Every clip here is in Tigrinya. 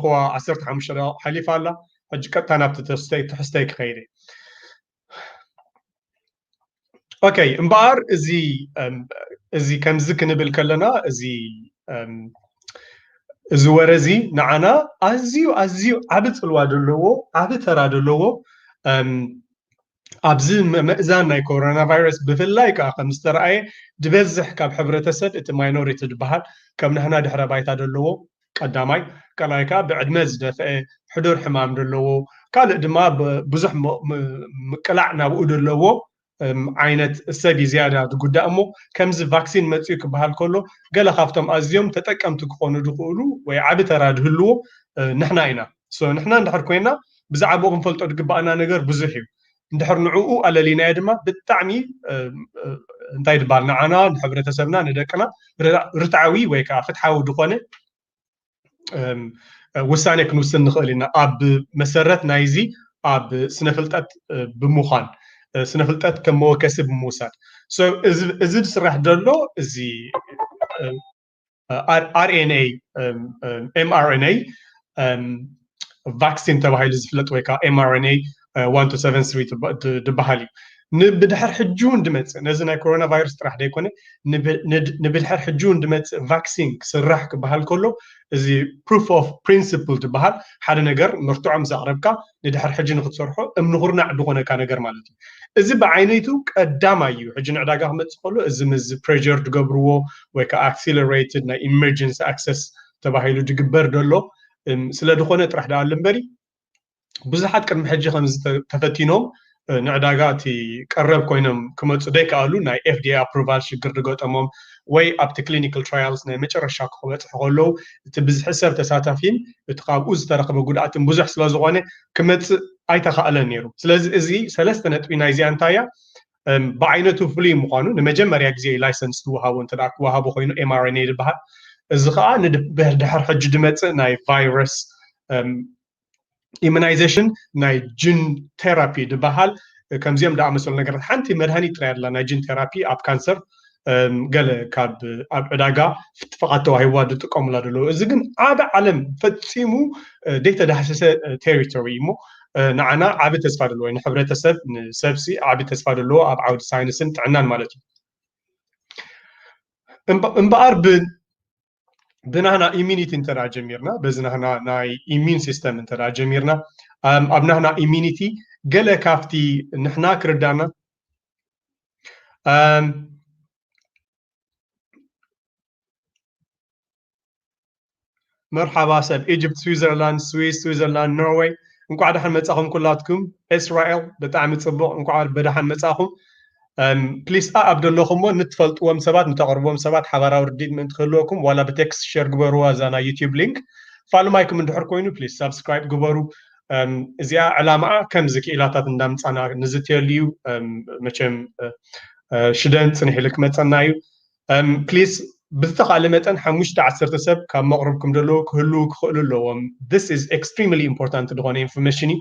ዘለኹዋ ዓሰርተ ሓሙሽተ ደቂቕ ሓሊፋ ኣላ። ሕጂ ቀጥታ ናብቲ ትሕዝተይ ክኸይድ እየ። ኦኬ፣ እምበኣር እዚ እዚ ከምዚ ክንብል ከለና፣ እዚ እዚ ወረ እዚ ንዓና ኣዝዩ ኣዝዩ ዓቢ ጽልዋ ዘለዎ፣ ዓቢ ተራ ዘለዎ፣ ኣብዚ ምእዛን ናይ ኮሮና ቫይረስ ብፍላይ ከዓ ከም ዝተረኣየ፣ ዝበዝሕ ካብ ሕብረተሰብ እቲ ማይኖሪቲ ዝበሃል ከም ንሕና ድሕረ ባይታ ዘለዎ ቀዳማይ፣ ካልኣይ ከዓ ብዕድመ ዝደፍአ፣ ሕዱር ሕማም ዘለዎ፣ ካልእ ድማ ብዙሕ ምቅላዕ ናብኡ ዘለዎ ዓይነት ሰብ እዩ ዝያዳ ዝጉዳእ። እሞ ከምዚ ቫክሲን መፅኡ ክበሃል ከሎ፣ ገለ ካብቶም ኣዝዮም ተጠቀምቲ ክኾኑ ዝኽእሉ ወይ ዓቢ ተራ ዝህልዎ ንሕና ኢና። ንሕና እንድሕር ኮይና፣ ብዛዕባኡ ክንፈልጦ ዝግባኣና ነገር ብዙሕ እዩ። እንድሕር ንዕኡ ኣለሊናዮ ድማ፣ ብጣዕሚ እንታይ ዝበሃል፣ ንዓና፣ ንሕብረተሰብና፣ ንደቅና ርትዓዊ ወይ ከዓ ፍትሓዊ ዝኾነ ውሳኔ ክንውስን ንኽእል ኢና፣ ኣብ መሰረት ናይዚ ኣብ ስነፍልጠት ብምዃን፣ ስነፍልጠት ከም መወከሲ ብምውሳድ። እዚ ዝስራሕ ዘሎ እዚ ኣርኤንኤ፣ ኤምኣርኤንኤ ቫክሲን ተባሂሉ ዝፍለጥ ወይ ከዓ ኤምኣርኤንኤ ዝበሃል እዩ። ንብድሕር ሕጂ እውን ድመፅእ፣ ነዚ ናይ ኮሮና ቫይረስ ጥራሕ ዘይኮነ፣ ንብድሕር ሕጂ እውን ድመፅእ ቫክሲን ክስራሕ ክበሃል ከሎ፣ እዚ ፕሩፍ ኦፍ ፕሪንስፕል ዝበሃል፣ ሓደ ነገር መርትዖ ምስ ኣቕረብካ ንድሕር ሕጂ ንክትሰርሖ እምኒ ኩርናዕ ዝኾነካ ነገር ማለት እዩ። እዚ ብዓይነቱ ቀዳማይ እዩ። ሕጂ ንዕዳጋ ክመፅእ ከሎ፣ እዚ ምስ ፕሬር ዝገብርዎ ወይ ከዓ ኣክሲለሬትድ ናይ ኢመርጀንሲ ኣክሰስ ተባሂሉ ዝግበር ዘሎ ስለ ዝኾነ ጥራሕ ደኣ ኣሎ እምበሪ፣ ብዙሓት ቅድሚ ሕጂ ከምዚ ተፈቲኖም ንዕዳጋ እቲ ቀረብ ኮይኖም ክመፁ ዘይከኣሉ፣ ናይ ኤፍዲኤ ኣፕሩቫል ሽግር ዝገጠሞም፣ ወይ ኣብቲ ክሊኒካል ትራያልስ ናይ መጨረሻ ክበፅሑ ከለዉ፣ እቲ ብዝሒ ሰብ ተሳታፊን እቲ ካብኡ ዝተረኽበ ጉድኣትን ብዙሕ ስለ ዝኾነ ክመፅእ ኣይተኻእለን ነይሩ። ስለዚ እዚ ሰለስተ ነጥቢ ናይዚኣ እንታይ እያ? ብዓይነቱ ፍሉይ ምዃኑ፣ ንመጀመርያ ግዜ ላይሰንስ ዝወሃቦ፣ እንተ ክወሃቦ ኮይኑ፣ ኤምኣርኤንኤ ዝበሃል፣ እዚ ከዓ ንድሕር ሕጂ ድመፅእ ናይ ቫይረስ ኢሙናይዜሽን ናይ ጂን ቴራፒ ዝበሃል፣ ከምዚኦም ዝኣመሰሉ ነገራት። ሓንቲ መድሃኒት ጥራይ ኣላ ናይ ጂን ቴራፒ ኣብ ካንሰር፣ ገለ ካብ ኣብ ዕዳጋ ፍቓድ ተዋሂብዋ ዝጥቀሙላ ዘለዉ። እዚ ግን ዓቢ ዓለም ፈጺሙ ዘይተዳህሰሰ ቴሪቶሪ እሞ፣ ንዓና ዓቢ ተስፋ ዘለዎ፣ ንሕብረተሰብ፣ ንሰብሲ ዓቢ ተስፋ ዘለዎ ኣብ ዓውዲ ሳይንስን ጥዕናን ማለት እዩ። እምበኣር ብ ብናህና ኢሚኒቲ እንተ ደኣ ጀሚርና፣ በዚ ናህና ናይ ኢሚን ሲስተም እንተ ደኣ ጀሚርና፣ ኣብ ናህና ኢሚኒቲ ገለ ካብቲ ንሕና ክርዳና፣ መርሓባ ሰብ ኢጅፕት፣ ስዊዘርላንድ፣ ስዊስ፣ ስዊዘርላንድ፣ ኖርወይ፣ እንኳዕ ደሓን መጻኹም ኩላትኩም። እስራኤል፣ ብጣዕሚ ጽቡቕ፣ እንኳዕ ብደሓን መጻኹም። ፕሊስ፣ ኣብ ደለኹምዎ ንትፈልጥዎም ሰባት፣ ንተቕርብዎም ሰባት ሓባራዊ ርድኢት ምእንቲ ክህልወኩም፣ ዋላ ብቴክስት ሸር ግበርዋ እዛ ናይ ዩቲዩብ ሊንክ። ፋሉማይኩም እንድሕር ኮይኑ፣ ፕሊስ ሳብስክራይብ ግበሩ። እዚኣ ዕላማኣ ከምዚ ክኢላታት እንዳምጻና ንዝትየሉ እዩ። መቸም ሽደን ጽንሕ ኢሉ ክመጸና እዩ። ፕሊስ ብዝተኻእለ መጠን ሓሙሽተ ዓሰርተ ሰብ ካብ መቕርብኩም ደለዉ ክህልዉ ክኽእሉ ኣለዎም። This is extremely important ዝኾነ ኢንፎርሜሽን እዩ።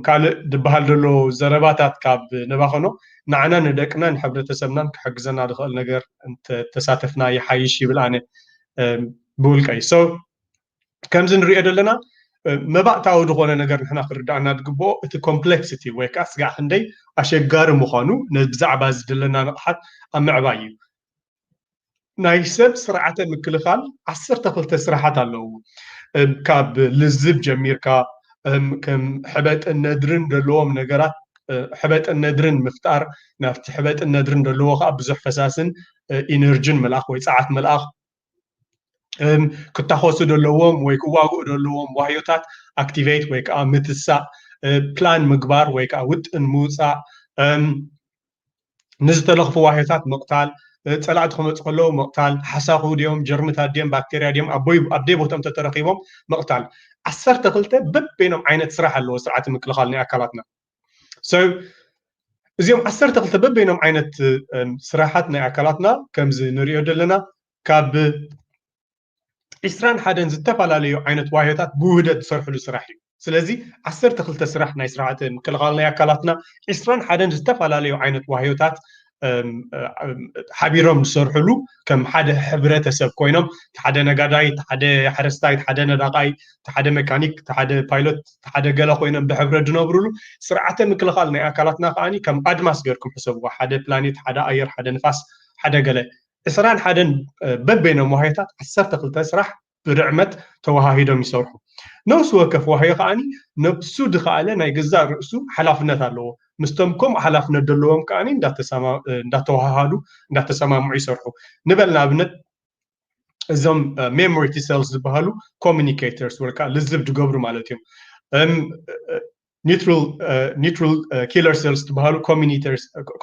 ካልእ ዝበሃል ዘሎ ዘረባታት ካብ ነባኸኖ፣ ንዓና ንደቅና ንሕብረተሰብናን ክሕግዘና ዝኽእል ነገር እንተተሳተፍና ይሓይሽ ይብል ኣነ ብውልቀይ። So ከምዚ ንሪኦ ዘለና መባእታዊ ዝኾነ ነገር ንሕና ክርዳኣና ዝግብኦ፣ እቲ ኮምፕሌክሲቲ ወይ ከዓ ስጋዕ ክንደይ ኣሸጋሪ ምዃኑ፣ ብዛዕባ እዚ ዘለና ንቕሓት ኣብ ምዕባይ እዩ። ናይ ሰብ ስርዓተ ምክልኻል ዓሰርተ ክልተ ስራሓት ኣለዎ። ካብ ልዝብ ጀሚርካ፣ ከም ሕበጥን ነድርን ዘለዎም ነገራት፣ ሕበጥን ነድርን ምፍጣር፣ ናብቲ ሕበጥን ነድርን ዘለዎ ከዓ ብዙሕ ፈሳስን ኢነርጂን ምልኣኽ ወይ ጸዓት ምልኣኽ፣ ክታኾሱ ዘለዎም ወይ ክዋግኡ ዘለዎም ዋህዮታት ኣክቲቬት ወይ ከዓ ምትሳእ፣ ፕላን ምግባር ወይ ከዓ ውጥን ምውፃእ፣ ንዝተለኽፉ ዋህዮታት ምቕታል፣ ጸላእቲ ክመፁ ከለዉ ምቕታል፣ ሓሳኹ ድዮም፣ ጀርምታት ድዮም፣ ባክቴርያ ድዮም፣ ኣብ ደይ ቦትኦም ተተረኺቦም ምቕታል። ዓሰርተ ክልተ በበይኖም ዓይነት ስራሕ ኣለዎ ስርዓተ ምክልኻል ናይ ኣካላትና። So እዚኦም ዓሰርተ ክልተ በበይኖም ዓይነት ስራሓት ናይ ኣካላትና ከምዚ ንሪኦ ዘለና፣ ካብ ዒስራን ሓደን ዝተፈላለዩ ዓይነት ዋህዮታት ብውህደት ዝሰርሕሉ ስራሕ እዩ። ስለዚ ዓሰርተ ክልተ ስራሕ ናይ ስርዓተ ምክልኻል ናይ ኣካላትና፣ ዒስራን ሓደን ዝተፈላለዩ ዓይነት ዋህዮታት ሓቢሮም ዝሰርሕሉ ከም ሓደ ሕብረተሰብ ኮይኖም፣ ሓደ ነጋዳይ፣ ሓደ ሓረስታይ፣ ሓደ ነዳቃይ፣ ሓደ መካኒክ፣ ሓደ ፓይሎት፣ ሓደ ገለ ኮይኖም ብሕብረት ዝነብርሉ ስርዓተ ምክልኻል ናይ ኣካላትና ከዓኒ ከም ኣድማስ ገርኩም ሕሰብዎ። ሓደ ፕላኔት፣ ሓደ ኣየር፣ ሓደ ንፋስ፣ ሓደ ገለ ዕስራን ሓደን በበይኖም ዋህዮታት ዓሰርተ ክልተ ስራሕ ብርዕመት ተወሃሂዶም ይሰርሑ። ነብሲ ወከፍ ዋህዮ ከዓኒ ነብሱ ዝኸኣለ ናይ ገዛእ ርእሱ ሓላፍነት ኣለዎ። ምስቶም ከምኡ ሓላፍነት ዘለዎም ከዓኒ እንዳተሰማ- እንዳተወሃሃዱ እንዳተሰማምዑ ይሰርሑ። ንበል ንኣብነት እዞም memory T cells ዝበሃሉ communicators ወይ ከዓ ልዝብ ዝገብሩ ማለት እዮም። Neutral neutral killer cells ዝበሃሉ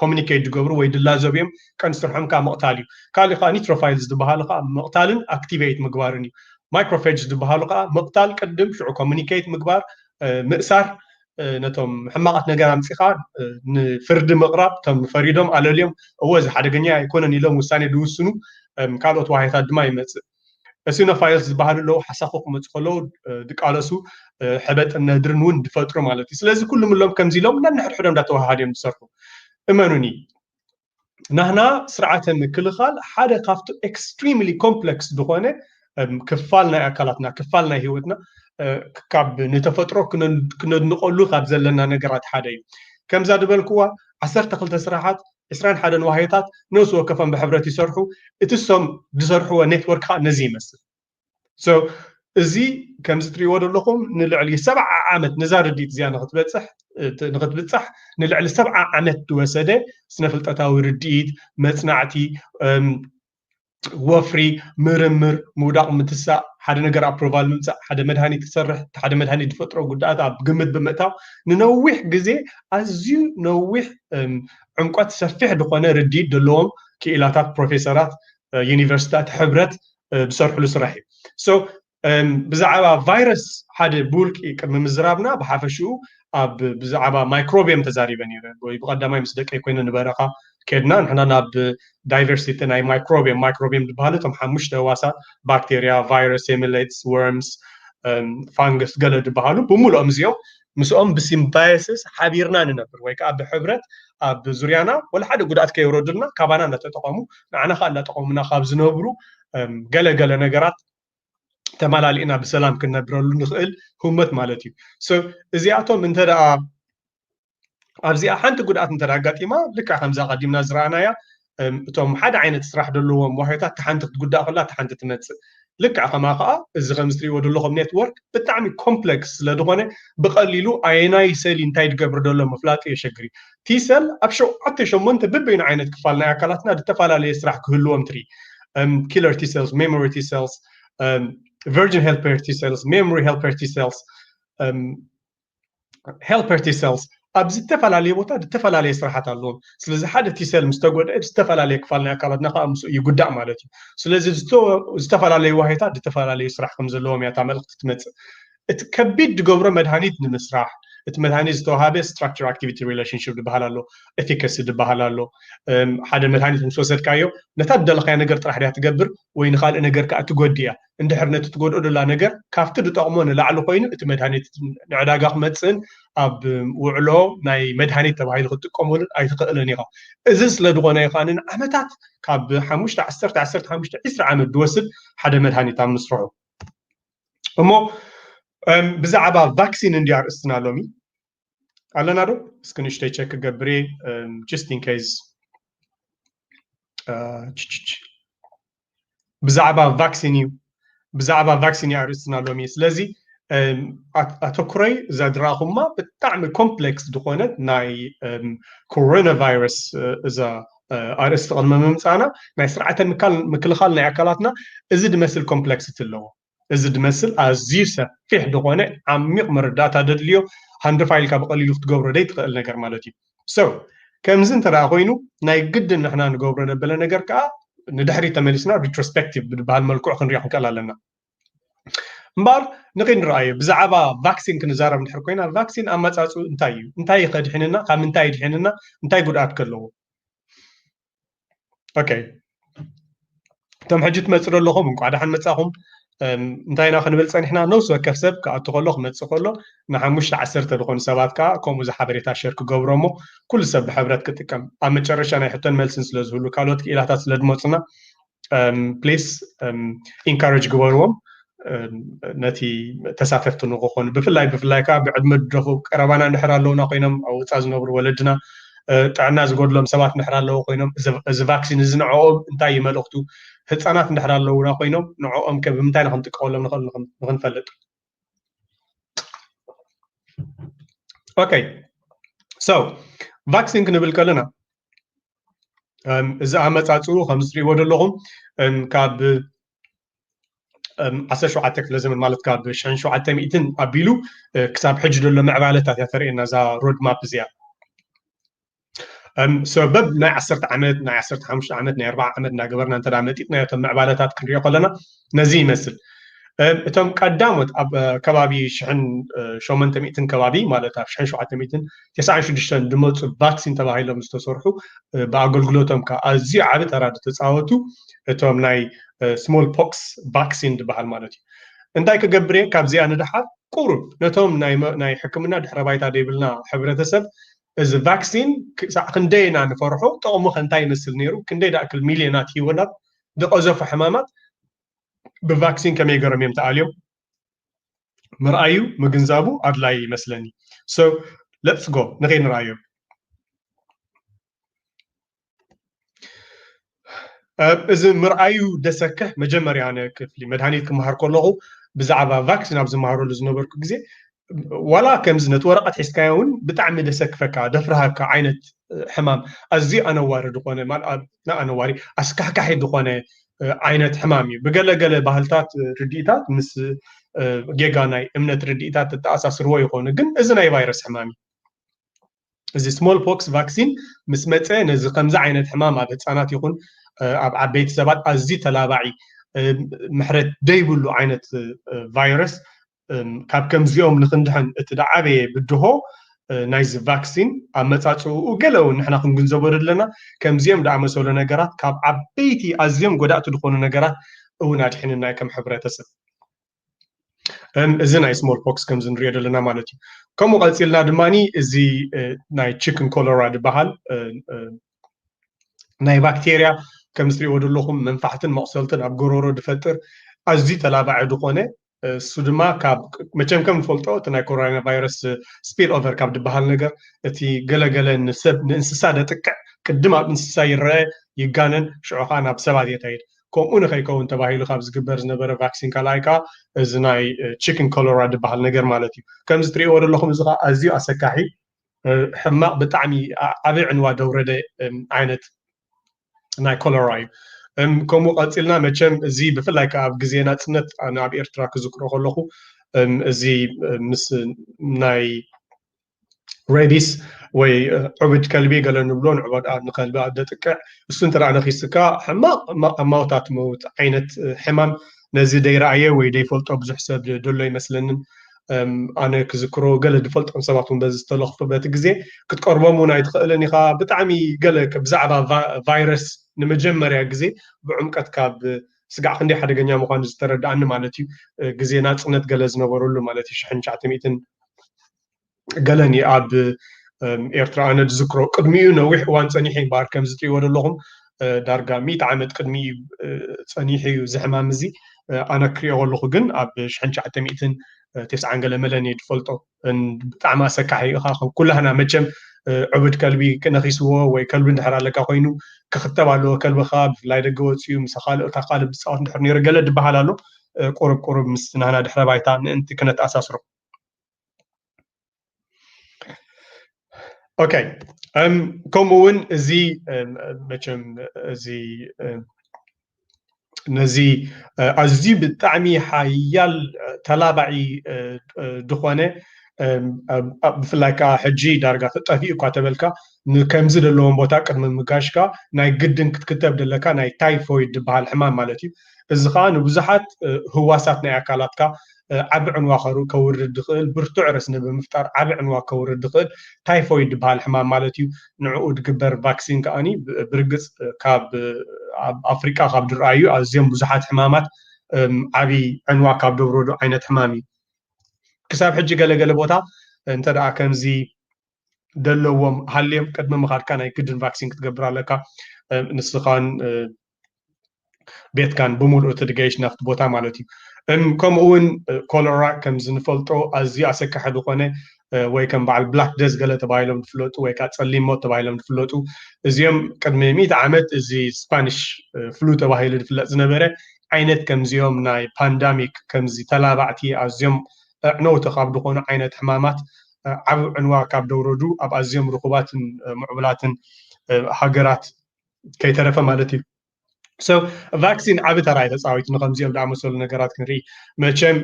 communicate ዝገብሩ ወይ ድላዘቡ እዮም። ቀንዲ ስርሖም ከዓ ምቕታል እዩ። ካልእ ከዓ neutrophils ዝበሃሉ ከዓ ምቕታልን activate ምግባርን እዩ። Macrophage ዝበሃሉ ከዓ ምቕታል ቅድም ሽዑ communicate ምግባር ምእሳር ነቶም ሕማቓት ነገር ኣምፂኻ ንፍርዲ ምቕራብ፣ እቶም ፈሪዶም ኣለልዮም እወ እዚ ሓደገኛ ኣይኮነን ኢሎም ውሳኔ ዝውስኑ ካልኦት ዋህዮታት ድማ ይመፅእ። Eosinophiles ዝበሃሉ ኣለዉ፣ ሓሳኹ ክመፁ ከለዉ ድቃለሱ ሕበጥን ነድርን እውን ዝፈጥሩ ማለት እዩ። ስለዚ ኩሉም እሎም ከምዚ ኢሎም እናንሕድሕዶም እንዳተዋሃሃዱ እዮም ዝሰርሑ። እመኑኒ ናህና ስርዓተ ምክልኻል ሓደ ካብቲ extremely complex ዝኾነ ክፋል ናይ ኣካላትና ክፋል ናይ ህይወትና ካብ ንተፈጥሮ ክነድንቀሉ ካብ ዘለና ነገራት ሓደ እዩ። ከምዛ ዝበልክዋ ዓሰርተ ክልተ ስራሓት ዕስራን ሓደን ዋህዮታት ነብሲ ወከፎም ብሕብረት ይሰርሑ። እቲ እሶም ዝሰርሕዎ ኔትወርክ ከዓ ነዚ ይመስል። So እዚ ከምዚ ትሪእዎ ዘለኹም ንልዕሊ ሰብዓ ዓመት ነዛ ርድኢት እዚኣ ንክትበፅሕ ንክትብፃሕ ንልዕሊ ሰብዓ ዓመት ዝወሰደ ስነ ፍልጠታዊ ርድኢት፣ መፅናዕቲ፣ ወፍሪ፣ ምርምር፣ ምውዳቕ ምትሳእ፣ ሓደ ነገር ኣፕሮቫል ምምፃእ፣ ሓደ መድሃኒት ክሰርሕ፣ ሓደ መድሃኒት ዝፈጥሮ ጉድኣት ኣብ ግምት ብምእታው ንነዊሕ ግዜ ኣዝዩ ነዊሕ ዕምቆት ሰፊሕ ዝኾነ ርድኢት ዘለዎም ክኢላታት ፕሮፌሰራት ዩኒቨርሲታት ሕብረት ዝሰርሕሉ ስራሕ እዩ። ብዛዕባ ቫይረስ ሓደ ብውልቂ ቅድሚ ምዝራብና ብሓፈሽኡ ኣብ ብዛዕባ ማይክሮቢየም ተዛሪበ ነይረ። ወይ ብቀዳማይ ምስ ደቀይ ኮይነ ንበረኻ ከድና ንሕና ናብ ዳይቨርሲቲ ናይ ማይክሮቢየም ማይክሮቢየም ዝበሃሉ እቶም ሓሙሽተ ህዋሳት ባክቴርያ፣ ቫይረስ፣ ሄሚሌትስ፣ ወርምስ፣ ፋንገስ ገለ ዝበሃሉ ብምልኦም እዚኦም ምስኦም ብሲምባዮሲስ ሓቢርና ንነብር ወይ ከዓ ብሕብረት ኣብ ዙርያና ወላ ሓደ ጉድኣት ከየውረዱልና ካባና እናተጠቐሙ ንዓና ከዓ እናጠቐሙና ካብ ዝነብሩ ገለ ገለ ነገራት ተመላሊእና ብሰላም ክንነብረሉ ንኽእል ህሞት ማለት እዩ። እዚኣቶም እንተ ደኣ ኣብዚኣ ሓንቲ ጉድኣት እንተ ኣጋጢማ ልክዕ ከምዛ ቀዲምና ዝረኣናያ እቶም ሓደ ዓይነት ስራሕ ዘለዎም ዋህዮታት ሓንቲ ክትጉዳእ ከላ ሓንቲ ትመፅእ። ልክዕ ከማ ከዓ እዚ ከም ዝትሪእዎ ዘለኹም ኔትወርክ ብጣዕሚ ኮምፕሌክስ ስለ ዝኾነ ብቐሊሉ ኣየናይ ሰሊ እንታይ ድገብር ዘሎ ምፍላጥ የሸግር እዩ። ቲ ሰል ኣብ ሸውዓተ ሸሞንተ በበይኑ ዓይነት ክፋል ናይ ኣካላትና ዝተፈላለየ ስራሕ ክህልዎም ትርኢ። Killer T cells, memory T cells, virgin helper T cells, memory helper T cells, helper T cells ኣብ ዝተፈላለየ ቦታ ዝተፈላለየ ስራሓት ኣለዎም። ስለዚ ሓደ ቲ ሰል ምስ ተጎድአ ዝተፈላለየ ክፋል ናይ ኣካላትና ከዓ ምስኡ ይጉዳእ ማለት እዩ። ስለዚ ዝተፈላለየ ዋህዮታት ዝተፈላለየ ስራሕ ከም ዘለዎም እያ እታ መልእኽቲ ትመፅእ። እቲ ከቢድ ዝገብሮ መድሃኒት ንምስራሕ እቲ መድሃኒት ዝተዋሃበ structure activity relationship ዝበሃል ኣሎ፣ ኤፊካሲ ዝበሃል ኣሎ። ሓደ መድሃኒት ምስ ወሰድካዮ ነታ ዝደለኻያ ነገር ጥራሕ ድያ ትገብር ወይ ንካልእ ነገር ከዓ ትጎዲ እያ። እንድሕር ነቲ ትጎድኦ ደላ ነገር ካብቲ ዝጠቕሞ ንላዕሊ ኮይኑ እቲ መድሃኒት ንዕዳጋ ክመፅእን ኣብ ውዕሎ ናይ መድሃኒት ተባሂሉ ክትጥቀመሉን ኣይትኽእልን ኢኻ። እዚ ስለ ዝኾነ እዩ ከዓ ንዓመታት ካብ ሓሙሽተ ዓሰርተ ዓሰርተ ሓሙሽተ ዒስራ ዓመት ዝወስድ ሓደ መድሃኒት ኣብ ምስርሑ። እሞ ብዛዕባ ቫክሲን እንዲ ኣርእስትና ሎሚ ኣለና ዶ? እስኪ ንእሽተይ ቸክ ክገብር እየ just in case ብዛዕባ ቫክሲን እዩ ብዛዕባ ቫክሲን እዩ ኣርእስትና ሎሚ። ስለዚ ኣተኩረይ እዛ ድረኣኹማ ብጣዕሚ ኮምፕሌክስ ዝኾነት ናይ ኮሮና ቫይረስ እዛ ኣርእስቲ ቅድሚ ምምፃና ናይ ስርዓተ ምክልኻል ናይ ኣካላትና እዚ ድመስል ኮምፕሌክሲቲ ኣለዎ። እዚ ድመስል ኣዝዩ ሰፊሕ ዝኾነ ዓሚቕ መረዳእታ ደድልዮ ሃንደፋ ኢልካ ብቐሊሉ ክትገብሮ ደይ ትኽእል ነገር ማለት እዩ። So ከምዚ እንተ ደኣ ኮይኑ ናይ ግድን ንሕና ንገብሮ ነበለ ነገር ከዓ ንድሕሪ ተመሊስና ሪትሮስፔክቲቭ ብድበሃል መልክዑ ክንሪኦ ክንክእል ኣለና። እምበኣር ንኺድ ንረኣዮ ብዛዕባ ቫክሲን ክንዛረብ እንድሕር ኮይና ቫክሲን ኣመፃፅኡ እንታይ እዩ? እንታይ ከድሕንና? ካብ ምንታይ ይድሕንና? እንታይ ጉድኣት ከለዎ? ኦኬ እቶም ሕጂ ትመፁ ዘለኹም እንኳዕ ደሓን መፃኹም። እንታይ ኢና ክንብል ፀኒሕና? ነብሲ ወከፍ ሰብ ክኣቱ ከሎ ክመፅእ ከሎ ንሓሙሽተ ዓሰርተ ዝኾኑ ሰባት ከዓ ከምኡ ዝሓበሬታ ሸር ክገብሮ እሞ ኩሉ ሰብ ብሕብረት ክጥቀም ኣብ መጨረሻ ናይ ሕቶን መልስን ስለ ዝህሉ ካልኦት ክኢላታት ስለ ዝመፁና ፕሊስ ኢንካሬጅ ግበርዎም ነቲ ተሳተፍቲ ንክኾኑ ብፍላይ ብፍላይ ከዓ ብዕድመ ድደፉ ቀረባና እንድሕር ኣለውና ኮይኖም ኣብ ውፃ ዝነብሩ ወለድና ጥዕና ዝጎድሎም ሰባት እንድሕር ኣለዉ ኮይኖም እዚ ቫክሲን እዚ ንዕኦም እንታይ እዩ መልእክቱ ህፃናት እንድሕር ኣለውና ኮይኖም ንዕኦም ከ ብምንታይ ንክንጥቀመሎም ንኽእል ንኽንፈልጥ okay so ቫክሲን ክንብል ከለና እዚ ኣመፃፅኡ ከም ዝሪእዎ ዘለኹም ካብ ዓሰርተ ሸውዓተ ክፍለ ዘመን ማለት ካብ ሽሕን ሸውዓተ ሚእትን ኣቢሉ ክሳብ ሕጂ ዘሎ ምዕባለታት እያ ተርእየና እዛ ሮድ ማፕ እዚኣ ሰበብ ናይ ዓሰርተ ዓመት ናይ ዓሰርተ ሓሙሽተ ዓመት ናይ ኣርባዓ ዓመት እናገበርና እንተ መጢጥና እቶም ምዕባለታት ክንሪኦ ከለና ነዚ ይመስል እቶም ቀዳሞት ኣብ ከባቢ ሽሕን ሸሞንተ ሚእትን ከባቢ ማለት ኣብ ሽሕን ሸውዓተ ሚእትን ተስዓን ሽዱሽተን ዝመፁ ቫክሲን ተባሂሎም ዝተሰርሑ ብኣገልግሎቶም ከዓ ኣዝዩ ዓቢ ተራ ዝተፃወቱ እቶም ናይ ስሞል ፖክስ ቫክሲን ዝበሃል ማለት እዩ እንታይ ክገብር እየ ካብዚኣ ንድሓር ቁሩብ ነቶም ናይ ሕክምና ድሕረ ባይታ ዘይብልና ሕብረተሰብ እዚ ቫክሲን ክሳዕ ክንደይ ኢና ንፈርሖ ጥቕሙ ከ እንታይ ይመስል ነይሩ ክንደይ ዳእክል ሚልዮናት ሂወናት ዝቐዘፉ ሕማማት ብቫክሲን ከመይ ገሮም እዮም ተኣልዮም ምርኣዩ ምግንዛቡ ኣድላይ ይመስለኒ so let's go ንኸይ ንርኣዮ እዚ ምርኣዩ ደሰክሕ መጀመርያ ኣነ ክፍሊ መድሃኒት ክመሃር ከለኹ ብዛዕባ ቫክሲን ኣብ ዝመሃረሉ ዝነበርኩ ግዜ ዋላ ከምዚ ነቲ ወረቐት ሒዝካዮ እውን ብጣዕሚ ደሰክፈካ ደፍርሃካ ዓይነት ሕማም ኣዝዩ ኣነዋሪ ዝኾነ ኣነዋሪ ኣስካሕካሒ ዝኾነ ዓይነት ሕማም እዩ ብገለገለ ባህልታት ርድኢታት ምስ ጌጋ ናይ እምነት ርድኢታት ተተኣሳስርዎ ይኾኑ ግን እዚ ናይ ቫይረስ ሕማም እዩ እዚ ስሞል ፖክስ ቫክሲን ምስ መፀ ነዚ ከምዚ ዓይነት ሕማም ኣብ ህፃናት ይኹን ኣብ ዓበይቲ ሰባት ኣዝዩ ተላባዒ ምሕረት ደይብሉ ዓይነት ቫይረስ ካብ ከምዚኦም ንክንድሕን እቲ ደዓበየ ብድሆ ናይዚ ቫክሲን ኣብ መፃፅኡ ገለ እውን ንሕና ክንግንዘቦ ዘለና ከምዚኦም ደኣመሰሉ ነገራት ካብ ዓበይቲ ኣዝዮም ጎዳእቲ ዝኾኑ ነገራት እውን ኣድሒንና ከም ሕብረተሰብ እዚ ናይ ስሞል ፖክስ ከምዚ ንሪኦ ዘለና ማለት እዩ ከምኡ ቀፂልና ድማ እዚ ናይ ቺክን ኮሎራ ዝበሃል ናይ ባክቴርያ ከም ዝሪእዎ ዘለኹም መንፋሕትን መቕሰልትን ኣብ ጎሮሮ ዝፈጥር ኣዝዩ ተላባዒ ዝኾነ እሱ ድማ ካብ መቸም ከም ንፈልጦ እቲ ናይ ኮሮና ቫይረስ ስፒል ኦቨር ካብ ዝበሃል ነገር እቲ ገለገለ ንሰብ ንእንስሳ ደጥቅዕ ቅድም ኣብ እንስሳ ይረአ ይጋነን ሽዑ ከዓ ናብ ሰባት የታይድ ከምኡ ንከይከውን ተባሂሉ ካብ ዝግበር ዝነበረ ቫክሲን ካልኣይ ከዓ እዚ ናይ ቺክን ኮሎራ ዝበሃል ነገር ማለት እዩ ከምዚ ትሪእዎ ዘለኹም እዚ ከዓ ኣዝዩ ኣሰካሒ ሕማቕ ብጣዕሚ ዓብዪ ዕንዋ ደውረደ ዓይነት ናይ ኮሎራ እዩ ከምኡ ቀፂልና መቸም እዚ ብፍላይ ከዓ ኣብ ግዜ ናፅነት ኣብ ኤርትራ ክዝክሮ ከለኹ እዚ ምስ ናይ ሬቢስ ወይ ዕቡድ ከልቢ ገለ ንብሎ ንዕቦ ደኣ ንከልቢ ኣብ ደጥቅዕ እሱ እንተ ነኺስካ ሕማቕ ሕማቕ ኣማውታ ትመውት ዓይነት ሕማም ነዚ ደይረኣየ ወይ ደይፈልጦ ብዙሕ ሰብ ደሎ ይመስለንን ኣነ ክዝክሮ ገለ ዝፈልጦም ሰባት እውን በዚ ዝተለኽፉ በቲ ግዜ ክትቀርቦም እውን ኣይትኽእልን ኢኻ ብጣዕሚ ገለ ብዛዕባ ቫይረስ ንመጀመርያ ግዜ ብዕምቀት ካብ ስጋዕ ክንደይ ሓደገኛ ምዃኑ ዝተረድኣኒ ማለት እዩ ግዜ ናፅነት ገለ ዝነበረሉ ማለት እዩ ሽሕን ትሽዓተ ሚእትን ገለን እዩ ኣብ ኤርትራ ኣነ ዝዝክሮ ቅድሚኡ ነዊሕ እዋን ፀኒሑ ይበሃል ከምዚ ትሪእዎ ዘለኹም ዳርጋ ሚእቲ ዓመት ቅድሚኡ ፀኒሑ እዩ እዚ ሕማም እዚ ኣነ ክሪኦ ከለኹ ግን ኣብ ሽሕን ትሽዓተ ሚእትን ተስዓን ገለ መለን እየ ዝፈልጦ ብጣዕሚ ኣሰካሒ ኢኻ ከም ኩላህና መቸም ዕቡድ ከልቢ ነኺስዎ ወይ ከልቢ እንድሕር ኣለካ ኮይኑ ክኽተብ ኣለዎ ከልብኻ ብፍላይ ደገ ወፂኡ ምስ ካልኦት ኣካል ዝፃወት እንድሕር ነይሩ ገለ ዝበሃል ኣሎ ቁሩብ ቁሩብ ምስ ናህና ድሕረ ባይታ ምእንቲ ክነተኣሳስሮ ኦኬ ከምኡ እውን እዚ መቸም እዚ ነዚ ኣዝዩ ብጣዕሚ ሓያል ተላባዒ ዝኾነ ብፍላይ ከዓ ሕጂ ዳርጋ ተጠፊኡ እኳ ተበልካ ንከምዚ ዘለዎም ቦታ ቅድሚ ምጋሽካ ናይ ግድን ክትክተብ ዘለካ ናይ ታይፎይድ ዝበሃል ሕማም ማለት እዩ እዚ ከዓ ንብዙሓት ህዋሳት ናይ ኣካላትካ ዓቢ ዕንዋ ከውርድ ዝኽእል ብርቱዕ ረስኒ ብምፍጣር ዓቢ ዕንዋ ከውርድ ዝኽእል ታይፎይድ ዝበሃል ሕማም ማለት እዩ ንዕኡ ዝግበር ቫክሲን ከዓኒ ብርግፅ ካብ ኣብ ኣፍሪቃ ካብ ዝረኣዩ ኣዝዮም ብዙሓት ሕማማት ዓብይ ዕንዋ ካብ ደውረዱ ዓይነት ሕማም እዩ። ክሳብ ሕጂ ገለገለ ቦታ እንተ ደኣ ከምዚ ደለዎም ሃልዮም ቅድሚ ምኻድካ ናይ ግድን ቫክሲን ክትገብር ኣለካ። ንስኻን ቤትካን ብምሉእ እቲ ድገይሽ ናብቲ ቦታ ማለት እዩ። ከምኡ እውን ኮለራ ከምዚ ንፈልጦ ኣዝዩ ኣሰካሒ ዝኾነ ወይ ከም በዓል ብላክ ደዝ ገለ ተባሂሎም ዝፍለጡ ወይ ከዓ ጸሊም ሞት ተባሂሎም ዝፍለጡ እዚኦም ቅድሚ ሚእቲ ዓመት እዚ ስፓኒሽ ፍሉ ተባሂሉ ዝፍለጥ ዝነበረ ዓይነት ከምዚኦም ናይ ፓንዳሚክ ከምዚ ተላባዕቲ ኣዝዮም ኣዕነውቲ ካብ ዝኾኑ ዓይነት ሕማማት ዓብ ዕንዋ ካብ ደውረዱ ኣብ ኣዝዮም ርኹባትን ምዕቡላትን ሃገራት ከይተረፈ ማለት እዩ። ሶ ቫክሲን ዓቢ ተራ እዩ ተፃዊቱ ንከምዚኦም ዝኣመሰሉ ነገራት ክንርኢ። መቸም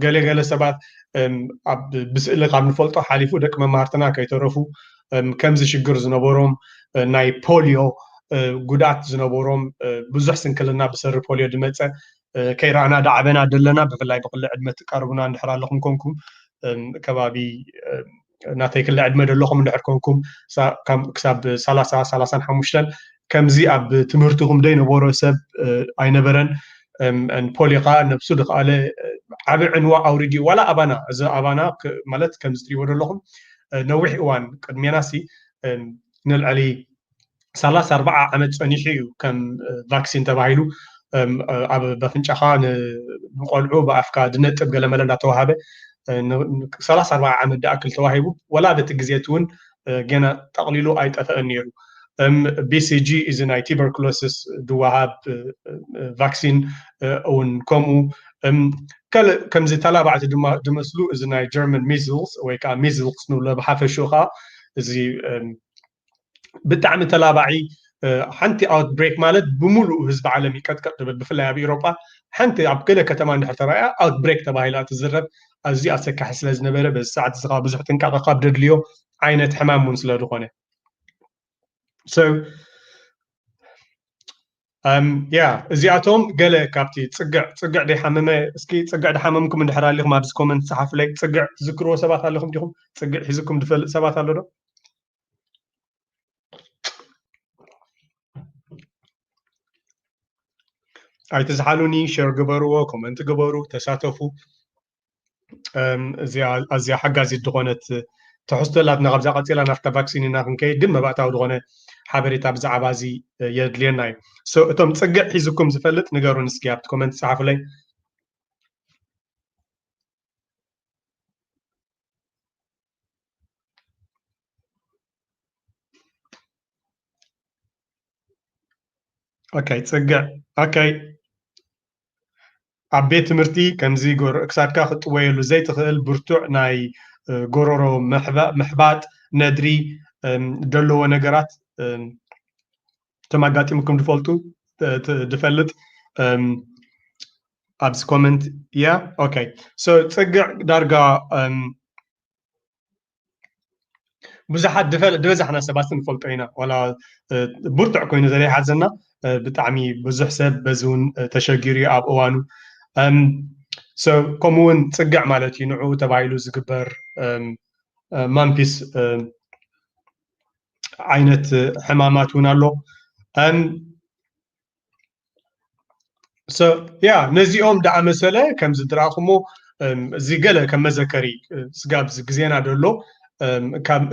ገለገለ ሰባት ብስእሊ ካብ ንፈልጦ ሓሊፉ ደቂ መማርትና ከይተረፉ ከምዚ ሽግር ዝነበሮም ናይ ፖሊዮ ጉድኣት ዝነበሮም ብዙሕ ስንክልና ብሰሪ ፖሊዮ ዝመፀ ከይረኣና ዳዓበና ደለና ብፍላይ ብክሊ ዕድመ ትቃርቡና እንድሕር ኣለኹም ኮንኩም ከባቢ ናተይ ክሊ ዕድመ ዘለኹም እንድሕር ኮንኩም ክሳብ ሰላሳ ሰላሳን ሓሙሽተን ከምዚ ኣብ ትምህርትኹም ዘይነበሮ ሰብ ኣይነበረን። ፖሊ ከዓ ነብሱ ዝኸኣለ ዓቢ ዕንዋ ኣውሪድ እዩ ዋላ ኣባና እዚ ኣባና ማለት ከምዚ ትሪእዎ ዘለኹም ነዊሕ እዋን ቅድሜና ሲ ንልዕሊ ሰላሳ ኣርባዓ ዓመት ጸኒሑ እዩ ከም ቫክሲን ተባሂሉ ኣብ በፍንጫኻ ንቆልዑ ብኣፍካ ድነጥብ ገለመለ እንዳተዋሃበ ሰላሳ ኣርባዓ ዓመት ድኣክል ተዋሂቡ ወላ በቲ ግዜት እውን ገና ጠቕሊሉ ኣይጠፈአን ነይሩ። ቢሲጂ እዚ ናይ ቲበርኩሎሲስ ድወሃብ ቫክሲን እውን ከምኡ ካልእ ከምዚ ተላባዕቲ ድማ ድመስሉ እዚ ናይ ጀርመን ሚዝልስ ወይ ከዓ ሚዝልስ ንብሎ ብሓፈሽኡ ከዓ እዚ ብጣዕሚ ተላባዒ ሓንቲ ኣውትብሬክ ማለት ብምሉእ ህዝቢ ዓለም ይቀጥቀጥ ዝብል ብፍላይ ኣብ ኤሮጳ ሓንቲ ኣብ ገለ ከተማ እንድሕር ተራእያ ኣውትብሬክ ተባሂላ ትዝረብ ኣዝዩ ኣሰካሒ ስለ ዝነበረ በዚ ሰዓት እዚ ከዓ ብዙሕ ጥንቃቐ ካብ ደድልዮ ዓይነት ሕማም እውን ስለ ዝኾነ ያ እዚኣቶም ገለ ካብቲ ፅግዕ ፅግዕ ደይሓመመ እስኪ ፅግዕ ድሓመምኩም እንድሕር ኣሊኹም ኣብዚ ኮመንት ፀሓፉለይ ፅግዕ ትዝክርዎ ሰባት ኣለኹም ዲኹም ፅግዕ ሒዝኩም ዝፈልጥ ሰባት ኣሎ ዶ ኣይትዝሓሉኒ ሸር ግበርዎ ኮመንት ግበሩ ተሳተፉ እዚኣ ኣዝያ ሓጋዚት ዝኾነት ትሕዝቶ ኣላትና ካብዛ ቀፂላ ናብታ ቫክሲን ኢና ክንከይድ ግን መባእታዊ ዝኾነ ሓበሬታ ብዛዕባ እዚ የድልየና እዩ እቶም ፅግዕ ሒዝኩም ዝፈልጥ ንገሩን እስኪ ኣብቲ ኮመንት ፀሓፉለይ ኦኬ ፅግዕ ኦኬ ኣብ ቤት ትምህርቲ ከምዚ ክሳድካ ክጥወየሉ ዘይትኽእል ብርቱዕ ናይ ጎረሮ ምሕባጥ ነድሪ ደለዎ ነገራት እቶም ኣጋጢምኩም ድፈልጡ ድፈልጥ ኣብዚ ኮመንት እያ ኦኬ ሶ ፅግዕ ዳርጋ ብዙሓት ዝበዛሕና ሰባት ንፈልጦ ኢና ዋላ ብርቱዕ ኮይኑ ዘይሓዘና ብጣዕሚ ብዙሕ ሰብ በዚ እውን ተሸጊሩ እዩ ኣብ እዋኑ ከምኡ እውን ፅግዕ ማለት እዩ ንዕኡ ተባሂሉ ዝግበር ማምፒስ ዓይነት ሕማማት እውን ኣሎ ያ ነዚኦም ደኣመሰለ ከም ዝድረእኹሞ እዚ ገለ ከም መዘከሪ ስጋብ ግዜና ደሎ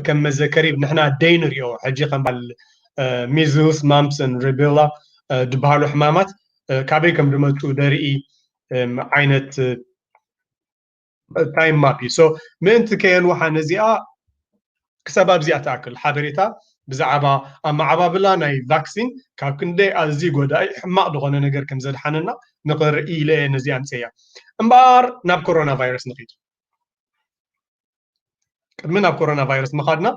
ከም መዘከሪ ንሕና ደይ ንሪኦ ሕጂ ከም ባል ሚዝልስ ማምፕስን ሪቤላ ዝበሃሉ ሕማማት ካበይ ከም ዝመፁ ደርኢ ዓይነት ታይም ማፕ እዩ ምእንቲ ከየንውሓ ነዚኣ ክሳብ ኣብዚኣ ትኣክል ሓበሬታ ብዛዕባ ኣመዓባብላ ናይ ቫክሲን ካብ ክንደይ ኣዝዩ ጎዳኢ ሕማቕ ዝኾነ ነገር ከም ዘድሓነና ንኽርኢ ኢለ እየ ነዚ ኣምፅያ እምበኣር ናብ ኮሮና ቫይረስ ንኺድ ቅድሚ ናብ ኮሮና ቫይረስ ምኻድና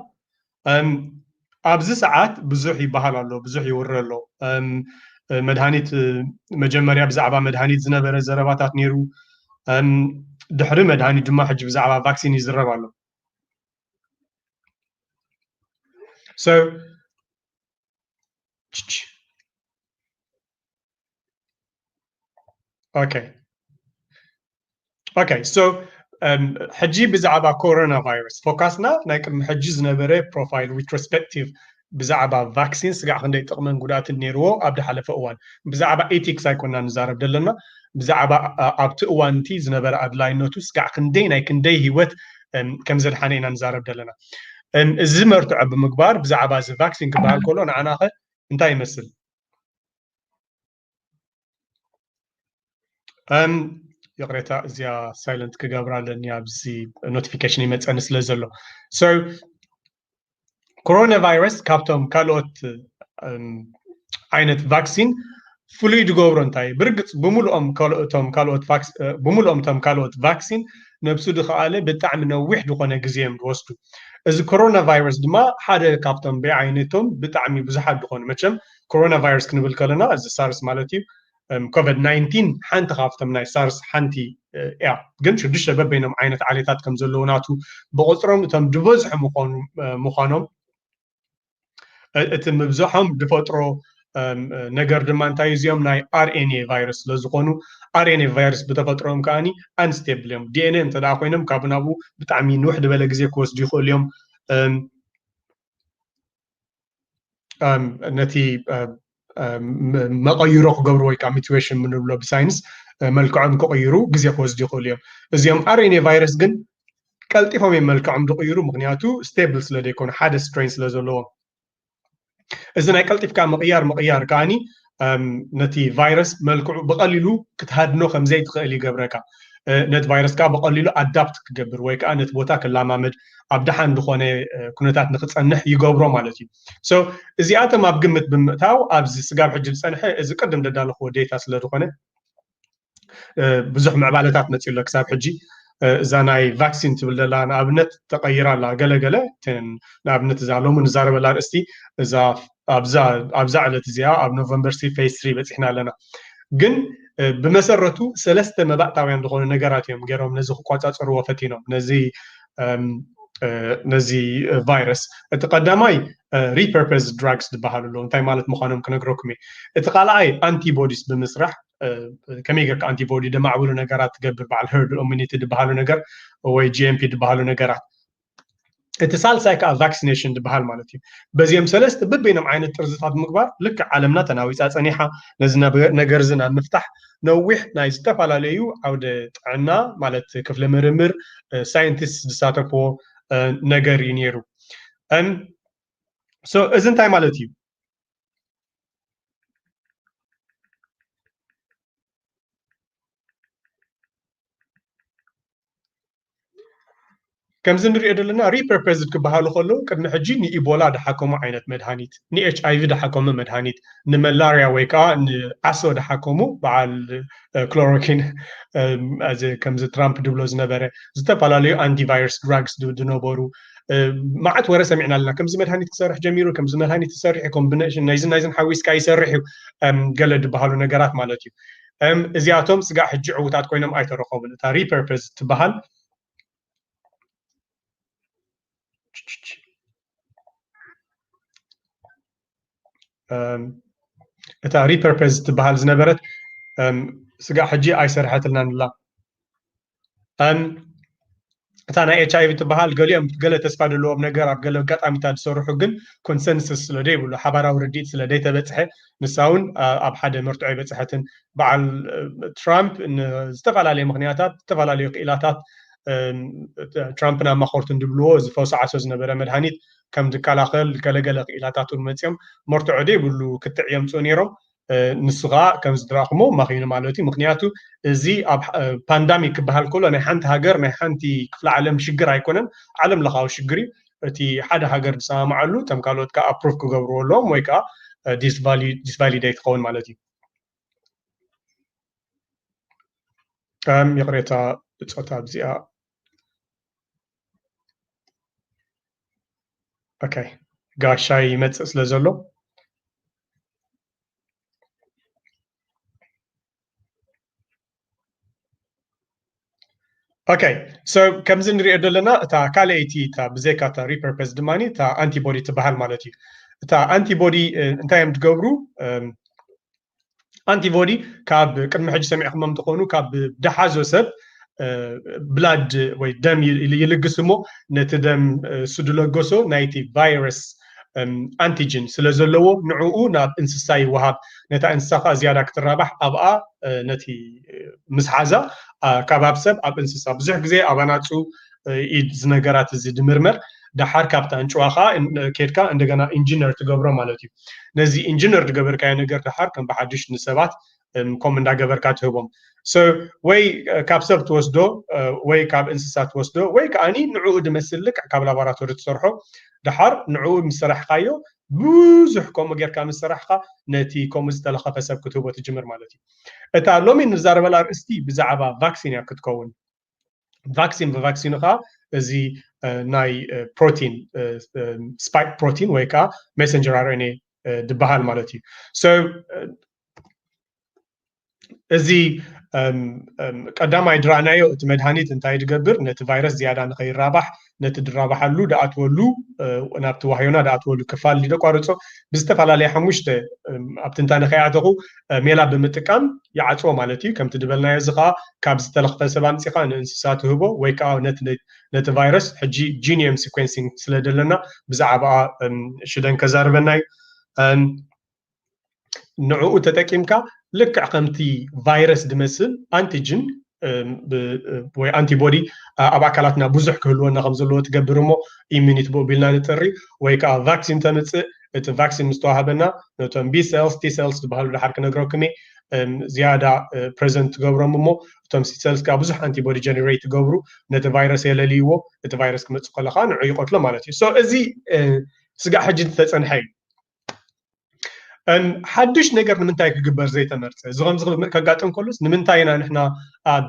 ኣብዚ ሰዓት ብዙሕ ይበሃል ኣሎ ብዙሕ ይውረ ኣሎ መድሃኒት መጀመርያ ብዛዕባ መድሃኒት ዝነበረ ዘረባታት ነይሩ ድሕሪ መድሃኒት ድማ ሕጂ ብዛዕባ ቫክሲን ይዝረብ ኣሎ ኦኬ ኦኬ ሶ ሕጂ ብዛዕባ ኮሮና ቫይረስ ፎካስና ናይ ቅድሚ ሕጂ ዝነበረ ፕሮፋይል ሪትሮስፔክቲቭ ብዛዕባ ቫክሲን ስጋዕ ክንደይ ጥቕምን ጉድኣትን ነይርዎ ኣብ ዝሓለፈ እዋን። ብዛዕባ ኤቲክስ ኣይኮና ንዛረብ ዘለና፣ ብዛዕባ ኣብቲ እዋን እቲ ዝነበረ ኣድላይነቱ ስጋዕ ክንደይ ናይ ክንደይ ህይወት ከም ዘድሓነ ኢና ንዛረብ ዘለና። እዚ መርትዖ ብምግባር ብዛዕባ እዚ ቫክሲን ክበሃል ከሎ ንዓናኸ እንታይ ይመስል? እም ይቕሬታ፣ እዚኣ ሳይለንት ክገብራ ኣለኒ፣ ኣብዚ ኖቲፊኬሽን ይመፀኒ ስለ ዘሎ። So ኮሮና ቫይረስ ካብቶም ካልኦት ዓይነት ቫክሲን ፍሉይ ዝገብሮ እንታይ? ብርግፅ ብምሉኦም ካልኦቶም ካልኦት ቫክስ- እ፣ ብምሉኦም እቶም ካልኦት ቫክሲን ነብሱ ድኸኣለ ብጣዕሚ ነዊሕ ዝኾነ ግዜ እዮም ዝወስዱ። እዚ ኮሮና ቫይረስ ድማ ሓደ ካብቶም ብዓይነቶም ብጣዕሚ ብዙሓት ዝኾኑ፣ መቸም ኮሮና ቫይረስ ክንብል ከለና እዚ ሳርስ ማለት እዩ፣ ኮቪድ ናይንቲን ሓንቲ ካብቶም ናይ ሳርስ ሓንቲ እያ። ግን ሽዱሽተ በበይኖም ዓይነት ዓሌታት ከም ዘለዉ ናቱ ብቁፅሮም እቶም ዝበዝሑ ምዃኑ ምዃኖም እቲ ምብዝሖም ዝፈጥሮ ነገር ድማ እንታይ፣ እዚኦም ናይ ኣርኤንኤ ቫይረስ ስለ ዝኾኑ ኣርኤንኤ ቫይረስ ብተፈጥሮም ከዓኒ ኣንስቴብል እዮም። ዲኤንኤ እንተ ደኣ ኮይኖም ካብ ናብኡ ብጣዕሚ ንውሕ ዝበለ ግዜ ክወስዱ ይኽእሉ እዮም። ነቲ መቐይሮ ክገብሩ ወይ ከዓ ሚትዌሽን ምንብሎ ብሳይንስ መልክዖም ክቕይሩ ግዜ ክወስዱ ይኽእሉ እዮም። እዚኦም ኣርኤንኤ ቫይረስ ግን ቀልጢፎም እዮም መልክዖም ዝቕይሩ፣ ምክንያቱ ስቴብል ስለ ዘይኮኑ፣ ሓደ ስትሬን ስለ ዘለዎም። እዚ ናይ ቀልጢፍካ ምቕያር ምቕያር ከዓኒ ነቲ ቫይረስ መልክዑ ብቐሊሉ ክትሃድኖ ከም ዘይትኽእል ይገብረካ። ነቲ ቫይረስ ከዓ ብቐሊሉ ኣዳፕት ክገብር ወይ ከዓ ነቲ ቦታ ክላማመድ ኣብ ደሓን ዝኾነ ኩነታት ንክፀንሕ ይገብሮ ማለት እዩ። So እዚኣቶም ኣብ ግምት ብምእታው ኣብዚ ስጋብ ሕጂ ዝፀንሐ እዚ ቅድም ደዳለኽዎ ዴታ ስለ ዝኾነ ብዙሕ ምዕባለታት መፅኡ ኣሎ ክሳብ ሕጂ። እዛ ናይ ቫክሲን ትብል ዘላ ንኣብነት ተቐይራ ኣላ። ገለገለ ንኣብነት እዛ ሎሚ ንዛረበላ ኣርእስቲ እዛ ኣብዛ ዕለት እዚኣ ኣብ ኖቨምበር ሲ ፌዝ ትሪ በፂሕና ኣለና። ግን ብመሰረቱ ሰለስተ መባእታውያን ዝኾኑ ነገራት እዮም ገይሮም ነዚ ክቆፃፀርዎ ፈቲኖም ነዚ ነዚ ቫይረስ። እቲ ቀዳማይ ሪፐርፐዝ ድራግስ ዝበሃሉ ኣለዉ። እንታይ ማለት ምዃኖም ክነግረኩም እየ። እቲ ካልኣይ ኣንቲቦዲስ ብምስራሕ ከመይ ጌርካ ኣንቲቦዲ ደማዕብሉ ነገራት ትገብር፣ በዓል ሄርድ ኢሚኒቲ ዝበሃሉ ነገር ወይ ጂ ኤም ፒ ዝበሃሉ ነገራት። እቲ ሳልሳይ ከዓ ቫክሲኔሽን ዝበሃል ማለት እዩ። በዚኦም ሰለስተ በበይኖም ዓይነት ጥርዝታት ምግባር ልክዕ ዓለምና ተናዊፃ ፀኒሓ። ነዚ ነገር እዚ ናብ ምፍታሕ ነዊሕ ናይ ዝተፈላለዩ ዓውደ ጥዕና ማለት ክፍለ ምርምር ሳይንቲስት ዝሳተፍዎ ነገር እዩ ነይሩ። So እዚ እንታይ ማለት እዩ? ከምዚ ንሪኦ ዘለና ሪፐርፐዝድ ክበሃሉ ከለዉ ቅድሚ ሕጂ ንኢቦላ ዝሓከሙ ዓይነት መድሃኒት፣ ንኤች ኣይ ቪ ዝሓከሙ መድሃኒት፣ ንመላርያ ወይ ከዓ ንዓሶ ዝሓከሙ በዓል ክሎሮኪን፣ ከምዚ ትራምፕ ድብሎ ዝነበረ ዝተፈላለዩ ኣንቲቫይረስ ድራግስ ዝነበሩ መዓት ወረ ሰሚዕና ኣለና። ከምዚ መድሃኒት ክሰርሕ ጀሚሩ፣ ከምዚ መድሃኒት ክሰርሕ እዩ፣ ኮምቢኔሽን ናይዝን ናይዝን ሓዊስካ ይሰርሕ እዩ፣ ገለ ዝበሃሉ ነገራት ማለት እዩ። እዚኣቶም ስጋዕ ሕጂ ዕዉታት ኮይኖም ኣይተረኸቡን። እታ ሪፐርፐዝ ትበሃል እታ ሪፐርፐዝ ትበሃል ዝነበረት ስጋዕ ሕጂ ኣይሰርሐትልናን ኣላ። እታ ናይ ኤች ኣይ ቪ ትበሃል ገሊኦም ገለ ተስፋ ዘለዎም ነገር ኣብ ገለ ኣጋጣሚታት ዝሰርሑ ግን ኮንሰንሰስ ስለ ዘይብሉ ሓባራዊ ርድኢት ስለ ዘይተበፅሐ ንሳ እውን ኣብ ሓደ መርትዖ ኣይበፅሐትን። በዓል ትራምፕ ንዝተፈላለየ ምክንያታት ዝተፈላለዩ ክኢላታት ትራምፕን ኣማኸርቱን ዝብልዎ ዝፈውስ ዓሶ ዝነበረ መድሃኒት ከም ዝከላኸል ገለገለ ክኢላታት እውን መፂኦም መርትዖ ዘይብሉ ክትዕ የምፅኡ ነይሮም። ንሱ ከዓ ከም ዝድረእኹሞ ማኺኑ ማለት እዩ። ምክንያቱ እዚ ኣብ ፓንዳሚክ ክበሃል ከሎ ናይ ሓንቲ ሃገር ናይ ሓንቲ ክፍለ ዓለም ሽግር ኣይኮነን፣ ዓለም ለኻዊ ሽግር እዩ። እቲ ሓደ ሃገር ዝሰማማዓሉ እቶም ካልኦት ከዓ ኣፕሩቭ ክገብርዎ ኣለዎም ወይ ከዓ ዲስቫሊዴት ክኸውን ማለት እዩ። ይቕሬታ ብፆታ ኣብዚኣ ኦኬ፣ ጋሻይ ይመፅእ ስለ ዘሎ። ኦኬ፣ so ከምዚ ንሪኦ ዘለና እታ ካልኣይቲ እታ ብዘይካ እታ ሪፐርፐዝ ድማ እታ ኣንቲቦዲ ትበሃል ማለት እዩ። እታ ኣንቲቦዲ እንታይ እዮም ትገብሩ? ኣንቲቦዲ ካብ ቅድሚ ሕጂ ሰሚዕኩሞም እንትኾኑ ካብ ደሓዞ ሰብ ብላድ ወይ ደም ይልግስ እሞ ነቲ ደም እሱ ዝለገሶ ናይቲ ቫይረስ ኣንቲጅን ስለ ዘለዎ ንዕኡ ናብ እንስሳ ይወሃብ። ነታ እንስሳ ከዓ ዝያዳ ክትራባሕ ኣብኣ ነቲ ምስ ሓዛ ካብ ኣብ ሰብ ኣብ እንስሳ ብዙሕ ግዜ ኣብ ኣናፁ ኢድ ዝነገራት እዚ ድምርመር ደሓር ካብታ ኣንጭዋ ከዓ ኬድካ እንደገና ኢንጂነር ትገብሮ ማለት እዩ። ነዚ ኢንጂነር ዝገበርካዮ ነገር ደሓር ከም ብሓድሽ ንሰባት ከም እንዳገበርካ ትህቦም። ወይ ካብ ሰብ ትወስዶ ወይ ካብ እንስሳ ትወስዶ ወይ ከዓኒ ንዕኡ ድመስል ልክዕ ካብ ላቦራቶሪ ትሰርሖ ደሓር ንዕኡ ምስ ሰራሕካዮ ብዙሕ ከምኡ ጌርካ ምስ ሰራሕካ ነቲ ከምኡ ዝተለኸፈ ሰብ ክትህቦ ትጅምር ማለት እዩ። እታ ሎሚ ንዛረበላ ኣርእስቲ ብዛዕባ ቫክሲን እያ ክትከውን። ቫክሲን ብቫክሲኑ ከዓ እዚ ናይ ፕሮቲን ስፓይክ ፕሮቲን ወይ ከዓ ሜሰንጀር ኣርኤንኤ ዝበሃል ማለት እዩ። እዚ ቀዳማይ ድራእናዮ እቲ መድሃኒት እንታይ ድገብር ነቲ ቫይረስ ዝያዳ ንኸይራባሕ ነቲ ድራባሓሉ ድኣትወሉ ናብቲ ዋህዮና ድኣትወሉ ክፋል ድደቋርፆ ብዝተፈላለየ ሓሙሽተ ኣብ ትንታነ ከይኣተኹ ሜላ ብምጥቃም ይዓፅዎ ማለት እዩ። ከምቲ ድበልናዮ እዚ ከዓ ካብ ዝተለኽፈ ሰብ ኣምፂኻ ንእንስሳ ትህቦ ወይ ከዓ ነቲ ቫይረስ ሕጂ ጂኒየም ሲኮንሲንግ ስለ ዘለና ብዛዕባኣ ሽደን ከዛርበና እዩ። ንዕኡ ተጠቂምካ ልክዕ ከምቲ ቫይረስ ድመስል ኣንቲጅን ወይ ኣንቲቦዲ ኣብ ኣካላትና ብዙሕ ክህልወና ከም ዘለዎ ትገብር እሞ ኢሚኒቲ ብኡ ቢልና ንጥሪ ወይ ከዓ ቫክሲን ተምፅእ። እቲ ቫክሲን ምስ ተዋሃበና ነቶም ቢ ሴልስ ቲ ሴልስ ዝበሃሉ ድሓር ክነግረኩም እየ ዝያዳ ፕረዘንት ትገብሮም እሞ እቶም ቲ ሴልስ ከዓ ብዙሕ ኣንቲቦዲ ጀነሬት ትገብሩ ነቲ ቫይረስ የለልይዎ። እቲ ቫይረስ ክመፅእ ከሎ ከዓ ንዑ ይቀትሎ ማለት እዩ። እዚ ስጋዕ ሕጂ ዝተፀንሐ እዩ። ሓድሽ ነገር ንምንታይ ክግበር ዘይተመርፀ እዚ ከምዚ ከጋጥም ከሎስ ንምንታይ ኢና ንሕና ኣብ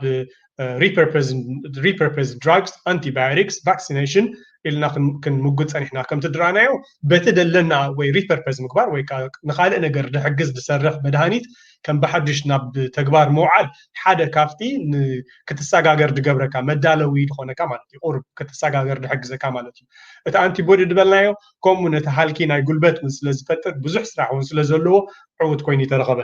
repurpose drugs antibiotics vaccination ኢልና ክንምጉት ፀኒሕና? ከምቲ ድራናዮ በቲ ደለና ወይ repurpose ምግባር ወይ ንካልእ ነገር ድሕግዝ ድሰርሕ መድሃኒት ከም ብሓድሽ ናብ ተግባር ምውዓል ሓደ ካብቲ ክትሰጋገር ድገብረካ መዳለዊ ድኾነካ ማለት እዩ። ቁርብ ክትሰጋገር ድሕግዘካ ማለት እዩ። እቲ ኣንቲቦዲ ድበልናዮ ከምኡ ነቲ ሃልኪ ናይ ጉልበት እውን ስለ ዝፈጥር ብዙሕ ስራሕ እውን ስለ ዘለዎ ዕውት ኮይኑ ይተረኸበ።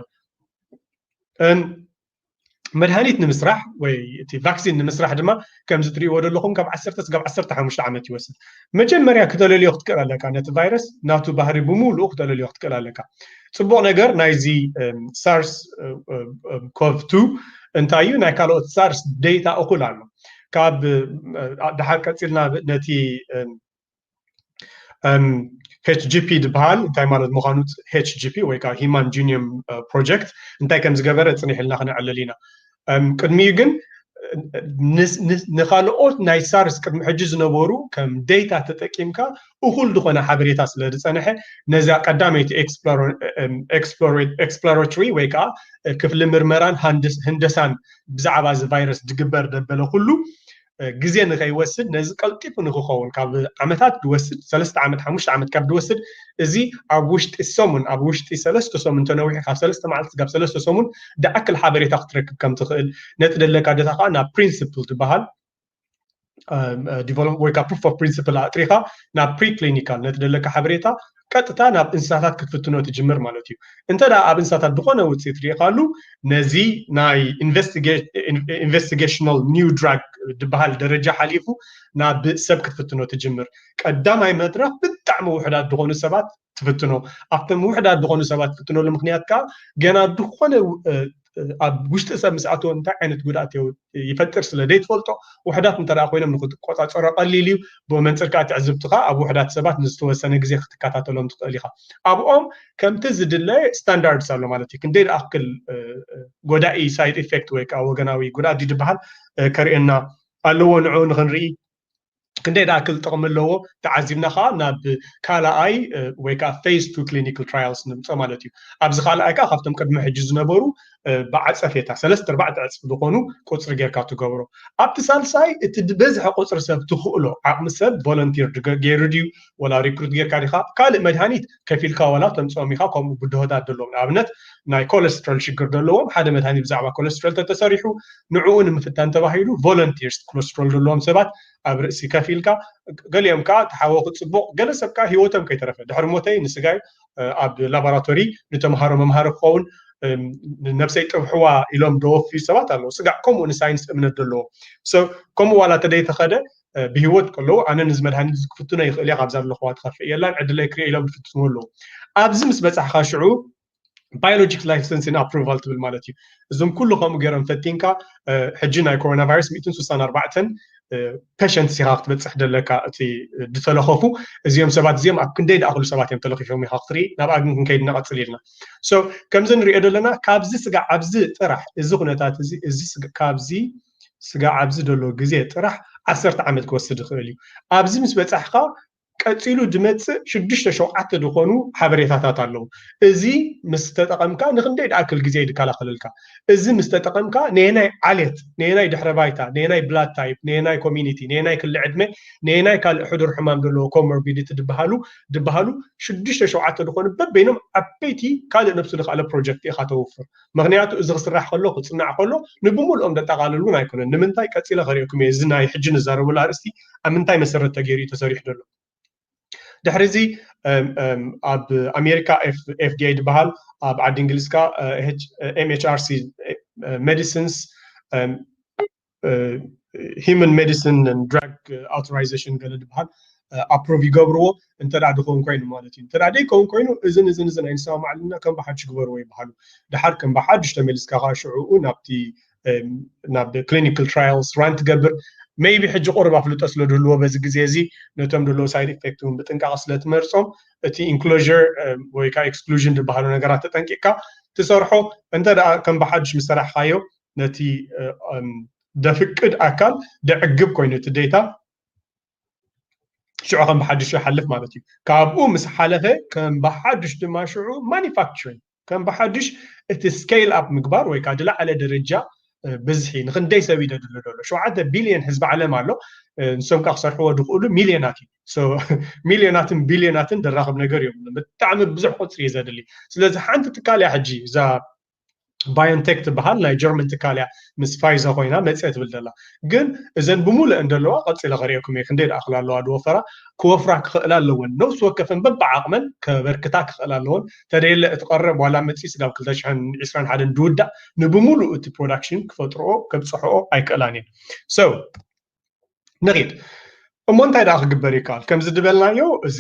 መድሃኒት ንምስራሕ ወይ እቲ ቫክሲን ንምስራሕ ድማ ከምዚ ትሪእዎ ዘለኹም ካብ ዓሰርተ ስጋብ ዓሰርተ ሓሙሽተ ዓመት ይወስድ። መጀመርያ ክተለልዮ ክትክእል ኣለካ ነቲ ቫይረስ ናቱ ባህሪ ብምሉኡ ክተለልዮ ክትክእል ኣለካ። ፅቡቅ ነገር ናይዚ ሳርስ ኮቭ ቱ እንታይ እዩ? ናይ ካልኦት ሳርስ ዴታ እኩል ኣሎ። ካብ ድሓር ቀፂልና ነቲ ኤች ጂ ፒ ዝበሃል እንታይ ማለት ምዃኑ ኤች ጂ ፒ ወይ ከዓ ሂማን ጂኒየም ፕሮጀክት እንታይ ከም ዝገበረ ፅኒሕ ኢልና ክነዕልል ኢና። ቅድሚኡ ግን ንካልኦት ናይ ሳርስ ቅድሚ ሕጂ ዝነበሩ ከም ዴታ ተጠቂምካ እኹል ዝኾነ ሓበሬታ ስለ ዝፀንሐ ነዛ ቀዳመይቲ ኤክስፕሎራቶሪ ወይ ከዓ ክፍሊ ምርመራን ህንደሳን ብዛዕባ እዚ ቫይረስ ዝግበር ደበለ ኩሉ ግዜ ንኸይወስድ ነዚ ቀልጢፉ ንክኸውን ካብ ዓመታት ድወስድ ሰለስተ ዓመት ሓሙሽተ ዓመት ካብ ድወስድ እዚ ኣብ ውሽጢ ሰሙን ኣብ ውሽጢ ሰለስተ ሰሙን ተነዊሑ ካብ ሰለስተ መዓልቲ ካብ ሰለስተ ሰሙን ድኣክል ሓበሬታ ክትረክብ ከም ትኽእል ነቲ ደለካ ደታ ከዓ ናብ ፕሪንስፕል ዝበሃል ዲቨሎፕ ወይ ከዓ ፕሩፍ ኦፍ ፕሪንስፕል ኣጥሪኻ ናብ ፕሪክሊኒካል ነቲ ደለካ ሓበሬታ ቀጥታ ናብ እንስሳታት ክትፍትኖ ትጅምር ማለት እዩ። እንተ ደኣ ኣብ እንስሳታት ዝኾነ ውፅኢት ርኢኻሉ ነዚ ናይ ኢንቨስቲጌሽናል ኒው ድራግ ዝበሃል ደረጃ ሓሊፉ ናብ ሰብ ክትፍትኖ ትጅምር። ቀዳማይ መድረኽ ብጣዕሚ ውሕዳት ዝኾኑ ሰባት ትፍትኖ። ኣብቶም ውሕዳት ዝኾኑ ሰባት ትፍትነሉ ምክንያት ከዓ ገና ዝኾነ ኣብ ውሽጢ ሰብ ምስ ኣተወ እንታይ ዓይነት ጉድኣት ይፈጥር ስለ ዘይትፈልጦ ውሕዳት እንተ ኮይኖም ንክትቆፃፀሮ ቀሊል እዩ። ብኡ መንፅር ከዓ ትዕዝብትኻ ኣብ ውሕዳት ሰባት ንዝተወሰነ ግዜ ክትከታተሎም ትኽእል ኢኻ። ኣብኦም ከምቲ ዝድለ ስታንዳርድስ ኣሎ ማለት እዩ። ክንደይ ዝኣክል ጎዳኢ ሳይድ ኢፌክት ወይ ከዓ ወገናዊ ጉድኣት ድበሃል ከርእየና ኣለዎ ንዕኡ ንክንርኢ ክንደይ ዝኣክል ጥቕሚ ኣለዎ ተዓዚብና ከዓ ናብ ካልኣይ ወይ ከዓ ፌዝ ቱ ክሊኒካል ትራያልስ ንምፅኦ ማለት እዩ። ኣብዚ ካልኣይ ከዓ ካብቶም ቅድሚ ሕጂ ዝነበሩ ብዓፀፌታ ሰለስተ ኣርባዕተ ዕፅፊ ዝኾኑ ቁፅሪ ጌርካ ትገብሮ። ኣብቲ ሳልሳይ እቲ ዝበዝሐ ቁፅሪ ሰብ ትኽእሎ ዓቕሚ ሰብ ቮለንቲር ገይሩ ድዩ ወላ ሪክሩት ጌርካ ዲኻ ካልእ መድሃኒት ከፊልካ ወላ ተምፅኦም ኢኻ። ከምኡ ብድሆታት ዘለዎም ንኣብነት ናይ ኮለስትሮል ሽግር ዘለዎም ሓደ መድሃኒት ብዛዕባ ኮለስትሮል ተተሰሪሑ ንዕኡ ንምፍታን ተባሂሉ ቮለንቲርስ ኮለስትሮል ዘለዎም ሰባት ኣብ ርእሲ ከፊልካ ገሊኦም ከዓ ተሓወኹ ፅቡቕ ገለ ሰብ ከዓ ህይወቶም ከይተረፈ ድሕሪ ሞተይ ንስጋይ ኣብ ላቦራቶሪ ንተምሃሮ መምሃሪ ክኸውን ነብሰይ ጥብሕዋ ኢሎም ደወፍዩ ሰባት ኣለዉ። ስጋዕ ከምኡ ንሳይንስ እምነት ዘለዎ ሰብ ከምኡ ዋላ ተደይተኸደ ብሂወት ከለዉ ኣነ ንዚ መድሃኒት ክፍትኖ ይኽእል እየ፣ ካብዛ ዘለኹዋ ትኸፍእ የላን፣ ዕድለይ ክሪኦ ኢሎም ዝፍትንዎ ኣለዉ። ኣብዚ ምስ በጻሕካ ሽዑ biologic licensing approval ትብል ማለት እዩ። እዞም ኩሉ ከምኡ ገይሮም ፈቲንካ ሕጂ ናይ ኮሮና ቫይረስ ሚእትን ስሳን ኣርባዕተን ፔሸንትስ ኢኻ ክትበፅሕ ደለካ እቲ ዝተለኸፉ። እዚኦም ሰባት እዚኦም ኣብ ክንደይ ደኣክሉ ሰባት እዮም ተለኺፎም ኢኻ ክትርኢ። ናብኣ ግን ክንከይድ ንቐፅል ኢልና። ከምዚ ንሪኦ ዘለና ካብዚ ስጋዕ ኣብዚ ጥራሕ እዚ ኩነታት እዚ እዚ ካብዚ ስጋዕ ኣብዚ ዘሎ ግዜ ጥራሕ ዓሰርተ ዓመት ክወስድ ይኽእል እዩ። ኣብዚ ምስ በፃሕካ ቀፂሉ ድመፅእ ሽዱሽተ ሸውዓተ ዝኾኑ ሓበሬታታት ኣለዉ። እዚ ምስ ተጠቐምካ ንክንደይ ድኣክል ግዜ ድከላኸለልካ። እዚ ምስ ተጠቐምካ ነየናይ ዓሌት፣ ነየናይ ድሕረ ባይታ፣ ነየናይ ብላድ ታይፕ፣ ነየናይ ኮሚኒቲ፣ ነየናይ ክሊ ዕድመ፣ ነየናይ ካልእ ሕዱር ሕማም ዘለዎ ኮሞርቢዲቲ ድበሃሉ ድበሃሉ ሽዱሽተ ሸውዓተ ዝኾኑ በበይኖም ዓበይቲ ካልእ ነብሱ ድካለ ፕሮጀክት ኢኻ ተውፍር። ምክንያቱ እዚ ክስራሕ ከሎ ክፅናዕ ከሎ ንብሙልኦም ደጠቃልል እውን ኣይኮነን። ንምንታይ ቀፂለ ከሪኦኩም እየ። እዚ ናይ ሕጂ ንዛረበሉ ኣርእስቲ ኣብ ምንታይ መሰረት ተገይሩ እዩ ተሰሪሑ ዘሎ። ድሕሪ እዚ ኣብ ኣሜሪካ ኤፍዲኣይ ዝበሃል ኣብ ዓዲ እንግሊዝ ከኣ ኤምኤችኣርሲ ሜዲሲንስ ሂማን ሜዲሲን ድራግ ኣውቶራይዜሽን ገለ ዝበሃል ኣፕሩቭ ይገብርዎ። እንተ ደኣ ድኸውን ኮይኑ ማለት እዩ። እንተ ደኣ ደይከውን ኮይኑ እዝን እዝን እዝን ኣይንሰማማዕልና ከም ብሓድሽ ግበርዎ ይበሃሉ። ድሓር ከም ብሓድሽ ተመሊስካ ከዓ ሽዕኡ ናብቲ ናብ ክሊኒካል ትራያልስ ራን ትገብር። ሜይቢ ሕጂ ቁሩብ ኣፍልጦ ስለ ድህልዎ በዚ ግዜ እዚ ነቶም ደለዎ ሳይድ ኢፌክት እውን ብጥንቃቐ ስለ ትመርጾም እቲ ኢንክሎዥር ወይ ከዓ ኤክስክሉዥን ዝበሃሉ ነገራት ተጠንቂቕካ ትሰርሖ። እንተ ደኣ ከም ብሓድሽ ምስ ሰራሕካዮ ነቲ ደፍቅድ ኣካል ደዕግብ ኮይኑ እቲ ዴታ ሽዑ ከም ብሓድሽ ይሓልፍ ማለት እዩ። ካብኡ ምስ ሓለፈ ከም ብሓድሽ ድማ ሽዑ ማኒፋክቸሪንግ ከም ብሓድሽ እቲ ስኬል ኣፕ ምግባር ወይ ከዓ ዝለዓለ ደረጃ ብዝሒ ንክንደይ ሰብ እዩ ደድሊ ዘሎ? ሸውዓተ ቢልዮን ህዝቢ ዓለም ኣሎ። ንሶም ከዓ ክሰርሕዎ ዝኽእሉ ሚልዮናት እዩ። ሚልዮናትን ቢልዮናትን ደራኽብ ነገር እዮም። ብጣዕሚ ብዙሕ ቁፅሪ እዩ ዘድሊ። ስለዚ ሓንቲ ትካል እያ ሕጂ እዛ ባዮንቴክ ትበሃል ናይ ጀርመን ትካል እያ ምስ ፋይዘ ኮይና መፅአ ትብል ዘላ። ግን እዘን ብሙሉእ እንደለዋ ቀፂለ ከሪኦኩም እየ። ክንደይ ደኣክል ኣለዋ ዝወፈራ ክወፍራ ክኽእላ ኣለወን። ነብሲ ወከፈን በብዓቕመን ከበርክታ ክኽእላ ኣለወን። ተደየለ እቲ ቀረብ ዋላ መፂ ስጋብ ክልተ ሽሕን ዕስራን ሓደን ድውዳእ ንብሙሉእ እቲ ፕሮዳክሽን ክፈጥርኦ ከብፅሕኦ ኣይክእላን እየን። So ንኺድ እሞ እንታይ ደኣ ክግበር ይከኣል? ከምዚ ዝበልናዮ እዚ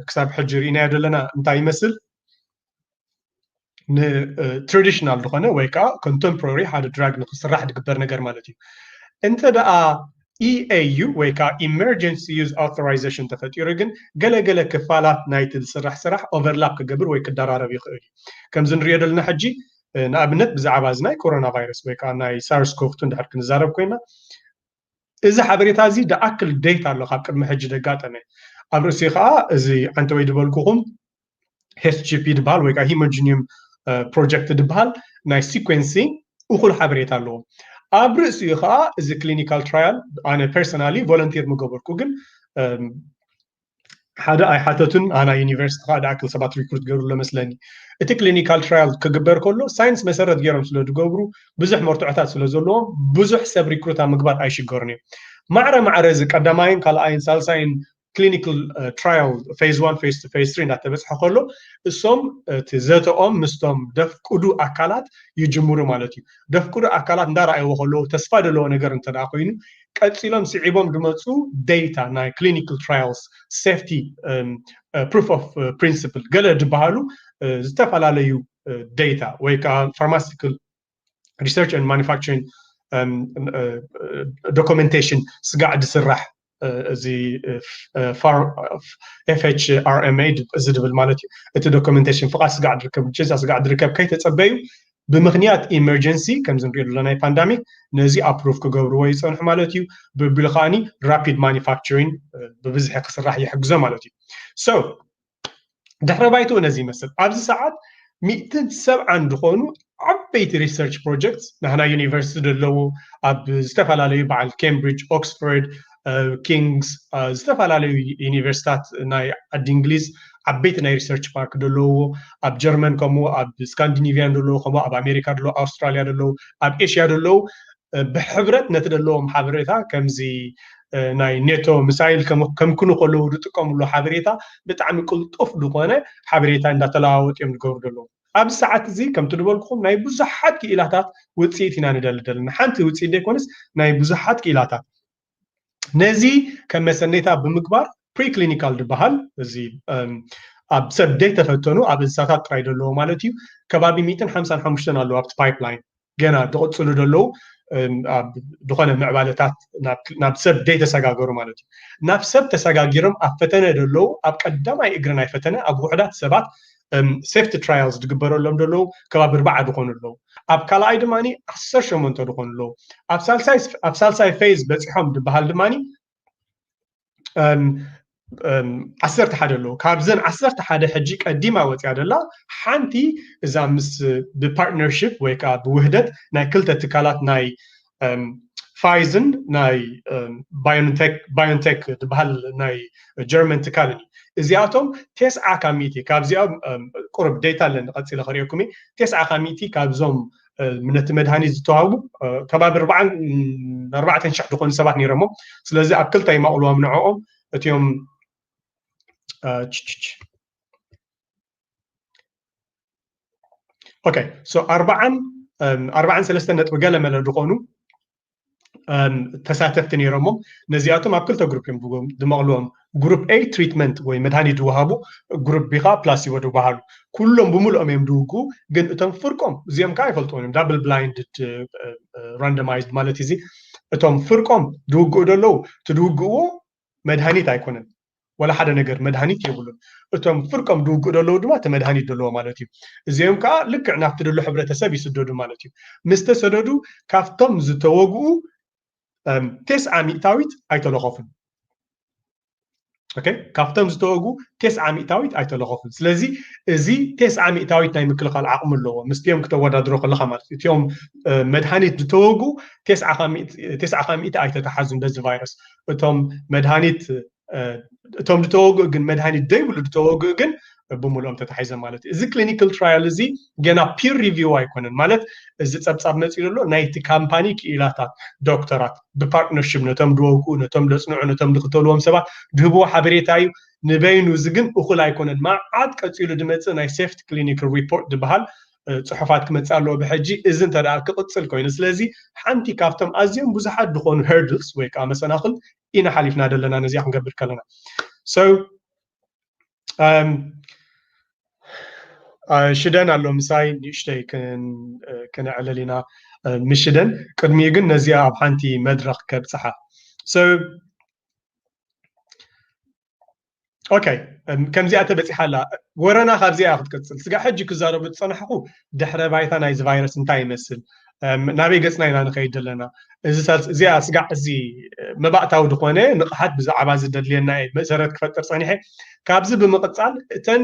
ክሳብ ሕጂ ርኢናዮ ዘለና እንታይ ይመስል? ንትራዲሽናል ዝኾነ ወይ ከዓ ኮንተምፖራሪ ሓደ ድራግ ንክስራሕ ዝግበር ነገር ማለት እዩ። እንተ ደኣ ኢኤዩ ወይ ከዓ ኢመርጀንሲ ዩዝ ኣውቶራይዜሽን ተፈጢሩ ግን ገለገለ ክፋላት ናይቲ ዝስራሕ ስራሕ ኦቨርላፕ ክገብር ወይ ክደራረብ ይኽእል እዩ። ከምዚ ንሪኦ ዘለና ሕጂ ንኣብነት ብዛዕባ እዚ ናይ ኮሮና ቫይረስ ወይ ከዓ ናይ ሳርስ ኮቭ ቱ እንድሕር ክንዛረብ ኮይና እዚ ሓበሬታ እዚ ደኣክል ዴታ ኣሎ ካብ ቅድሚ ሕጂ ደጋጠመ ኣብ ርእሲ ከዓ እዚ ዓንተወይ ዝበልኩኹም ኤስጂፒ ዝበሃል ወይ ከዓ ሂሞጂኒየም ፕሮጀክት ዝበሃል ናይ ሲኮንሲንግ እኹል ሓበሬታ ኣለዎ። ኣብ ርእሲኡ ከዓ እዚ ክሊኒካል ትራያል ኣነ ፐርሰናሊ ቮለንቲር ምገበርኩ ግን ሓደ ኣይሓተቱን ኣና ዩኒቨርሲቲ ከዓ ደኣክል ሰባት ሪክሩት ገይሩ ኣሎ መስለኒ። እቲ ክሊኒካል ትራያል ክግበር ከሎ ሳይንስ መሰረት ገይሮም ስለ ዝገብሩ ብዙሕ መርትዖታት ስለ ዘለዎም ብዙሕ ሰብ ሪክሩት ኣብ ምግባር ኣይሽገሩን እዮም። ማዕረ ማዕረ እዚ ቀዳማይን ካልኣይን ሳልሳይን ክሊኒካል ትራያል ፌዝ ዋን ፌዝ ቱ ፌዝ ትሪ እንዳተበፅሐ ከሎ እሶም እቲ ዘተኦም ምስቶም ደፍቅዱ ኣካላት ይጅምሩ ማለት እዩ። ደፍቅዱ ኣካላት እንዳረኣይዎ ከለዉ ተስፋ ዘለዎ ነገር እንተ ደኣ ኮይኑ ቀፂሎም ስዒቦም ዝመፁ ዴታ ናይ ክሊኒካል ትራያልስ ሴፍቲ ፕሩፍ ኦፍ ፕሪንስፕል ገለ ዝበሃሉ ዝተፈላለዩ ዴታ ወይ ከዓ ፋርማሲቲካል ሪሰርች ኤንድ ማኑፋክቸሪንግ ዶኩመንቴሽን ስጋዕ ዝስራሕ እዚ ኤፍኤችኣርኤምኤ እዚ ድብል ማለት እዩ። እቲ ዶኩመንቴሽን ፍቓድ ስጋዕ ድርከብ ጅንሳ ስጋዕ ድርከብ ከይተፀበዩ ብምክንያት ኢመርጀንሲ ከምዚ ንሪኦ ዘለና ናይ ፓንዳሚክ ነዚ ኣፕሩቭ ክገብርዎ ይፀንሑ ማለት እዩ። ብቢሉ ከዓኒ ራፒድ ማኒፋክቸሪንግ ብብዝሒ ክስራሕ ይሕግዞ ማለት እዩ። So ድሕረ ባይትኡ ነዚ ይመስል። ኣብዚ ሰዓት ሚእትን ሰብዓን ዝኾኑ ዓበይቲ ሪሰርች ፕሮጀክትስ ናህና ዩኒቨርሲቲ ዘለዉ ኣብ ዝተፈላለዩ በዓል ኬምብሪጅ፣ ኦክስፎርድ፣ ኪንግስ፣ ዝተፈላለዩ ዩኒቨርሲታት ናይ ዓዲ እንግሊዝ ዓበይቲ ናይ ሪሰርች ፓርክ ዘለውዎ ኣብ ጀርመን ከምኡ ኣብ ስካንዲኒቪያን ዘለዉ ከምኡ ኣብ ኣሜሪካ ዘለዉ ኣውስትራሊያ ዘለዉ ኣብ ኤሽያ ዘለዉ ብሕብረት ነቲ ዘለዎም ሓበሬታ ከምዚ ናይ ኔቶ ሚሳይል ከምክኑ ከለዉ ዝጥቀምሉ ሓበሬታ ብጣዕሚ ቅልጡፍ ዝኾነ ሓበሬታ እንዳተለዋወጡ እዮም ዝገብሩ ዘለዉ። ኣብዚ ሰዓት እዚ ከምቲ ዝበልኩኹም ናይ ብዙሓት ክኢላታት ውፅኢት ኢና ንደሊ ዘለና። ሓንቲ ውፅኢት ዘይኮነስ ናይ ብዙሓት ክኢላታት። ነዚ ከም መሰነይታ ብምግባር ፕሪክሊኒካል ዝበሃል እዚ ኣብ ሰብ ዘይተፈተኑ ኣብ እንስሳታት ጥራይ ዘለዎ ማለት እዩ ከባቢ ሚእትን ሓምሳን ሓሙሽተን ኣለዉ ኣብቲ ፓይፕላይን ገና ዝቕፅሉ ዘለዉ ዝኾነ ምዕባለታት ናብ ሰብ ዘይተሰጋገሩ ማለት እዩ ናብ ሰብ ተሰጋጊሮም ኣብ ፈተነ ዘለዉ ኣብ ቀዳማይ እግሪ ናይ ፈተነ ኣብ ውሕዳት ሰባት ሴፍቲ ትራያልስ ዝግበረሎም ዘለዉ ከባቢ ኣርባዓ ዝኾኑ ኣለዉ ኣብ ካልኣይ ድማ ዓሰርተ ሸሞንተ ዝኾኑ ኣለዉ ኣብ ሳልሳይ ፌዝ በፂሖም ዝበሃል ድማ ዓሰርተ ሓደ ኣለዉ ካብዘን ዓሰርተ ሓደ ሕጂ ቀዲማ ወፅያ ደላ ሓንቲ እዛ ምስ ብፓርትነርሽፕ ወይ ከዓ ብውህደት ናይ ክልተ ትካላት ናይ ፋይዝን ናይ ባዮንቴክ ዝበሃል ናይ ጀርመን ትካልን እዩ እዚኣቶም ቴስዓ ካብ ሚእቲ ካብዚኦም ቁርብ ዴታ ኣለኒ ቀፂለ ከሪኦኩም ቴስዓ ካብ ሚእቲ ካብዞም ነቲ መድሃኒት ዝተዋህቡ ከባቢ ኣርባዕተን ሽሕ ዝኾኑ ሰባት ነይሮሞ ስለዚ ኣብ ክልተ ይማቕልዎም ንዕኦም እቲኦም ኦኬ ሶ ኣርባዓን ኣርባዓን ሰለስተን ነጥቢ ገለ መለ ዝኾኑ ተሳተፍቲ ነይሮሞ ነዚኣቶም ኣብ ክልተ ግሩፕ እዮም ዝመቕልዎም ግሩፕ ኤ ትሪትመንት ወይ መድሃኒት ዝወሃቡ ግሩፕ ቢ ከዓ ፕላሲቦ ዝበሃሉ ኩሎም ብምልኦም እዮም ዝውግኡ ግን እቶም ፍርቆም እዚኦም ከዓ ይፈልጥዎም እዮም ዳብል ብላይንድ ራንደማይዝድ ማለት እዚ እቶም ፍርቆም ዝውግኡ ዘለዉ እቲ ዝውግእዎ መድሃኒት ኣይኮነን ወላ ሓደ ነገር መድሃኒት የብሉን እቶም ፍርቆም ዝውግኡ ዘለዉ ድማ እቲ መድሃኒት ዘለዎ ማለት እዩ እዚኦም ከዓ ልክዕ ናብቲ ደሎ ሕብረተሰብ ይስደዱ ማለት እዩ ምስ ተሰደዱ ካብቶም ዝተወግኡ ቴስዓ ሚእታዊት ኣይተለኸፉን ካብቶም ዝተወጉ ቴስዓ ሚእታዊት ኣይተለኸፉን ስለዚ እዚ ቴስዓ ሚእታዊት ናይ ምክልኻል ዓቕሚ ኣለዎ ምስቲኦም ክተወዳድሮ ከለካ ማለት እቲኦም መድሃኒት ዝተወጉ ቴስዓ ሚእቲ ኣይተተሓዙን በዚ ቫይረስ እቶም መድሃኒት እቶም ዝተወግኡ ግን መድሃኒት ዘይብሉ ዝተወግኡ ግን ብምልኦም ተታሒዞም ማለት እዩ እዚ ክሊኒካል ትራያል እዚ ገና ፒር ሪቪው ኣይኮነን ማለት እዚ ፀብፃብ መፅኡ ዘሎ ናይቲ ካምፓኒ ክኢላታት ዶክተራት ብፓርትነርሽፕ ነቶም ዝወግኡ ነቶም ዘፅንዑ ነቶም ዝክተልዎም ሰባት ዝህብዎ ሓበሬታ እዩ ንበይኑ እዚ ግን እኹል ኣይኮነን መዓት ቀፂሉ ዝመፅእ ናይ ሴፍቲ ክሊኒካል ሪፖርት ዝበሃል ፅሑፋት ክመፅእ ኣለዎ ብሕጂ እዚ እንተ ክቕፅል ኮይኑ ስለዚ ሓንቲ ካብቶም ኣዝዮም ብዙሓት ዝኾኑ ሄርድልስ ወይ ከዓ መሰናኽል ኢና ሓሊፍና ዘለና ነዚኣ ክንገብር ከለና so ሽደን ኣሎ ምሳይ ንእሽተይ ክነዕለል ኢና ምሽደን ቅድሚኡ ግን ነዚኣ ኣብ ሓንቲ መድረክ ከብፅሓ ኦኬ ከምዚኣ ተበፂሓ ኣላ ወረና ካብዚኣ ክትቅፅል ስጋ ሕጂ ክዛረቡ ዝፀናሕኩ ድሕረ ባይታ ናይዚ ቫይረስ እንታይ ይመስል ናበይ ገፅና ኢና ንኸይድ ዘለና እዚኣ ስጋዕ እዚ መባእታዊ ዝኾነ ንቕሓት ብዛዕባ እዚ ደድልየና መሰረት ክፈጥር ፀኒሐ ካብዚ ብምቕፃል እተን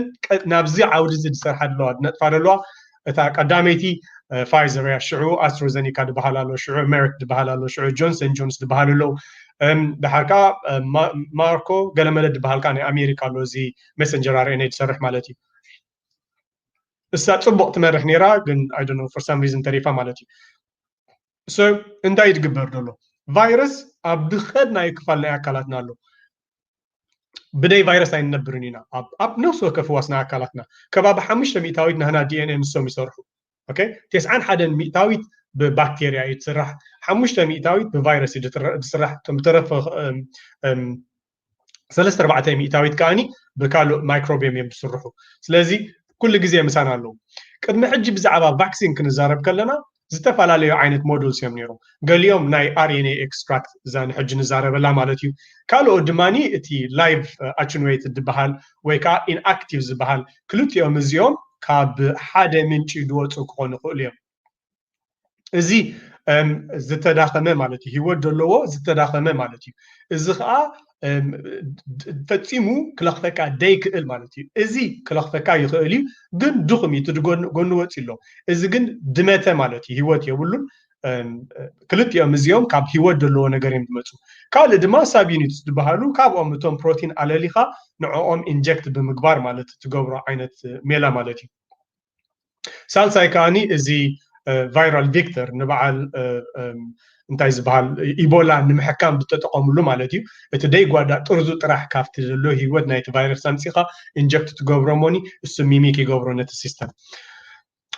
ናብዚ ዓውዲ እዚ ዝሰርሓ ዘለዋ ዝነጥፋ ዘለዋ እታ ቀዳመይቲ ፋይዘር እያ ሽዑ ኣስትሮዘኒካ ዝበሃል ኣሎ ሽዑ ሜሪክ ዝበሃል ኣሎ ሽዑ ጆንሰን ጆንስ ዝበሃል ኣለዉ ድሓር ከዓ ማርኮ ገለመለ ዝበሃል ከዓ ናይ ኣሜሪካ ኣሎ እዚ ሜሰንጀር ኣርኤንኤ ዝሰርሕ ማለት እዩ እሳ ፅቡቅ ትመርሕ ነይራ ግን ኣይደኖ for some reason ተሪፋ ማለት እዩ so እንታይ ትግበር ዘሎ ቫይረስ ኣብ ዝኸድናዮ ክፋል ናይ ኣካላትና ኣሎ ብደይ ቫይረስ ኣይንነብርን ኢና ኣብ ነፍሲ ወከፍ ህዋስ ናይ ኣካላትና ከባቢ ሓሙሽተ ሚእታዊት ናህና ዲኤንኤ ንሶም ይሰርሑ ኦኬ ተስዓን ሓደን ሚእታዊት ብባክቴርያ እዩ ትስራሕ ሓሙሽተ ሚእታዊት ብቫይረስ እዩ ዝስራሕ እቶም ዝተረፈ ሰለስተ ኣርባዕተ ሚእታዊት ከዓኒ ብካልእ ማይክሮቢየም እዮም ዝስርሑ ስለዚ ኩሉ ግዜ ምሳና ኣለዉ ቅድሚ ሕጂ ብዛዕባ ቫክሲን ክንዛረብ ከለና ዝተፈላለዩ ዓይነት ሞዱልስ እዮም ነይሮም ገሊኦም ናይ ኣርኤንኤ ኤክስትራክት እዛ ንሕጂ ንዛረበላ ማለት እዩ ካልኦ ድማ እቲ ላይቭ ኣችኑዌት ዝበሃል ወይ ከዓ ኢንኣክቲቭ ዝበሃል ክልቲኦም እዚኦም ካብ ሓደ ምንጪ ዝወፁ ክኾኑ ይኽእሉ እዮም እዚ ዝተዳኸመ ማለት እዩ ህይወት ዘለዎ ዝተዳኸመ ማለት እዩ እዚ ከዓ ፈፂሙ ክለኽፈካ ደይክእል ማለት እዩ እዚ ክለኽፈካ ይኽእል እዩ ግን ድኹም እዩ ጎኑ ወፂ ኣሎ እዚ ግን ድመተ ማለት እዩ ህይወት የብሉን ክልቲኦም እዚኦም ካብ ህይወት ዘለዎ ነገር እዮም ዝመፁ ካልእ ድማ ሳብ ዩኒትስ ዝበሃሉ ካብኦም እቶም ፕሮቲን ኣለሊኻ ንዕኦም ኢንጀክት ብምግባር ማለት ትገብሮ ዓይነት ሜላ ማለት እዩ ሳልሳይ ከዓኒ እዚ ቫይራል ቪክተር ንበዓል እንታይ ዝበሃል ኢቦላ ንምሕካም ዝተጠቐምሉ ማለት እዩ እቲ ደይጓዳ ጥርዙ ጥራሕ ካብቲ ዘሎ ህይወት ናይቲ ቫይረስ ኣምፂኻ ኢንጀክት ትገብሮ ሞኒ እሱ ሚሚክ ይገብሮ ነቲ ሲስተም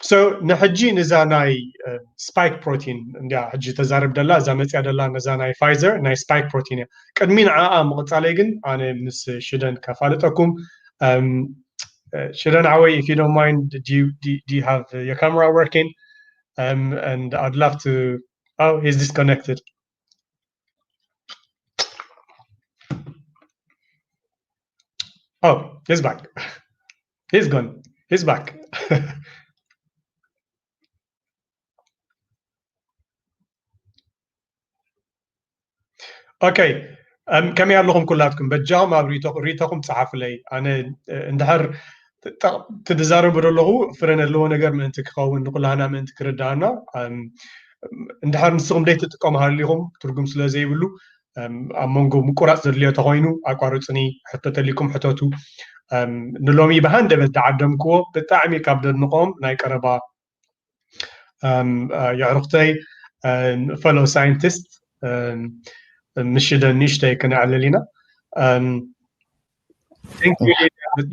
So ንሕጂ ንዛ ናይ ስፓይክ ፕሮቲን እንዲያ ሕጂ ተዛርብ ደላ እዛ መፅያ ደላ ነዛ ናይ ፋይዘር ናይ ስፓይክ ፕሮቲን እያ ቅድሚ ንዓኣ ምቕፃለይ ግን ኣነ ምስ ሽደን ከፋልጠኩም ሽደን ሓወይ if you don't mind do you, do, you- do you have your camera working um, and I'd love to oh he's disconnected oh he's back he's gone he's back okay ከመይ ኣለኹም ኩላትኩም በጃኹም ኣብ ሪኢቶኹም ፀሓፉለይ ኣነ እንድሕር ትዛረቡ ዘለኹ ፍረ ነለዎ ነገር ምእንቲ ክኸውን ንኩላህና ምእንቲ ክርዳእና እንድሕር ንስኹም ደይ ትጥቀሙ ሃሊኹም ትርጉም ስለ ዘይብሉ ኣብ መንጎ ምቁራፅ ዘድልዮ ተኮይኑ ኣቋርፅኒ ሕቶ ተሊኩም ሕተቱ ንሎሚ ብሃንደበት ዝዓደምክዎ ብጣዕሚ ካብ ደንቆም ናይ ቀረባ የዕሩክተይ fellow scientist ምሽደን ንእሽተይ ክነዕልል ኢና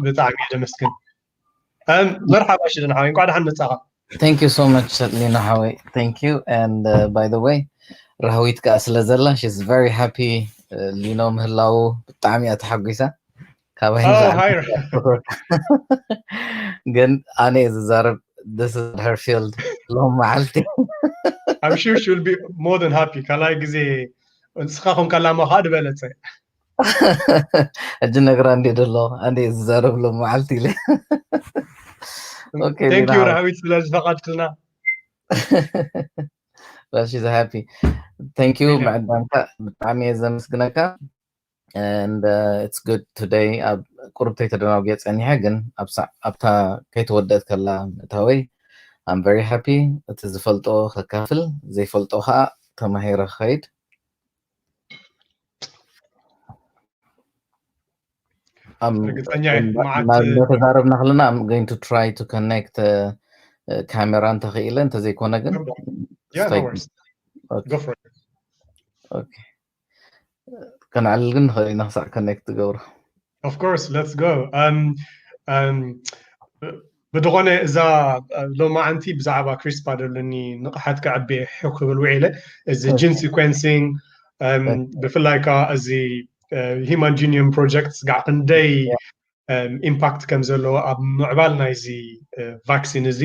ብጣዕሚ እየ ደመስግን መርሓባ ሽደን ሓወይ እንኳዕ ደሓን መፃኻ Thank you so much, Lino Hawi. Thank you. And uh, by the way, Rahawit Kaslazella, she's very happy. Uh, Lino Mhlau, Tami Athaguisa. Oh, hi. Again, Ani is Zarab. This is her field. Lo Mahalti. I'm sure she'll be more than happy. Kala gize, ንስኻኹም ከላመኻ ድበለጸ ሕጂ ነግራ እንዲ ደሎ ኣንዲ ዝዛረብ ሎ መዓልቲ ኢለ ቴንክ ዩ ረሃዊት ስለ ዝፈቐድክልና Well, she's happy. Thank you መዕዳንካ ብጣዕሚ እየ ዘመስግነካ and uh, it's good today ኣብ ቁርብተይ ተደናጉየ ፀኒሐ ግን ኣብታ ከይተወደእት ከላ ምእታወይ I'm very happy እቲ ዝፈልጦ ከካፍል ዘይፈልጦ ከዓ ተማሂረ ክኸይድ ርግፀኛ እናተዛረብና ከለና I'm going to try to connect ካሜራ እንተኽኢለ እንተዘይኮነ ግን ከነዕልል ግን ንኽእል ኢና ክሳዕ connect ትገብሮ Of course, let's go. Um, um, ብዝኾነ እዛ ሎማዓንቲ ብዛዕባ ክሪስፓ ዘለኒ ንቕሓት ከዕቢ ሕው ክብል ውዒለ እዚ gene sequencing ብፍላይ ከዓ እዚ human genome project ስጋዕ ክንደይ impact ከም ዘለዎ ኣብ ምዕባል ናይዚ vaccine እዚ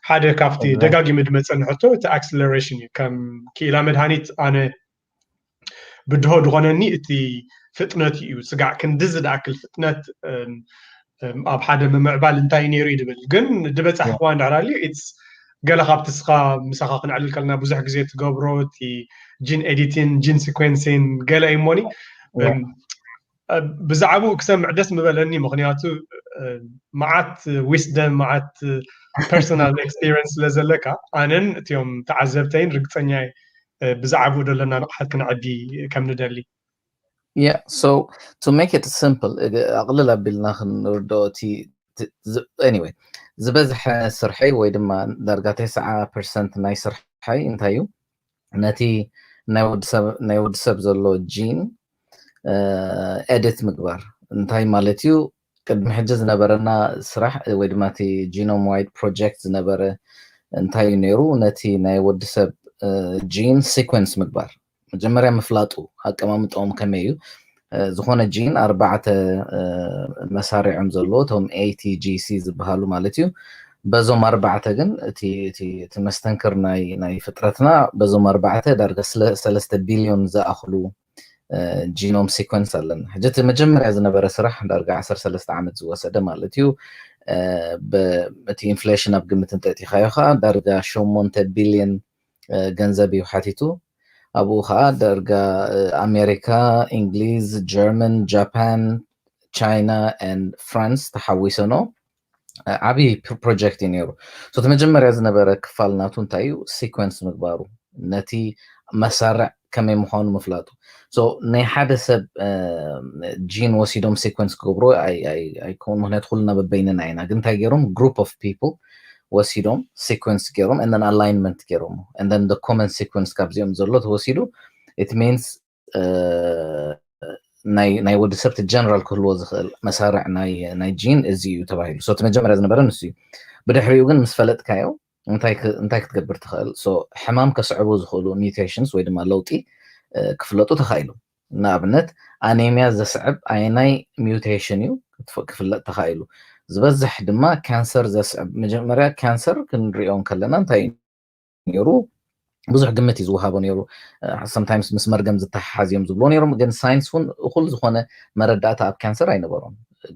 ሓደ ካብቲ ደጋጊመ ዝመፀኒ ሕቶ እቲ acceleration እዩ ከም ክኢላ መድሃኒት ኣነ ብድሆ ዝኾነኒ እቲ ፍጥነት እዩ ስጋዕ ክንድዚ ዝኣክል ፍጥነት ኣብ ሓደ ምምዕባል እንታይ ነይሩ እዩ ድብል ግን ድበፃሕዋ እንድሕር ኣልዩ ኢትስ ገለ ካብቲ ስኻ ምሳኻ ክንዕልል ከለና ብዙሕ ግዜ ትገብሮ እቲ gene editing gene sequencing ገለ እዩ እሞኒ ብዛዕባኡ ክሰምዕ ደስ ምበለኒ ምክንያቱ መዓት wisdom መዓት personal experience ስለ ዘለካ ኣነን እቲኦም ተዓዘብተይን ርግፀኛ ብዛዕባኡ ዘለና ንቕሓት ክንዕቢ ከም ንደሊ Yeah, so to make it simple, ኣቕልል ኣቢልና ክንርድኦ እቲ anyway ዝበዝሐ ስርሐይ ወይ ድማ ዳርጋ ተስዓ ፐርሰንት ናይ ስርሐይ እንታይ እዩ ነቲ ናይ ወዲ ሰብ ዘሎ gene edit ምግባር እንታይ ማለት እዩ ቅድሚ ሕጂ ዝነበረና ስራሕ ወይ ድማ እቲ genome wide project ዝነበረ እንታይ እዩ ነይሩ ነቲ ናይ ወዲ ሰብ gene sequence ምግባር መጀመርያ ምፍላጡ ኣቀማምጦኦም ከመይ እዩ ዝኾነ gene ኣርባዕተ መሳሪዖም ዘለዎ እቶም ATGC ዝበሃሉ ማለት እዩ በዞም ኣርባዕተ ግን እቲ መስተንክር ናይ ፍጥረትና በዞም ኣርባዕተ ዳርጋ ሰለስተ ቢልዮን ዝኣኽሉ genome sequence ኣለና ሕጂ እቲ መጀመርያ ዝነበረ ስራሕ ዳርጋ ዓሰርተ ሰለስተ ዓመት ዝወሰደ ማለት እዩ እቲ inflation ኣብ ግምት እንተእቲኻዮ ከዓ ዳርጋ ሸሞንተ ቢልዮን ገንዘብ እዩ ሓቲቱ ኣብኡ ከዓ ዳርጋ ኣሜሪካ እንግሊዝ ጀርመን ጃፓን ቻይና and ፍራንስ ተሓዊሰኖ ዓብዪ ፕሮጀክት እዩ ነይሩ እቲ መጀመርያ ዝነበረ ክፋል ናቱ እንታይ እዩ sequence ምግባሩ ነቲ መሳርዕ ከመይ ምዃኑ ምፍላጡ ናይ ሓደ ሰብ gene ወሲዶም sequence ክገብሩ ኣይከውን ምክንያቱ ኩልና በበይንና ኢና ግን እንታይ ገይሮም group of people ወሲዶም sequence ገይሮም and alignment ገይሮም and common sequence ካብዚኦም ዘሎ ተወሲዱ it means ናይ ወዲ ሰብ general ክህልዎ ዝኽእል መሳርዕ ናይ gene እዚ እዩ ተባሂሉ so መጀመርያ ዝነበረ ንሱ እዩ ብድሕሪኡ ግን ምስ ፈለጥካዮ እንታይ ክትገብር ትኽእል? ሕማም ከስዕቡ ዝኽእሉ mutations ወይ ድማ ለውጢ ክፍለጡ ተኻኢሉ። ንኣብነት ኣኔሚያ ዘስዕብ ኣየናይ mutation እዩ ክፍለጥ ተኻኢሉ። ዝበዝሕ ድማ ካንሰር ዘስዕብ፣ መጀመርያ ካንሰር ክንሪኦ ከለና እንታይ ነይሩ? ብዙሕ ግምት እዩ ዝወሃቦ ነይሩ። Sometimes ምስ መርገም ዝተሓሓዝ እዮም ዝብሎ ነይሮም፣ ግን ሳይንስ እውን እኹል ዝኾነ መረዳእታ ኣብ ካንሰር ኣይነበሮም።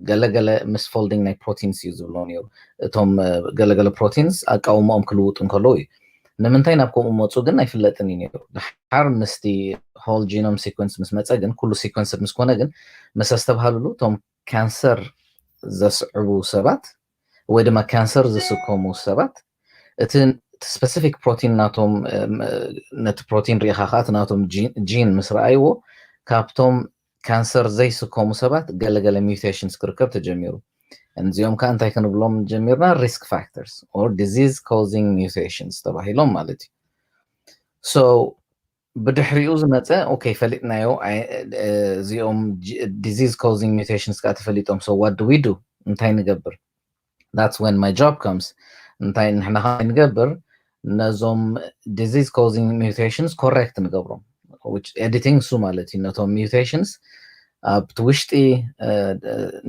ገለገለ ምስ folding ናይ proteins እዩ ዝብሎ ነይሩ። እቶም ገለገለ proteins ኣቃውሞኦም ክልውጡ እንከለዉ እዩ። ንምንታይ ናብ ከምኡ መፁ ግን ኣይፍለጥን እዩ ነይሩ። ድሓር ምስቲ whole genome sequence ምስ መፀ ግን፣ ኩሉ sequenced ምስ ኮነ ግን፣ ምስ ኣስተብሃልሉ እቶም ካንሰር ዘስዕቡ ሰባት ወይ ድማ ካንሰር ዝስከሙ ሰባት እቲ specific protein ናቶም፣ ነቲ ፕሮቲን ሪኢኻ ከዓ እቲ ናቶም gene ምስ ረኣይዎ፣ ካብቶም ካንሰር ዘይስከሙ ሰባት ገለገለ mutations ክርከብ ተጀሚሩ። እዚኦም ከዓ እንታይ ክንብሎም ጀሚርና? Risk factors or disease causing mutations ተባሂሎም ማለት እዩ። So ብድሕሪኡ ዝመፀ፣ okay፣ ፈሊጥናዮ፣ እዚኦም disease causing mutations ከዓ ተፈሊጦም። So what do we do? እንታይ ንገብር? That's when my job comes። እንታይ ንሕና ንገብር? ነዞም disease causing mutations correct ንገብሮም፣ which editing እሱ ማለት እዩ። ነቶም mutations ኣብቲ ውሽጢ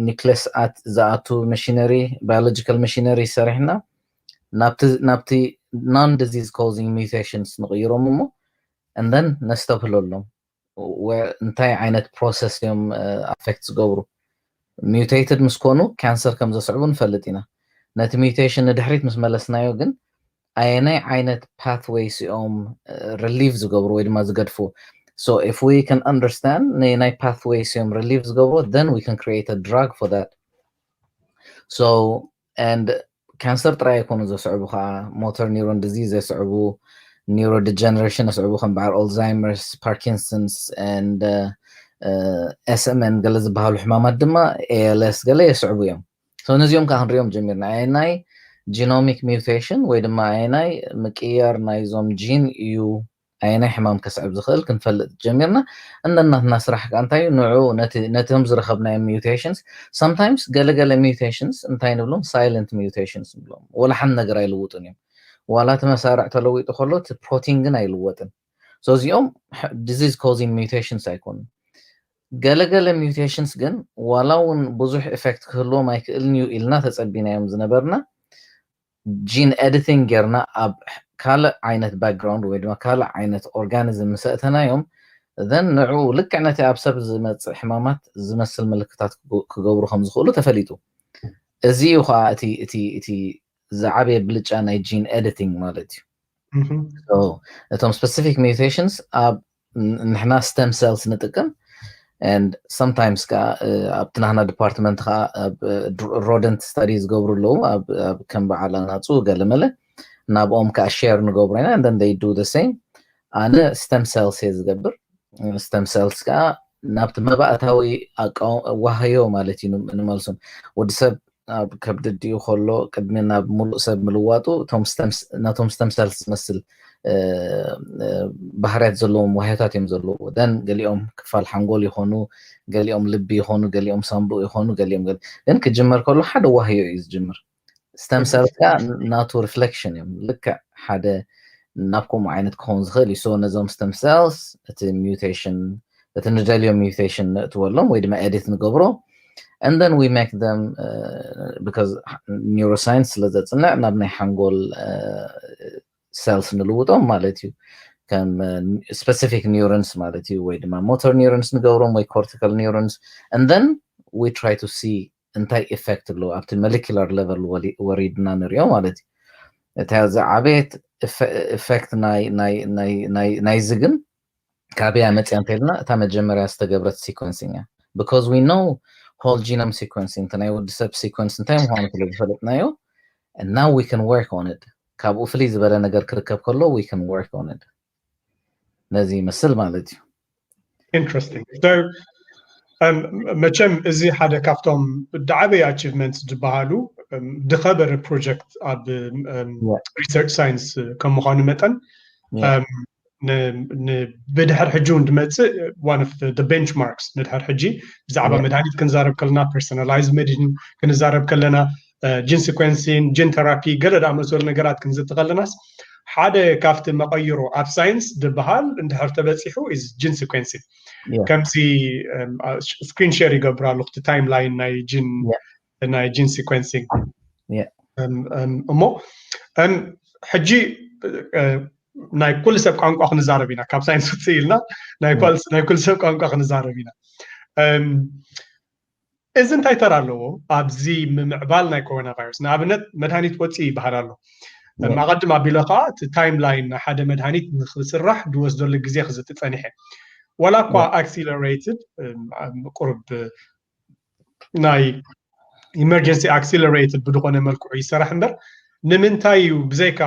nucleus ዝኣቱ machinery፣ biological machinery ሰሪሕና ናብቲ non disease causing mutations ንቕይሮም እሞ and then ነስተብህለሎም እንታይ ዓይነት process እዮም affect ዝገብሩ። Mutated ምስ ኮኑ ካንሰር ከም ዘስዕቡ ንፈልጥ ኢና። ነቲ mutation ንድሕሪት ምስ መለስናዮ ግን ኣየናይ ዓይነት pathways እዮም relieve ዝገብሩ ወይ ድማ ዝገድፉ? So if we can understand ናይ pathways እዮም relieve ዝገብሩ, then we can create a drug for that። So and ካንሰር ጥራይ ኣይኮኑ ዘስዕቡ፣ ከዓ motor neuron disease ዘስዕቡ፣ neurodegeneration ዘስዕቡ ከም በዓል Alzheimer's፣ Parkinson's and S M N ገለ ዝበሃሉ ሕማማት ድማ A L S ገለ የስዕቡ እዮም። So ነዚኦም ከዓ ክንሪኦም ጀሚርና። ኣየናይ genomic mutation ወይ ድማ ኣየናይ ምቅያር ናይዞም gene እዩ ኣየናይ ሕማም ከስዕብ ዝኽእል ክንፈልጥ ጀሚርና። እንደ ናትና ስራሕ ከዓ እንታይ እዩ? ንዑ ነቶም ዝረኸብናዮም mutations፣ sometimes ገለገለ mutations እንታይ ንብሎም? Silent mutations ንብሎም። ወላ ሓንቲ ነገር ኣይልውጡን እዮም። ዋላ እቲ መሳርዕ ተለዊጡ ከሎ እቲ ፕሮቲን ግን ኣይልወጥን። So እዚኦም disease causing mutations ኣይኮኑን። ገለገለ mutations ግን ዋላ እውን ብዙሕ effect ክህልዎም ኣይክእልን እዩ ኢልና ተፀቢናዮም ዝነበርና gene editing ጌርና ኣብ ካልእ ዓይነት background ወይ ድማ ካልእ ዓይነት organism ምስ ኣእተናዮም፣ then ንዕኡ ልክዕ ነቲ ኣብ ሰብ ዝመፅእ ሕማማት ዝመስል ምልክታት ክገብሩ ከም ዝኽእሉ ተፈሊጡ። እዚ እዩ ከዓ እቲ ዝዓበየ ብልጫ ናይ gene editing ማለት እዩ። እቶም specific mutations ኣብ ንሕና stem cells ንጥቀም and sometimes ከዓ ኣብቲ ናህና department ከዓ ኣብ rodent study ዝገብሩ ኣለዉ፣ ኣብ ከም በዓል ኣናፁ ገለመለ፣ ናብኦም ከዓ share ንገብሮ ኢና and then they do the same። ኣነ stem cells እየ ዝገብር። Stem cells ከዓ ናብቲ መባእታዊ ዋህዮ ማለት እዩ ንመልሶም። ወዲ ሰብ ኣብ ከብዲ ኣዲኡ ከሎ ቅድሚ ናብ ሙሉእ ሰብ ምልዋጡ ናቶም stem cells ዝመስል ባህርያት ዘለዎም ዋህዮታት እዮም ዘለዎ። Then ገሊኦም ክፋል ሓንጎል ይኾኑ፣ ገሊኦም ልቢ ይኾኑ፣ ገሊኦም ሳንቡእ ይኾኑ፣ ገሊኦም ግን ክጅመር ከሎ ሓደ ዋህዮ እዩ ዝጅምር። Stem cells ከዓ ናቱ reflection እዮም። ልክዕ ሓደ ናብ ከምኡ ዓይነት ክኸውን ዝኽእል እዩ። So ነዞም stem cells እቲ mutation፣ እቲ ንደልዮ mutation ነእትወሎም ወይ ድማ edit ንገብሮ and then we make them because neuroscience ስለ ዘፅንዕ ናብ ናይ ሓንጎል cells ንልውጦም ማለት እዩ። ከም specific neurons ማለት እዩ፣ ወይ ድማ motor neurons ንገብሮም ወይ cortical neurons and then we try to see እንታይ effect ኣለዎ ኣብቲ molecular level ወሪድና ንሪኦ ማለት እዩ። እታ ዝዓበየት effect ናይዚ ግን ካበያ መፅያ እንተልና እታ መጀመርያ ዝተገብረት sequencing እያ። Because we know whole genome sequencing፣ እቲ ናይ ወዲ ሰብ sequence እንታይ ምዃኑ ስለ ዝፈለጥናዮ and now we can work on it። ካብኡ ፍልይ ዝበለ ነገር ክርከብ ከሎ we can work on it። ነዚ ይመስል ማለት እዩ። Interesting። መቸም እዚ ሓደ ካብቶም ብዓበይ achievements ዝበሃሉ ዝኸበረ project ኣብ research science ከም ምዃኑ መጠን ብድሕር ሕጂ እውን ድመፅእ one of the benchmarks ንድሕር ሕጂ ብዛዕባ መድሃኒት ክንዛረብ ከለና፣ personalized medicine ክንዛረብ ከለና ጂን ሲኮንሲን፣ ጂን ተራፒ፣ ገለ ዝኣመሰሉ ነገራት ክንዝቲ ከለናስ ሓደ ካብቲ መቐይሮ ኣብ ሳይንስ ዝበሃል እንድሕር ተበፂሑ is gene sequencing። ከምዚ ስክሪን ሼር ይገብር ኣለኹ፣ እቲ ታይም ላይን ናይ ጂን ናይ ጂን ሲኮንሲንግ። እሞ ሕጂ ናይ ኩሉ ሰብ ቋንቋ ክንዛረብ ኢና፣ ካብ ሳይንስ ውፅእ ኢልና ናይ ኩሉ ሰብ ቋንቋ ክንዛረብ ኢና። እዚ እንታይ ተራ ኣለዎ ኣብዚ ምምዕባል ናይ ኮሮና ቫይረስ? ንኣብነት መድሃኒት ወፂኡ ይበሃል ኣሎ። ኣቐድም ኣቢለ ከዓ እቲ ታይም ላይን ናይ ሓደ መድሃኒት ንክስራሕ ዝወስደሉ ግዜ ክዝቲ ፀኒሐ። ዋላ እኳ ኣክሲለሬትድ ቁርብ ናይ ኢመርጀንሲ ኣክሲለሬትድ ብዝኾነ መልክዑ ይሰራሕ እምበር፣ ንምንታይ እዩ ብዘይካ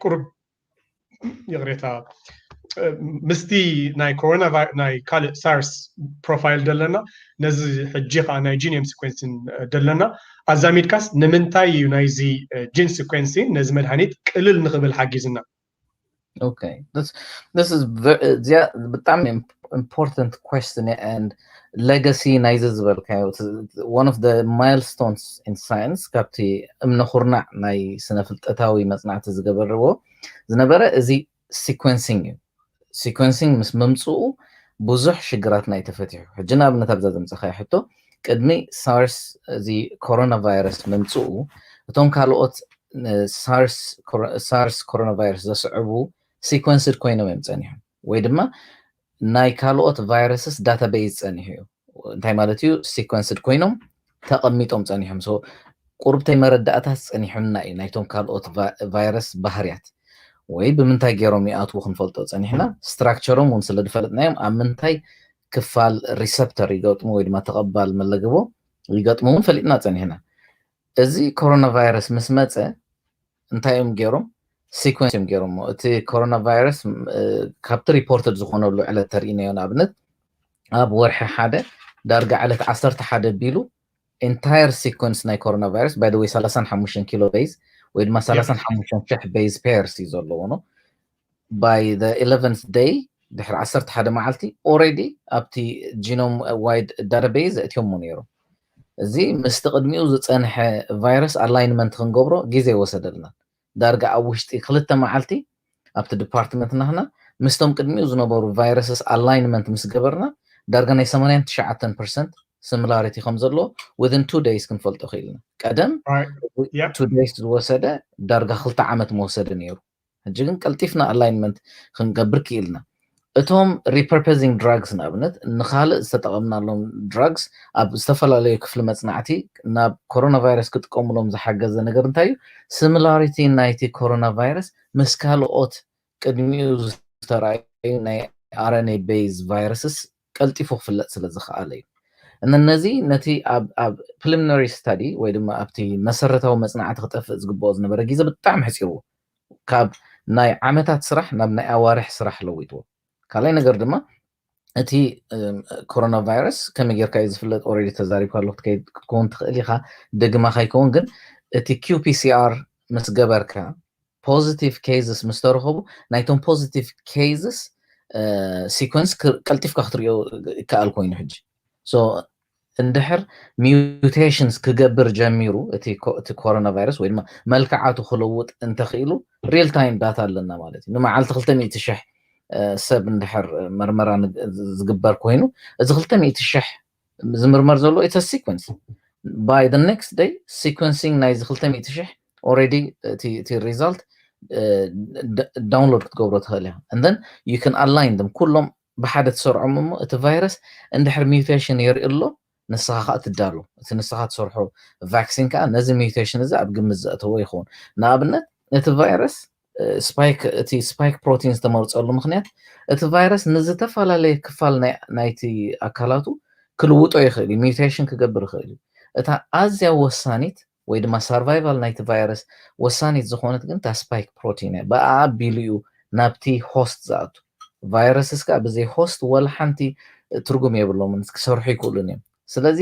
ቁርብ ይቕሬታ ምስቲ ናይ ኮሮና ናይ ካልእ ሳርስ ፕሮፋይል ደለና፣ ነዚ ሕጂ ከዓ ናይ ጂኖም ሲኮንሲን ደለና ኣዛሚድካስ ንምንታይ እዩ ናይዚ ጂን ሲኮንሲን ነዚ መድሃኒት ቅልል ንኽብል ሓጊዝና? Okay, this this is very እዚኣ ብጣዕሚ important question and legacy ናይዚ ዝበልካዮ one of the milestones in science ካብቲ እምነ ኩርናዕ ናይ ስነ ፍልጠታዊ መጽናዕቲ ዝገበርዎ ዝነበረ እዚ sequencing እዩ። Sequencing ምስ ምምፅኡ ብዙሕ ሽግራት ናይ ተፈቲሑ። ሕጂ ንኣብነት ኣብዛ ዘምፀኻዮ ሕቶ ቅድሚ ሳርስ እዚ ኮሮና ቫይረስ ምምፅኡ እቶም ካልኦት ሳርስ ኮሮና ቫይረስ ዘስዕቡ sequenced ኮይኖም እዮም ፀኒሖም ወይ ድማ ናይ ካልኦት ቫይረስስ ዳታቤዝ ፀኒሑ እዩ። እንታይ ማለት እዩ? Sequenced ኮይኖም ተቐሚጦም ፀኒሖም። So ቁርብተይ መረዳእታት ፀኒሑና እዩ ናይቶም ካልኦት ቫይረስ ባህርያት ወይ ብምንታይ ገይሮም ይኣትዉ ክንፈልጦ ፀኒሕና። ስትራክቸሮም እውን ስለ ዝፈለጥናዮም ኣብ ምንታይ ክፋል ሪሰፕተር ይገጥሙ ወይ ድማ ተቐባል መለገቦ ይገጥሙ እውን ፈሊጥና ፀኒሕና። እዚ ኮሮና ቫይረስ ምስ መፀ እንታይ እዮም ገይሮም? Sequence እዮም ገይሮሞ። እቲ ኮሮና ቫይረስ ካብቲ ሪፖርትድ ዝኾነሉ ዕለት ተርእናዮ ንኣብነት ኣብ ወርሒ ሓደ ዳርጋ ዕለት ዓሰርተ ሓደ ቢሉ entire sequence ናይ ኮሮና ቫይረስ by the way ሰላሳን ሓሙሽተን ኪሎ ቤዝ ወይ ድማ ሰላሳን ሓሙሽተን ሺሕ ቤዝ ፔርስ እዩ ዘለዎ ነው። By the eleventh day ድሕሪ ዓሰርተ ሓደ መዓልቲ already ኣብቲ genome wide database ዘእትዮሞ ነይሮም። እዚ ምስቲ ቅድሚኡ ዝፀንሐ ቫይረስ ኣላይንመንት ክንገብሮ ግዜ ይወሰደልና። ዳርጋ ኣብ ውሽጢ ክልተ መዓልቲ ኣብቲ ዲፓርትመንት ናህና ምስቶም ቅድሚኡ ዝነበሩ ቫይረስስ ኣላይንመንት ምስ ገበርና ዳርጋ ናይ ሰማንያን ትሽዓተን ፐርሰንት similarity ከም ዘለዎ within two days ክንፈልጦ ክኢልና። ቀደም two days ዝወሰደ ዳርጋ ክልተ ዓመት መወሰደ ነይሩ። ሕጂ ግን ቀልጢፍና ኣላይንመንት ክንገብር ክኢልና። እቶም repurposing drugs ንኣብነት ንካልእ ዝተጠቐምናሎም drugs ኣብ ዝተፈላለዩ ክፍሊ መፅናዕቲ ናብ ኮሮና ቫይረስ ክጥቀሙሎም ዝሓገዘ ነገር እንታይ እዩ? Similarity ናይቲ ኮሮና ቫይረስ ምስ ካልኦት ቅድሚኡ ዝተረኣዩ ናይ RNA based viruses ቀልጢፉ ክፍለጥ ስለ ዝኸኣለ እዩ። እነነዚ ነቲ ኣብ preliminary study ወይ ድማ ኣብቲ መሰረታዊ መፅናዕቲ ክጠፍእ ዝግብኦ ዝነበረ ግዜ ብጣዕሚ ሕፂርዎ። ካብ ናይ ዓመታት ስራሕ ናብ ናይ ኣዋርሕ ስራሕ ለዊጥዎ። ካልኣይ ነገር ድማ እቲ ኮሮና ቫይረስ ከመይ ጌርካ እዩ ዝፍለጥ? Already ተዛሪብካ ኣለኹ ክትከውን ትኽእል ኢኻ፣ ደግማ ከይከውን ግን እቲ qPCR ምስ ገበርካ positive cases ምስ ተረኸቡ ናይቶም positive cases sequence ቀልጢፍካ ክትሪኦ ይከኣል ኮይኑ ሕጂ። So እንድሕር mutations ክገብር ጀሚሩ እቲ ኮሮና ቫይረስ ወይ ድማ መልክዓቱ ክለውጥ እንተኽኢሉ real time data ኣለና ማለት እዩ። ንመዓልቲ ክልተ ሚእቲ ሽሕ ሰብ እንድሕር መርመራ ዝግበር ኮይኑ እዚ ክልተ ሚእቲ ሽሕ ዝምርመር ዘሎ it's sequence by the next day sequencing ናይዚ ክልተ ሚእቲ ሽሕ already እቲ result download ክትገብሮ ትኽእል ኢኻ። And then you can align them ኩሎም ብሓደ ትሰርዖም እሞ እቲ ቫይረስ እንድሕር mutation የርኢ ኣሎ ንስኻ ከዓ ትዳሎ። እቲ ንስኻ ትሰርሖ ቫክሲን ከዓ ነዚ mutation እዚ ኣብ ግምት ዘእተዎ ይኸውን። ንኣብነት እቲ ቫይረስ spike እቲ spike protein ዝተመርፀሉ ምክንያት እቲ ቫይረስ ንዝተፈላለየ ክፋል ናይቲ ኣካላቱ ክልውጦ ይኽእል እዩ፣ mutation ክገብር ይኽእል እዩ። እታ ኣዝያ ወሳኒት ወይ ድማ survival ናይቲ ቫይረስ ወሳኒት ዝኾነት ግን እታ spike protein እያ። ብኣ ኣቢሉ እዩ ናብቲ host ዝኣቱ። ቫይረስስ ከዓ ብዘይ host ወላ ሓንቲ ትርጉም የብሎምን፣ ክሰርሑ ይክእሉን እዮም። ስለዚ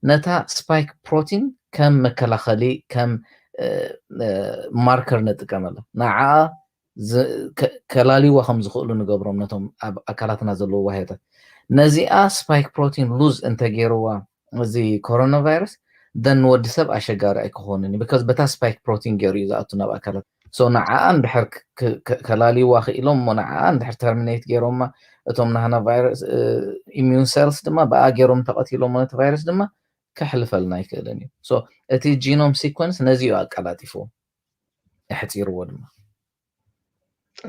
ነታ spike protein ከም መከላኸሊ ከም marker ንጥቀመላ። ንዓኣ ከላልይዋ ከም ዝኽእሉ ንገብሮም ነቶም ኣብ ኣካላትና ዘለዉ ዋህዮታት። ነዚኣ spike protein lose እንተገይርዋ እዚ ኮሮና ቫይረስ then ወዲ ሰብ ኣሸጋሪ ኣይክኾንን እዩ። Because በታ ስፓይክ ፕሮቲን ገይሩ እዩ ዝኣቱ ናብ ኣካላት። So ንዓኣ እንድሕር ክ- ክ- ከላልይዋ ክኢሎም እሞ ንዓኣ እንድሕር ተርሚኔት ገይሮማ እቶም ናህና ቫይረስ ኢሚዩን ሴልስ ድማ ብኣ ገይሮም ተቐቲሎም ነቲ ቫይረስ ድማ ከሕልፈልና ኣይክእልን እዩ። So እቲ ጂኖም ሲኮንስ ነዚ እዩ ኣቀላጢፍዎ ኣሕፂርዎ ድማ።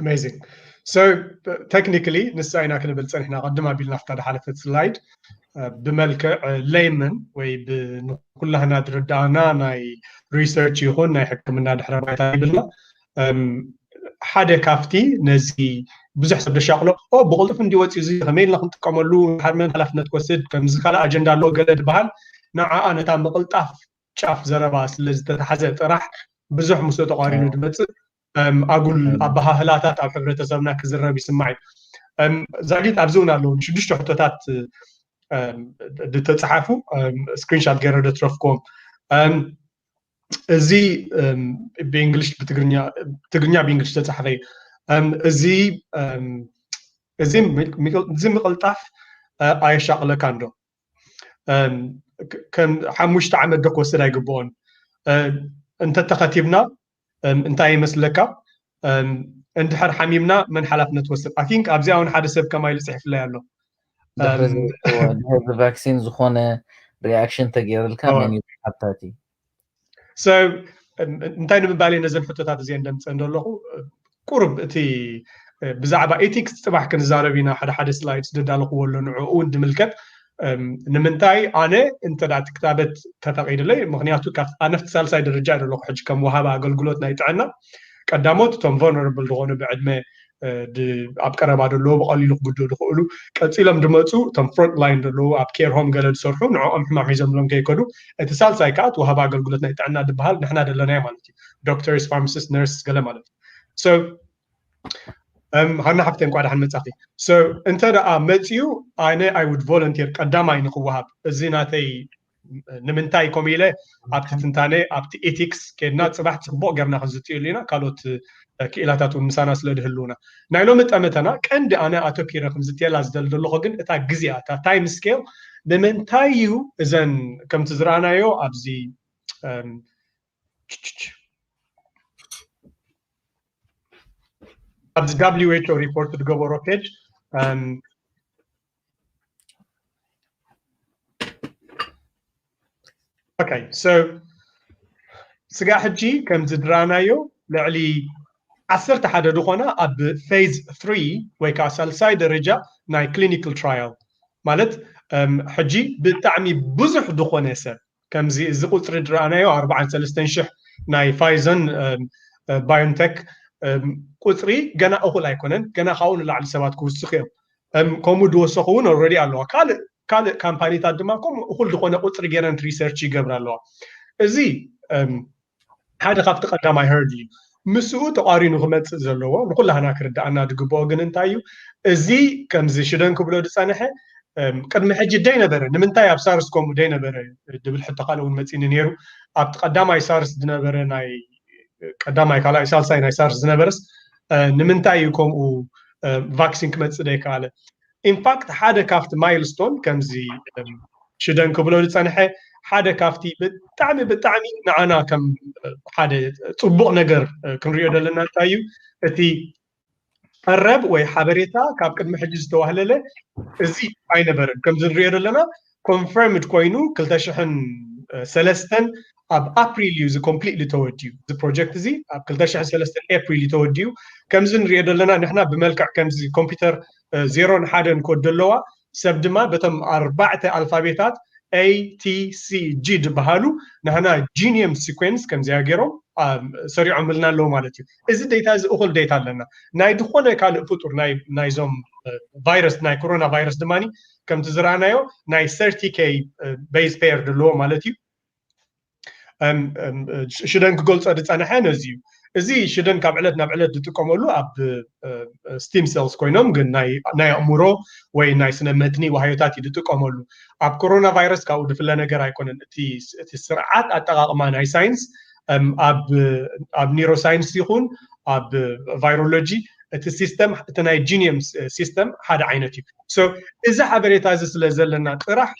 Amazing. So technically ንሳ ኢና ክንብል ፀኒሕና። ቅድም ኣቢልና ኣብታ ዝሓለፈት ስላይድ ብመልክዕ ሌይመን ወይ ንኩላህና ዝርዳእና ናይ ሪሰርች ይኹን ናይ ሕክምና ድሕረ ባይታ ይብልና ሓደ ካብቲ ነዚ ብዙሕ ሰብ ደሻቅሎ ብቅልጡፍ እንዲወፅኡ እዚ ከመይ ኢልና ክንጥቀመሉ ሓደ መን ሓላፍነት ክወስድ ከምዚ ካልእ ኣጀንዳ ኣለዎ ገለ ዝበሃል ንዓኣ ነታ ምቅልጣፍ ጫፍ ዘረባ ስለ ዝተታሓዘ ጥራሕ ብዙሕ ምስኡ ተቋሪኑ ዝመፅእ ኣጉል ኣበሃህላታት ኣብ ሕብረተሰብና ክዝረብ ይስማዕ እዩ። ዛጊት ኣብዚ እውን ኣለዉ ሽዱሽተ ሕቶታት ዝተፅሓፉ ስክሪንሻት ገይረ ደትረፍክዎም። እዚ ብእንግሊሽ ብትግርኛ ብእንግሊሽ ዝተፃሓፈ እዩ። እዚ እዚ ምቅልጣፍ ኣየሻቅለካ እንዶ ከም ሓሙሽተ ዓመት ዶ ክወስድ ኣይግብኦን እንተተኸቲብና እንታይ ይመስለካ? እንድሕር ሓሚምና መን ሓላፍነት ወስድ? I think ኣብዚኣ እውን ሓደ ሰብ ከማይ ኢሉ ፅሒፍለይ ኣሎ። ድሕሪ ቫክሲን ዝኾነ ሪኣክሽን ተገይርልካ መን እዩ ሓታቲ? እንታይ ንምባል ነዘን ሕቶታት እዚአን ደምፀ እንደለኹ ቁርብ እቲ ብዛዕባ ኤቲክስ ፅባሕ ክንዛረብ ኢና ሓደ ሓደ ስላይድስ ዝዳለኽዎ ኣሎ ንዕኡ እውን ዝምልከት ንምንታይ ኣነ እንተ እቲ ክታበት ተፈቒድለይ ምክንያቱ ኣነፍቲ ሳልሳይ ደረጃ ዘለኹ ሕጂ ከም ወሃቢ ኣገልግሎት ናይ ጥዕና ቀዳሞት እቶም ቨልነረብል ዝኾኑ ብዕድመ ኣብ ቀረባ ዘለዉ ብቐሊሉ ክጉድኡ ዝኽእሉ ቀፂሎም ዝመፁ እቶም ፍሮንት ላይን ዘለዉ ኣብ ኬር ሆም ገለ ዝሰርሑ ንዕኦም ሕማም ሒዞምሎም ከይከዱ እቲ ሳልሳይ ከዓ እቲ ወሃቢ ኣገልግሎት ናይ ጥዕና ዝበሃል ንሕና ዘለናዮ ማለት እዩ ዶክተርስ ፋርማሲስት ነርስ ገለ ማለት እዩ ሃና ሓፍተ እንኳ ደሓን መፃኺ እንተ ደኣ መፅዩ ኣነ I would volunteer ቀዳማይ ንክወሃብ እዚ ናተይ ንምንታይ ከምኡ ኢለ ኣብቲ ትንታነ ኣብቲ ኤቲክስ ከድና ፅባሕ ፅቡቅ ገርና ክንዝትየሉ ኢና ካልኦት ክኢላታት እውን ምሳና ስለ ድህልውና ናይ ሎሚ ጠመተና ቀንዲ ኣነ ኣተኪረ ክንዝትየላ ዝደል ዘለኹ ግን እታ ግዜኣ እታ ታይም ስኬል ንምንታይ እዩ እዘን ከምቲ ዝረኣናዮ ኣብዚ ኣብዚ WHO report ዝገበሮ ፔጅ okay so ስጋ ሕጂ ከም ዝድራናዮ ልዕሊ ዓሰርተ ሓደ ዝኾና ኣብ ፌዝ three ወይ ከዓ ሳልሳይ ደረጃ ናይ clinical trial ማለት ሕጂ ብጣዕሚ ብዙሕ ዝኾነ ሰብ ከምዚ እዚ ቁፅሪ ዝረኣናዮ ኣርባዓን ሰለስተን ሽሕ ናይ ፋይዘን ባዮንቴክ ቁፅሪ ገና እኹል ኣይኮነን ገና ካብኡ ንላዕሊ ሰባት ክውስኽ እዮም ከምኡ ዝወሰኹ እውን already ኣለዋ ካልእ ካልእ ካምፓኒታት ድማ ከምኡ እኹል ዝኾነ ቁፅሪ ገይረን ሪሰርች ይገብራ ኣለዋ እዚ ሓደ ካብቲ ቀዳማይ ሄርድ እዩ ምስኡ ተቋሪኑ ክመፅእ ዘለዎ ንኩላህና ክርዳኣና ዝግብኦ ግን እንታይ እዩ እዚ ከምዚ ሽደን ክብሎ ዝፀንሐ ቅድሚ ሕጂ ደይ ነበረ ንምንታይ ኣብ ሳርስ ከምኡ ደይ ነበረ ድብል ሕቶ ካልእ እውን መፂኒ ነይሩ ኣብቲ ቀዳማይ ሳርስ ዝነበረ ናይ ቀዳማይ ካልኣይ ሳልሳይ ናይ ሳርስ ዝነበረስ ንምንታይ እዩ ከምኡ ቫክሲን ክመፅእ ደይከኣለ ኢንፋክት ሓደ ካብቲ ማይልስቶን ከምዚ ሽደን ክብሎ ዝፀንሐ ሓደ ካብቲ ብጣዕሚ ብጣዕሚ ንዓና ከም ሓደ ፅቡቅ ነገር ክንሪኦ ዘለና እንታይ እዩ እቲ ቀረብ ወይ ሓበሬታ ካብ ቅድሚ ሕጂ ዝተዋህለለ እዚ ኣይነበረን ከምዚ ንሪኦ ዘለና ኮንፈርምድ ኮይኑ ክልተ ሽሕን ሰለስተን ኣብ ኣፕሪል እዩ እዚ ኮምፕሊትሊ ተወዲኡ እዚ ፕሮጀክት እዚ ኣብ ክልተ ሽሕን ሰለስተን ኤፕሪል እዩ ተወዲኡ ከምዚ ንሪኦ ዘለና ንሕና ብመልክዕ ከምዚ ኮምፒውተር ዜሮን ሓደን ኮድ ዘለዋ ሰብ ድማ በቶም ኣርባዕተ ኣልፋቤታት A T C G ዝበሃሉ ንሕና ጂኒየም ሲኮንስ ከምዚኣ ገይሮም ሰሪዖምልና ኣለዉ ማለት እዩ እዚ ዴታ እዚ እኹል ዴታ ኣለና ናይ ዝኾነ ካልእ ፍጡር ናይዞም ቫይረስ ናይ ኮሮና ቫይረስ ድማ ከምቲ ዝረኣናዮ ናይ ሰርቲ ኬ ቤዝ ፔር ዘለዎ ማለት እዩ ሽደን ክገልፆ ዝፀንሐ ነዚ እዩ እዚ ሽደን ካብ ዕለት ናብ ዕለት ዝጥቀመሉ ኣብ ስቲም ሴልስ ኮይኖም ግን ናይ ኣእምሮ ወይ ናይ ስነ መትኒ ዋህዮታት እዩ ዝጥቀመሉ ኣብ ኮሮና ቫይረስ ካብኡ ዝፍለ ነገር ኣይኮነን እቲ ስርዓት ኣጠቃቅማ ናይ ሳይንስ ኣብ ኒሮ ሳይንስ ይኹን ኣብ ቫይሮሎጂ እቲ ሲስተም እቲ ናይ ጂኒየም ሲስተም ሓደ ዓይነት እዩ እዚ ሓበሬታ እዚ ስለ ዘለና ጥራሕ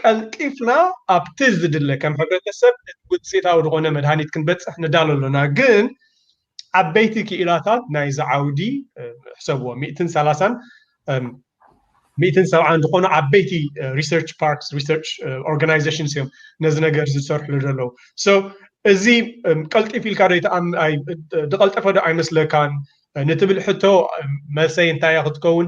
ቀልጢፍና ኣብቲ ዝድለ ከም ሕብረተሰብ ውፅኢታዊ ዝኾነ መድሃኒት ክንበፅሕ ንዳሎ ኣሎና። ግን ዓበይቲ ክኢላታት ናይዚ ዓውዲ ሕሰብዎ ሚእትን ሰላሳን ሚእትን ሰብዓን ዝኾኑ ዓበይቲ research parks research organizations እዮም ነዚ ነገር ዝሰርሕሉ ዘለዉ። So እዚ ቀልጢፍ ኢልካ ዶ ዝቐልጠፈ ዶ ኣይመስለካን ንትብል ሕቶ መልሰይ እንታይ ክትከውን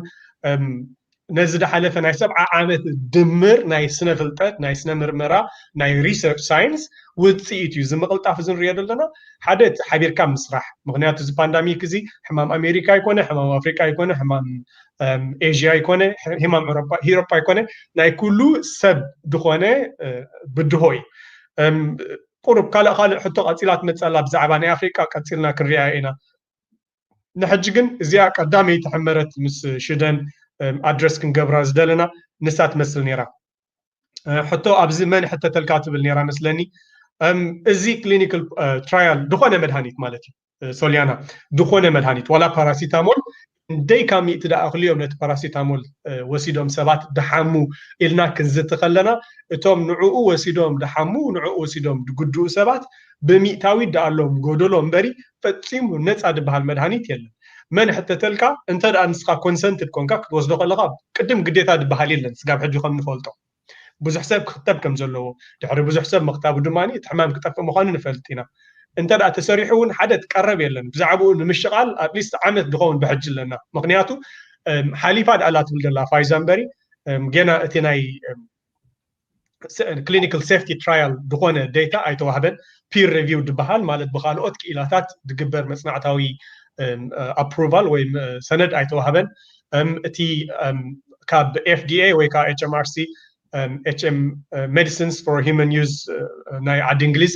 ነዚ ዝሓለፈ ናይ ሰብዓ ዓመት ድምር ናይ ስነ ፍልጠት ናይ ስነ ምርመራ ናይ research science ውፅኢት እዩ። እዚ ምቕልጣፍ እዚ ንሪኦ ዘለና ሓደ እቲ ሓቢርካ ምስራሕ፣ ምክንያቱ እዚ ፓንዳሚክ እዚ ሕማም ኣሜሪካ ኣይኮነ፣ ሕማም ኣፍሪቃ ኣይኮነ፣ ሕማም ኤዥያ ኣይኮነ፣ ሕማም ኤሮፓ ኣይኮነ፣ ናይ ኩሉ ሰብ ዝኾነ ብድሆ እዩ። ቁሩብ ካልእ ካልእ ሕቶ ቀፂላ ትመፅእ ኣላ ብዛዕባ ናይ ኣፍሪቃ ቀፂልና ክንሪኣ ኢና። ንሕጂ ግን እዚኣ ቀዳመይቲ ሕመረት ምስ ሽደን ኣድረስ ክንገብራ ዝደለና ንሳ ትመስል ነይራ። ሕቶ ኣብዚ መን ሕተተልካ ትብል ነይራ መስለኒ። እዚ clinical trial ዝኾነ መድሃኒት ማለት እዩ ሶልያና፣ ዝኾነ መድሃኒት ዋላ ፓራሲታሞል እንደይ ካብ ሚእቲ ደኣ ክልዮም ነቲ ፓራሲታሞል ወሲዶም ሰባት ድሓሙ ኢልና ክንዝቲ ከለና እቶም ንዕኡ ወሲዶም ድሓሙ ንዕኡ ወሲዶም ድጉድኡ ሰባት ብሚእታዊት ደኣ ኣሎም ጎደሎ እምበሪ ፈጺሙ ነፃ ድበሃል መድሃኒት የለን። መን ሕተተልካ እንተ ደኣ ንስኻ ኮንሰንትድ ኮንካ ክትወስዶ ከለኻ ቅድም ግዴታ ድበሃል የለን ስጋብ ሕጂ ከም ንፈልጦ። ብዙሕ ሰብ ክኽተብ ከም ዘለዎ ድሕሪ ብዙሕ ሰብ ምኽታቡ ድማ እቲ ሕማም ክጠፍእ ምዃኑ ንፈልጥ ኢና። እንተ ደኣ ተሰሪሑ እውን ሓደ ትቀረብ የለን ብዛዕባኡ ንምሽቓል ኣትሊስት ዓመት ድኸውን ብሕጂ ኣለና። ምክንያቱ ሓሊፋ ደኣላ ትብል ዘላ ፋይዛ እምበሪ ገና እቲ ናይ clinical safety trial ዝኾነ ዴታ ኣይተዋህበን። ፒር ሪቪው ድበሃል ማለት ብካልኦት ክኢላታት ድግበር መፅናዕታዊ ኣፕሩቫል ወይ ሰነድ ኣይተዋህበን። እቲ ካብ ኤፍዲኤ ወይ ከዓ ኤችኤምኣርሲ ኤችኤም medicines for human use ናይ ዓዲ እንግሊዝ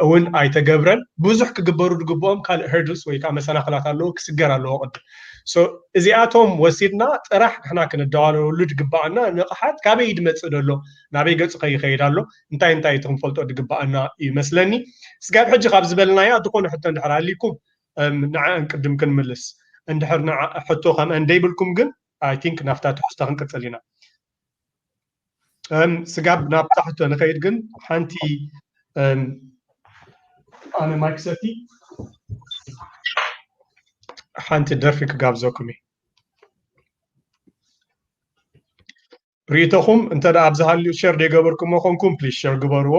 እውን ኣይተገብረን። ብዙሕ ክግበሩ ዝግብኦም ካልእ hurdles ወይ ከዓ መሰናኽላት ኣለዉ ክስገር ኣለዎ ቅድም። እዚኣቶም ወሲድና ጥራሕ ንሕና ክንደዋለሉ ዝግባኣና ንቕሓት ካበይ ድመፅእ ደሎ ናበይ ገፁ ከይኸይድ ኣሎ እንታይ እንታይ እቲ ክንፈልጦ ዝግባኣና ይመስለኒ። ስጋብ ሕጂ ካብ ዝበልናያ ዝኾነ ሕቶ እንድሕር ኣሊኩም ንዓን ቅድም ክንምልስ እንድሕር ሕቶ ከምአን ደይብልኩም ግን I think ናብታ ትሕዝቶ ክንቅፅል ኢና። ስጋብ ናብታ ሕቶ ንኸይድ ግን ሓንቲ ኣነ ማይክ ሰቲ ሓንቲ ደርፊ ክጋብዘኩም እዩ። ርእይቶኹም እንተ ደኣ ኣብዚ ሃልዩ ሸር ዘይገበርኩሞ ኮንኩም ፕሊዝ ሸር ግበርዎ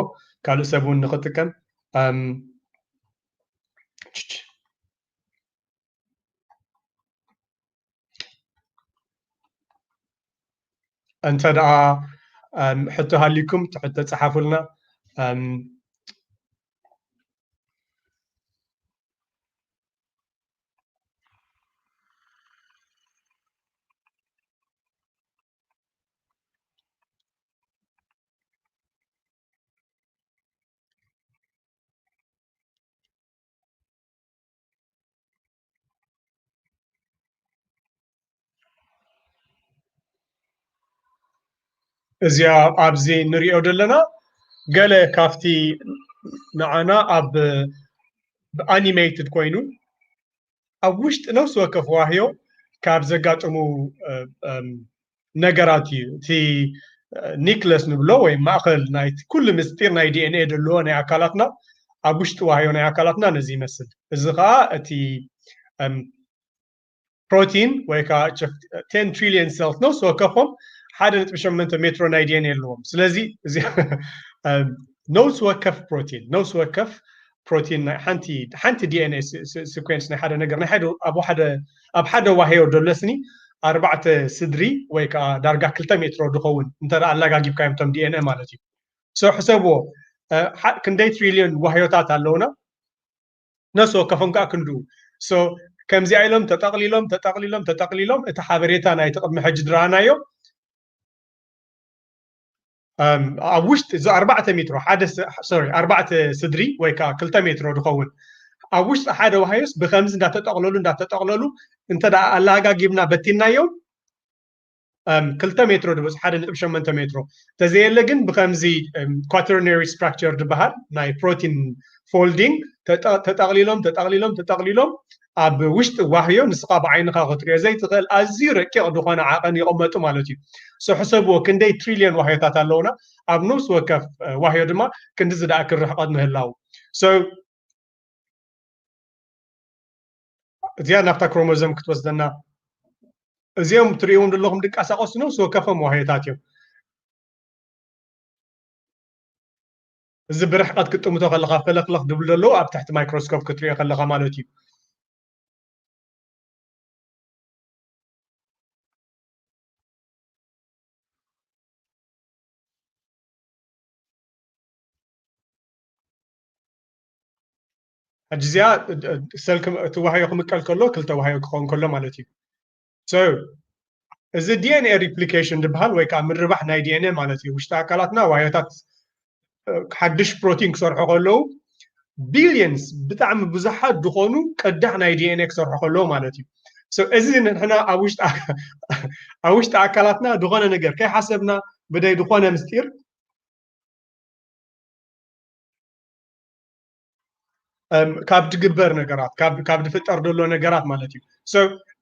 ካልእ ሰብ እውን ንኽጥቀም። እንተ ደኣ ሕቶ ሃሊኩም ትሕቶ ጸሓፉልና። እዚኣ ኣብዚ ንሪኦ ዘለና ገለ ካብቲ ንዓና ኣብ ኣኒሜትድ ኮይኑ ኣብ ውሽጢ ነፍሲ ወከፍ ዋህዮ ካብ ዘጋጥሙ ነገራት እዩ። እቲ ኒክለስ ንብሎ ወይ ማእኸል ናይ ኩሉ ምስጢር ናይ ዲኤንኤ ዘለዎ ናይ ኣካላትና ኣብ ውሽጢ ዋህዮ ናይ ኣካላትና ነዚ ይመስል። እዚ ከዓ እቲ ፕሮቲን ወይ ከዓ ቴን ትሪሊየን ሴልስ ነፍሲ ወከፎም ሓደ ነጥቢ ሸሞንተ ሜትሮ ናይ ዲኤንኤ ኣለዎም። ስለዚ እዚ ነፍሲ ወከፍ ፕሮቲን ነፍሲ ወከፍ ፕሮቲን ናይ ሓንቲ ሓንቲ ዲኤንኤ ሲኩዌንስ ናይ ሓደ ነገር ናይ ሓደ ኣብ ሓደ ኣብ ሓደ ዋህዮ ደለስኒ ኣርባዕተ ስድሪ ወይ ከዓ ዳርጋ ክልተ ሜትሮ ድኸውን እንተ ኣላጋጊብካዮም ቶም ዲኤንኤ ማለት እዩ። ሶ ሕሰብዎ ክንደይ ትሪሊዮን ዋህዮታት ኣለውና። ነፍሲ ወከፎም ከዓ ክንድኡ። ሶ ከምዚኣ ኢሎም ተጠቕሊሎም ተጠቕሊሎም ተጠቕሊሎም እቲ ሓበሬታ ናይቲ ቅድሚ ሕጂ ድረኣናዮ ኣብ ውሽጢ እዚ ኣርባዕተ ሜትሮ ሓደ ሶሪ ኣርባዕተ ስድሪ ወይ ከዓ ክልተ ሜትሮ ዝኸውን ኣብ ውሽጢ ሓደ ዋህዮስ ብከምዚ እንዳተጠቕለሉ እንዳተጠቕለሉ እንተ ደኣ ኣላጋጊብና በቲናዮም ክልተ ሜትሮ ድበጽሑ፣ ሓደ ነጥቢ ሸሞንተ ሜትሮ። ተዘየለ ግን ብከምዚ quaternary structure ዝበሃል ናይ ፕሮቲን ፎልዲንግ ተጠቕሊሎም ተጠቕሊሎም ተጠቕሊሎም ኣብ ውሽጢ ዋህዮ ንስኻ ብዓይንኻ ክትሪኦ ዘይትኽእል ኣዝዩ ረቂቕ ዝኾነ ዓቐን ይቕመጡ ማለት እዩ። ሕሰብዎ ክንደይ ትሪልዮን ዋህዮታት ኣለውና። ኣብ ነፍሲ ወከፍ ዋህዮ ድማ ክንዲ ዝደኣክል ርሕቐት ምህላው። እዚኣ ናብታ ክሮሞዞም ክትወስደና። እዚኦም ትርእዎም ዘለኹም ድቃሳቆስ ነፍሲ ወከፎም ዋህዮታት እዮም። እዚ ብርሕቀት ክትጥምቶ ከለካ ፈለክለክ ድብሉ ዘለዉ ኣብ ትሕቲ ማይክሮስኮፕ ክትሪኦ ከለካ ማለት እዩ። ሕጂ እዚኣ ሰል እቲ ዋህዮ ክምቀል ከሎ ክልተ ዋህዮ ክኸውን ከሎ ማለት እዩ። So እዚ ዲ ኤን ኤ ሪፕሊኬሽን ዝበሃል ወይ ከዓ ምርባሕ ናይ ዲ ኤን ኤ ማለት እዩ። ውሽጢ ኣካላትና ዋህዮታት ሓድሽ ፕሮቲን ክሰርሑ ከለዉ ቢልየንስ ብጣዕሚ ብዙሓት ዝኾኑ ቅዳሕ ናይ ዲ ኤን ኤ ክሰርሑ ከለዉ ማለት እዩ። እዚ ንሕና ኣብ ውሽጢ ኣካላትና ዝኾነ ነገር ከይሓሰብና ብደይ ዝኾነ ምስጢር ካብ ድግበር ነገራት ካብ ድፍጠር ዘሎ ነገራት ማለት እዩ።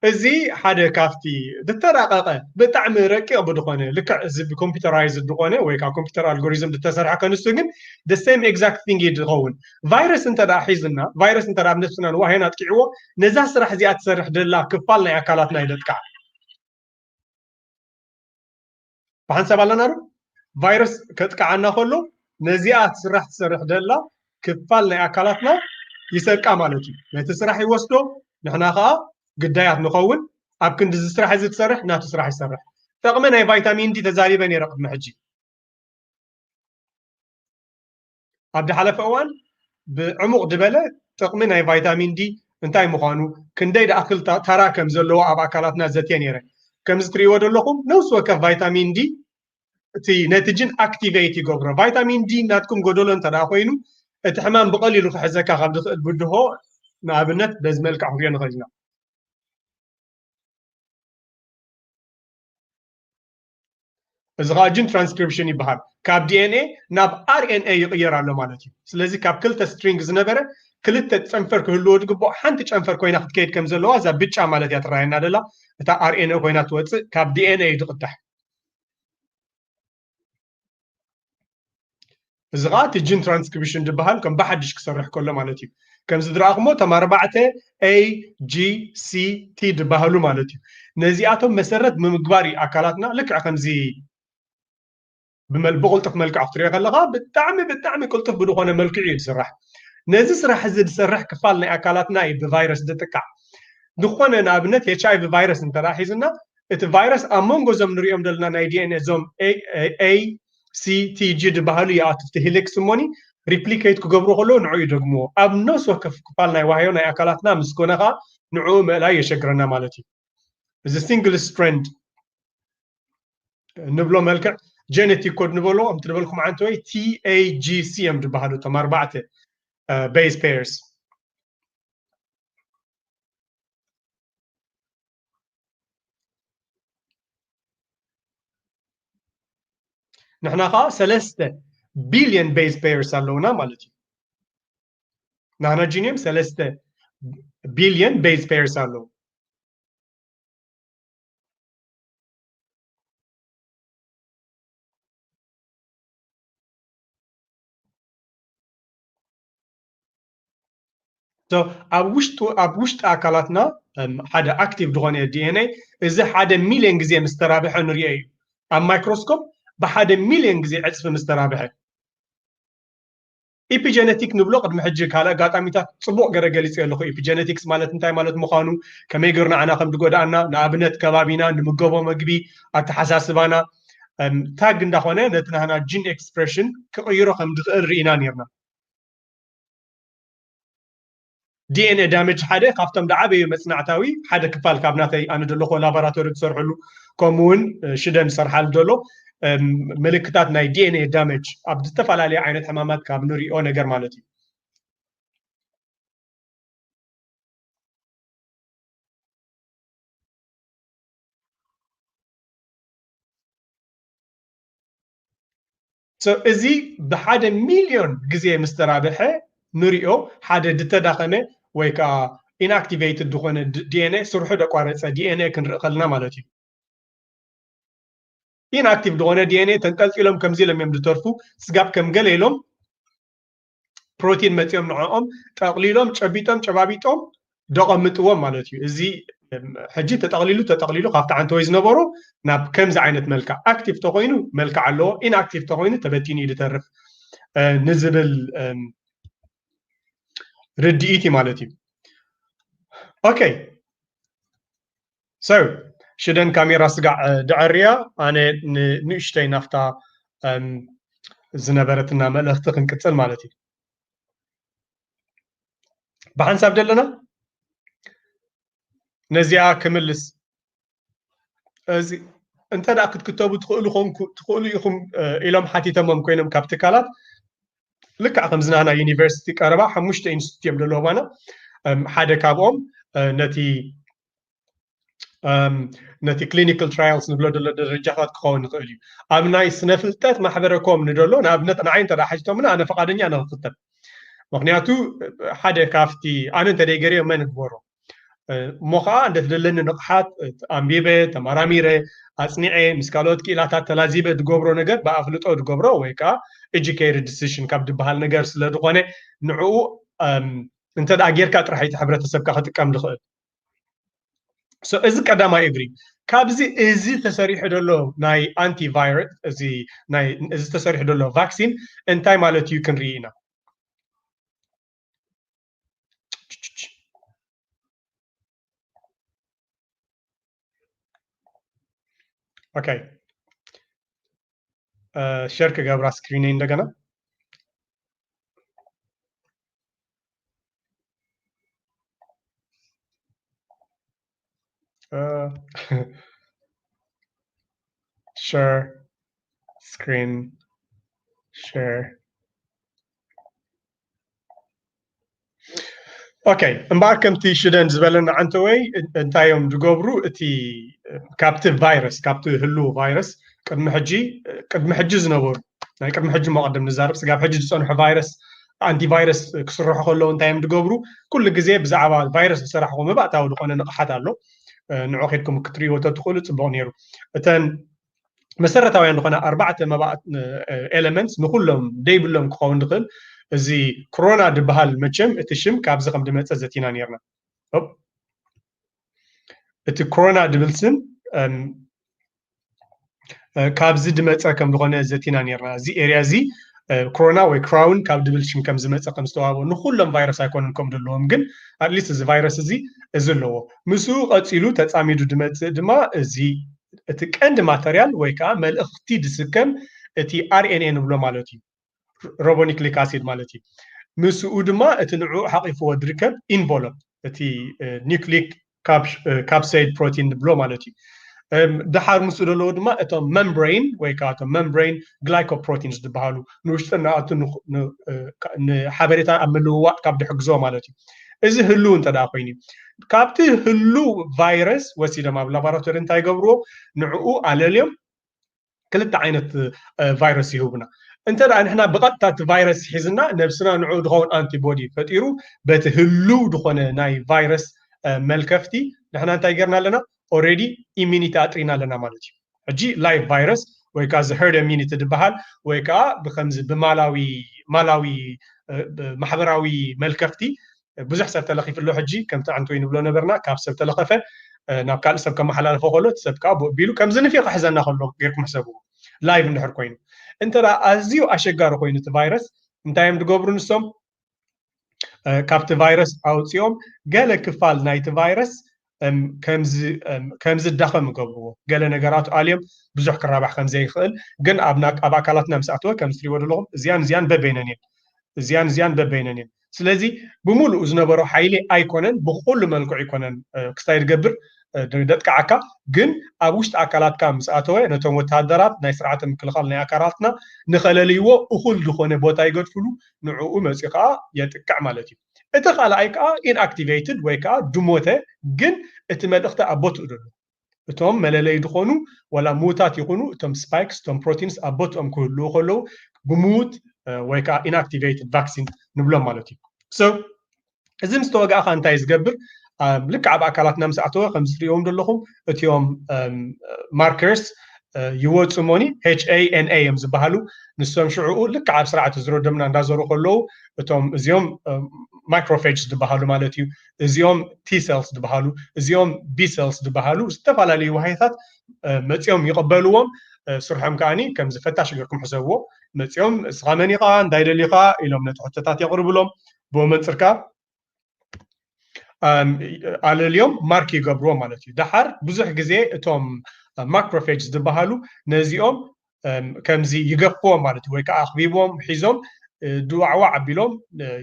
እዚ ሓደ ካብቲ ዝተራቀቀ ብጣዕሚ ረቂቕ ብድኾነ ልክዕ እዚ ብኮምፒውተራይዝ ዝኾነ ወይ ካብ ኮምፒውተር ኣልጎሪዝም ዝተሰርሐ ከንሱ ግን the same exact thing እዩ ዝኸውን። ቫይረስ እንተ ሒዝና ቫይረስ እንተ ኣብ ነብስና ንዋህዮና ኣጥቂዕዎ ነዛ ስራሕ እዚኣ ትሰርሕ ደላ ክፋል ናይ ኣካላትና ይደጥቃ። ብሓንሳብ ኣለና ዶ ቫይረስ ከጥቃዓና ከሎ ነዚኣ ስራሕ ትሰርሕ ደላ ክፋል ናይ ኣካላትና ይሰርቃ ማለት እዩ። ነቲ ስራሕ ይወስዶ፣ ንሕና ከዓ ግዳያት ንኸውን። ኣብ ክንዲ እዚ ስራሕ እዚ ትሰርሕ ናቱ ስራሕ ይሰርሕ። ጥቕሚ ናይ ቫይታሚን ዲ ተዛሪበ ነይረ ቅድሚ ሕጂ። ኣብ ዝሓለፈ እዋን ብዕሙቕ ዝበለ ጥቕሚ ናይ ቫይታሚን ዲ እንታይ ምዃኑ ክንደይ ደኣክል ተራ ከም ዘለዎ ኣብ ኣካላትና ዘትየ ነይረ። ከምዚ ትሪእዎ ዘለኹም ነፍሲ ወከፍ ቫይታሚን ዲ እቲ ነቲ ጅን ኣክቲቬት ይገብሮ። ቫይታሚን ዲ ናትኩም ጎደሎ እንተ ደኣ ኮይኑ እቲ ሕማም ብቐሊሉ ክሕዘካ ካብ ዝኽእል ብድሆ ንኣብነት በዚ መልክዕ ክንሪኦ ንኽእል ኢና። እዚ ከዓ ጅን ትራንስክሪፕሽን ይበሃል። ካብ ዲ ኤን ኤ ናብ ኣር ኤን ኤ ይቕየር ኣሎ ማለት እዩ። ስለዚ ካብ ክልተ ስትሪንግ ዝነበረ ክልተ ጨንፈር ክህልዎ ዝግብኦ ሓንቲ ጨንፈር ኮይና ክትከይድ ከም ዘለዋ እዛ ብጫ ማለት እያ ትረኣየና ደላ። እታ ኣር ኤን ኤ ኮይና ትወፅእ ካብ ዲ ኤን ኤ እዩ ዝቕዳሕ። እዚ ከዓ እቲ ጅን ትራንስክሪፕሽን ዝበሃል ከም ብሓድሽ ክሰርሕ ከሎ ማለት እዩ። ከምዚ ዝረኣኹሞ እቶም ኣርባዕተ ኤ ጂ ሲ ቲ ዝበሃሉ ማለት እዩ። ነዚኣቶም መሰረት ብምግባር እዩ ኣካላትና ልክዕ ከምዚ ብመል ብቕልጡፍ መልክዕ ክትሪኦ ከለካ ብጣዕሚ ብጣዕሚ ቅልጡፍ ብዝኾነ መልክዑ እዩ ዝስራሕ። ነዚ ስራሕ እዚ ዝሰርሕ ክፋል ናይ ኣካላትና እዩ ብቫይረስ ዝጥቃዕ። ዝኾነ ንኣብነት ኤች ኣይ ቪ ቫይረስ እንተ ሒዝና እቲ ቫይረስ ኣብ መንጎ እዞም ንሪኦም ዘለና ናይ ዲ ኤን ኤ እዞም ኤ ሲ ቲ ጂ ዝበሃሉ ይኣቱ። እቲ ሂሊክስ እሞኒ ሪፕሊኬት ክገብሩ ከለዉ ንዑ ይደግምዎ። ኣብ ነፍሲ ወከፍ ክፋል ናይ ዋህዮ ናይ ኣካላትና ምስ ኮነ ከዓ ንዕኡ ምእላይ የሸግረና ማለት እዩ። እዚ ሲንግል ስትሬንድ ንብሎ መልክዕ ጀነቲክ ኮድ ንበሎ ከምቲ ዝበልኩም ዓንተወይ ቲ ኤ ጂ ሲ እዮም ዝበሃሉ እቶም ኣርባዕተ ቤዝ ፔርስ። ንሕና ከዓ ሰለስተ ቢልዮን ቤዝ ፔርስ ኣለውና ማለት እዩ። ናህና ጂኒየም ሰለስተ ቢልዮን ቤዝ ፔርስ ኣለዉ። So ኣብ ውሽጡ ኣብ ውሽጢ ኣካላትና ሓደ ኣክቲቭ ዝኾነ ዲ ኤን ኤ እዚ ሓደ ሚልዮን ግዜ ምስ ተራብሐ ንሪኦ እዩ። ኣብ ማይክሮስኮፕ ብሓደ ሚልዮን ግዜ ዕፅፊ ምስ ተራብሐ ኢፒጀነቲክ ንብሎ ቅድሚ ሕጂ ካልእ ኣጋጣሚታት ፅቡቕ ገረ ገሊፀ ኣለኹ። ኢፒጀነቲክስ ማለት እንታይ ማለት ምዃኑ፣ ከመይ ገይሩ ንዓና ከም ዝጎድኣና፣ ንኣብነት ከባቢና፣ ንምገቦ መግቢ፣ ኣተሓሳስባና ታግ እንዳኾነ ነቲ ናህና ጂን ኤክስፕሬሽን ክቕይሮ ከም ዝኽእል ርኢና ነርና። ዲ ኤን ኤ ዳሜጅ ሓደ ካብቶም ዝዓበዩ መፅናዕታዊ ሓደ ክፋል ካብ ናተይ ኣነ ዘለኹ ላቦራቶሪ ዝሰርሐሉ ከምኡ እውን ሽደን ዝሰርሓሉ ዘሎ ምልክታት ናይ ዲ ኤን ኤ ዳሜጅ ኣብ ዝተፈላለዩ ዓይነት ሕማማት ካብ ንሪኦ ነገር ማለት እዩ። እዚ ብሓደ ሚልዮን ግዜ ምስ ተራብሐ ንሪኦ ሓደ ዝተዳኸመ ወይ ከዓ ኢንኣክቲቬትድ ዝኾነ ዲኤንኤ ስርሑ ደቋረፀ ዲኤንኤ ክንርኢ ከለና ማለት እዩ። ኢንኣክቲቭ ዝኾነ ዲኤንኤ ተንጠልጢሎም ከምዚ ኢሎም እዮም ዝተርፉ። ስጋብ ከም ገለ ኢሎም ፕሮቲን መፂኦም ንዕኦም ጠቕሊሎም ጨቢጦም ጨባቢጦም ደቐምጥዎም ማለት እዩ። እዚ ሕጂ ተጠቕሊሉ ተጠቕሊሉ ካብቲ ዓንተወይ ዝነበሩ ናብ ከምዚ ዓይነት መልክዕ ኣክቲቭ ተኮይኑ መልክዕ ኣለዎ፣ ኢንኣክቲቭ ተኮይኑ ተበቲኑ እዩ ዝተርፍ ንዝብል ርድኢት እዩ ማለት እዩ። ኦኬ። So ሽደን ካሜራ ስጋዕ ድዐርያ ኣነ ንእሽተይ ናፍታ ዝነበረትና መልእኽቲ ክንቅፅል ማለት እዩ። ብሓንሳብ ደለና ነዚኣ ክምልስ እዚ እንተ ደኣ ክትክተቡ ትኽእሉ ኮንኩ ትኽእሉ ኢኹም ኢሎም ሓቲተሞም ኮይኖም ካብ ትካላት ልክዕ ከምዚ ናህና ዩኒቨርሲቲ ቀረባ ሓሙሽተ ኢንስቲትዩት እዮም ዘለዉ ባና ሓደ ካብኦም ነቲ ነቲ ክሊኒካል ትራያልስ ንብሎ ዘሎ ደረጃታት ክኸውን ይኽእል እዩ። ኣብ ናይ ስነ ፍልጠት ማሕበረ ኮም ንደሎ ንኣብነት ንዓይ እንተ ሓቲቶምና ኣነ ፈቓደኛ እነ ክኽተብ። ምክንያቱ ሓደ ካብቲ ኣነ እንተ ደይገርዮ መን ግበሮ እሞ ከዓ እንደ ትደለኒ ንቕሓት ኣንቢበ ተመራሚረ ኣፅኒዐ ምስ ካልኦት ክኢላታት ተላዚበ ዝገብሮ ነገር ብኣፍልጦ ዝገብሮ ወይ ከዓ ኤጁኬትድ ዲሲሽን ካብ ዝበሃል ነገር ስለ ዝኾነ ንዕኡ እንተ ደኣ ጌርካ ጥራሕ እቲ ሕብረተሰብካ ክጥቀም ዝኽእል። እዚ ቀዳማይ እግሪ ካብዚ እዚ ተሰሪሑ ዘሎ ናይ ኣንቲቫይረስ እዚ ተሰሪሑ ዘሎ ቫክሲን እንታይ ማለት እዩ ክንርኢ ኢና። ኦኬ ሸር ክገብራ ስክሪነይ እንደገና። ሸር ስክሪን ሸር ኦኬ እምበኣር ከምቲ ሽደን ዝበለና ዓንተወይ እንታይ እዮም ዝገብሩ እቲ ካብቲ ቫይረስ ካብቲ ህሉ ቫይረስ ቅድሚ ሕጂ ቅድሚ ሕጂ ዝነበሩ ናይ ቅድሚ ሕጂ መቐደም ንዛረብ ስጋብ ሕጂ ዝፀንሑ ቫይረስ ኣንቲቫይረስ ክስርሑ ከለዉ እንታይ እዮም ዝገብሩ ኩሉ ግዜ ብዛዕባ ቫይረስ ዝሰራሕዎ መባእታዊ ዝኾነ ንቕሓት ኣሎ ንዑ ከድኩም ክትሪእዎ ተትኽእሉ ፅቡቕ ነይሩ እተን መሰረታውያን ዝኾነ ኣርባዕተ መባእት ኤለመንትስ ንኩሎም ደይብሎም ክኸውን ዝኽእል እዚ ክሮና ዝበሃል መቸም እቲ ሽም ካብዚ ከም ዝመፀ ዘቲና ነርና እቲ ክሮና ድብል ስም ካብዚ ድመፀ ከም ዝኾነ ዘቲና ነርና እዚ ኤርያ እዚ ክሮና ወይ ክራውን ካብ ድብል ሽም ከም ዝመፀ ከም ዝተዋህቦ ንኩሎም ቫይረስ ኣይኮነን ከም ዘለዎም ግን ኣትሊስት እዚ ቫይረስ እዚ እዚ ኣለዎ ምስኡ ቀፂሉ ተፃሚዱ ድመፅእ ድማ እዚ እቲ ቀንዲ ማተርያል ወይ ከዓ መልእኽቲ ድስከም እቲ ኣርኤንኤ ንብሎ ማለት እዩ ሮቦኒክሊክ ኣሲድ ማለት እዩ ምስኡ ድማ እቲ ንዕኡ ሓቂፍዎ ዝርከብ ኢንቨሎፕ እቲ ኒክሊክ ካፕሰይድ ፕሮቲን ንብሎ ማለት እዩ ድሓር ምስኡ ዘለዉ ድማ እቶም መምብሬን ወይ ከዓ እቶም መምብሬን ግላይኮፕሮቲንስ ዝበሃሉ ንውሽጢ እናኣቱ ንሓበሬታ ኣብ ምልውዋጥ ካብ ድሕግዞ ማለት እዩ እዚ ህልው እንተ ደኣ ኮይኑ ካብቲ ህልው ቫይረስ ወሲዶም ኣብ ላቦራቶሪ እንታይ ገብርዎ ንዕኡ ኣለልዮም ክልተ ዓይነት ቫይረስ ይህቡና እንተ ደኣ ንሕና ብቐጥታ እቲ ቫይረስ ሒዝና ነብስና ንዕኡ ዝኸውን ኣንቲቦዲ ፈጢሩ በቲ ህልው ዝኾነ ናይ ቫይረስ መልከፍቲ ንሕና እንታይ ጌርና ኣለና ኦሬዲ ኢሚኒቲ ኣጥሪና ኣለና ማለት እዩ ሕጂ ላይቭ ቫይረስ ወይ ከዓ እዚ ሄርድ ኢሚኒቲ ዝበሃል ወይ ከዓ ብከምዚ ብማላዊ ማላዊ ማሕበራዊ መልከፍቲ ብዙሕ ሰብ ተለኺፍሎ ሕጂ ከምቲ ዓንቶይ ንብሎ ነበርና ካብ ሰብ ተለኸፈ ናብ ካልእ ሰብ ከመሓላለፎ ከሎ እቲ ሰብ ከዓ ብኡ ቢሉ ከምዚ ንፊ ክሕዘና ከሎ ጌርኩም ሕሰብዎ ላይቭ እንድሕር ኮይኑ እንተ ኣዝዩ ኣሸጋሪ ኮይኑ እቲ ቫይረስ እንታይ እዮም ዝገብሩ ንሶም ካብቲ ቫይረስ ኣውፅኦም ገለ ክፋል ናይቲ ቫይረስ ከም ዝዳኸም ይገብርዎ ገለ ነገራቱ ኣልዮም ብዙሕ ክራባሕ ከም ዘይኽእል ግን ኣብ ኣካላትና ምስ ኣተወ ከም ትሪእዎ ዘለኹም እዚኣን እዚኣን በበይነን እየን እዚኣን እዚኣን በበይነን እየን ስለዚ ብምሉኡ ዝነበሮ ሓይሊ ኣይኮነን ብኩሉ መልክዑ ኣይኮነን ክስታይ ዝገብር ደጥቃዓካ ግን ኣብ ውሽጢ ኣካላትካ ምስ ኣተወ ነቶም ወተሃደራት ናይ ስርዓተ ምክልኻል ናይ ኣካላትና ንኸለልይዎ እኹል ዝኾነ ቦታ ይገድፍሉ ንዕኡ መፂኡ ከዓ የጥቅዕ ማለት እዩ እቲ ካልኣይ ከዓ ኢንኣክቲቬትድ ወይ ከዓ ድሞተ ግን እቲ መልእኽቲ ኣብ ቦትኡ ዘሎ እቶም መለለይ ዝኾኑ ዋላ ምዉታት ይኹኑ እቶም spikes እቶም proteins ኣብ ቦትኦም ክህልዉ ከለዉ ብምዉት ወይ ከዓ inactivated vaccine ንብሎም ማለት እዩ። So እዚ ምስ ተወጋእካ እንታይ ዝገብር? ልክዕ ኣብ ኣካላትና ምስ ኣተወ ከምዚ ትሪእዎም ዘለኹም እቲኦም markers ይወፁ እሞኒ HANA እዮም ዝበሃሉ። ንሶም ሽዕኡ ልክዕ ኣብ ስርዓተ ዝሮ ደምና እንዳዞሩ ከለዉ እቶም እዚኦም macrophages ዝበሃሉ ማለት እዩ፣ እዚኦም T cells ዝበሃሉ፣ እዚኦም B cells ዝበሃሉ ዝተፈላለዩ ዋህይታት መፂኦም ይቕበልዎም። ስርሖም ከዓኒ ከምዚ ፈታሽ ገርኩም ሕሰብዎ። መፂኦም እስኻ መን ኢኻ እንታይ ደሊኻ ኢሎም ነቲ ሕቶታት የቕርብሎም። ብኡ መንፅር ከዓ ኣለልዮም ማርክ ይገብርዎ ማለት እዩ። ደሓር ብዙሕ ግዜ እቶም macrophages ዝበሃሉ ነዚኦም ከምዚ ይገፍዎም ማለት እዩ፣ ወይ ከዓ ኣኽቢቦም ሒዞም ድዋዕዋዕ ኣቢሎም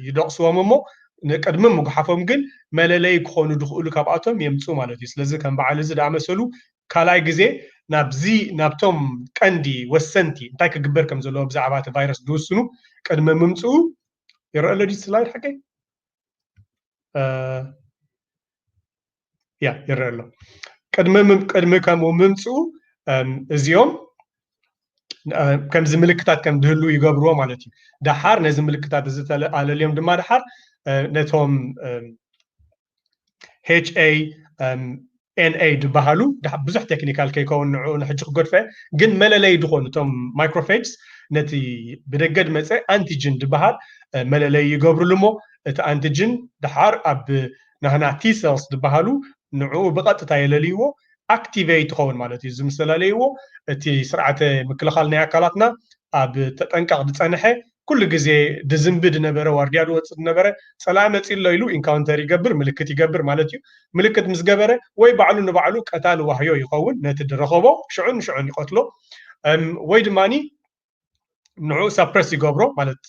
ይደቕስዎም እሞ ቅድሚ ምጉሓፎም ግን መለለይ ክኾኑ ዝኽእሉ ካብኣቶም የምፁ ማለት እዩ። ስለዚ ከም በዓል እዚ ዝኣመሰሉ ካልኣይ ግዜ ናብዚ ናብቶም ቀንዲ ወሰንቲ እንታይ ክግበር ከም ዘለዎ ብዛዕባ እቲ ቫይረስ ዝውስኑ ቅድሚ ምምፅኡ ይረአ ኣሎ ድዩ ስላይድ ሓቀይ? ያ ይረአ ኣሎ። ቅድሚ ምም- ቅድሚ ከምኡ ምምፅኡ እዚኦም ከምዚ ምልክታት ከም ዝህሉ ይገብርዎ ማለት እዩ። ደሓር ነዚ ምልክታት እዚ ተለኣለልዮም ድማ ደሓር ነቶም HANA ዝበሃሉ ብዙሕ ቴክኒካል ከይከውን ንዕኡ ንሕጂ ክገድፎ ግን መለለይ ዝኾኑ እቶም microphages ነቲ ብደገ ዝመፀ ኣንቲጅን ዝበሃል መለለይ ይገብርሉ እሞ እቲ ኣንቲጅን ደሓር ኣብ ናህና T cells ዝበሃሉ ንዕኡ ብቐጥታ የለልይዎ፣ activate ይኸውን ማለት እዩ። እዚ ምስ ተላለይዎ እቲ ስርዓተ ምክልኻል ናይ ኣካላትና ኣብ ተጠንቀቕ ዝፀንሐ ኩሉ ግዜ ድዝንቢ ዝነበረ ዋርድያ ዝወፅእ ዝነበረ ፀላኢ መፂ ኣሎ ኢሉ ኢንካውንተር ይገብር፣ ምልክት ይገብር ማለት እዩ። ምልክት ምስ ገበረ ወይ ባዕሉ ንባዕሉ ቀታሊ ዋህዮ ይኸውን፣ ነቲ ዝረኸቦ ሽዑን ሽዑን ይቐትሎ ወይ ድማ ንዑ ሳፕረስ ይገብሮ ማለት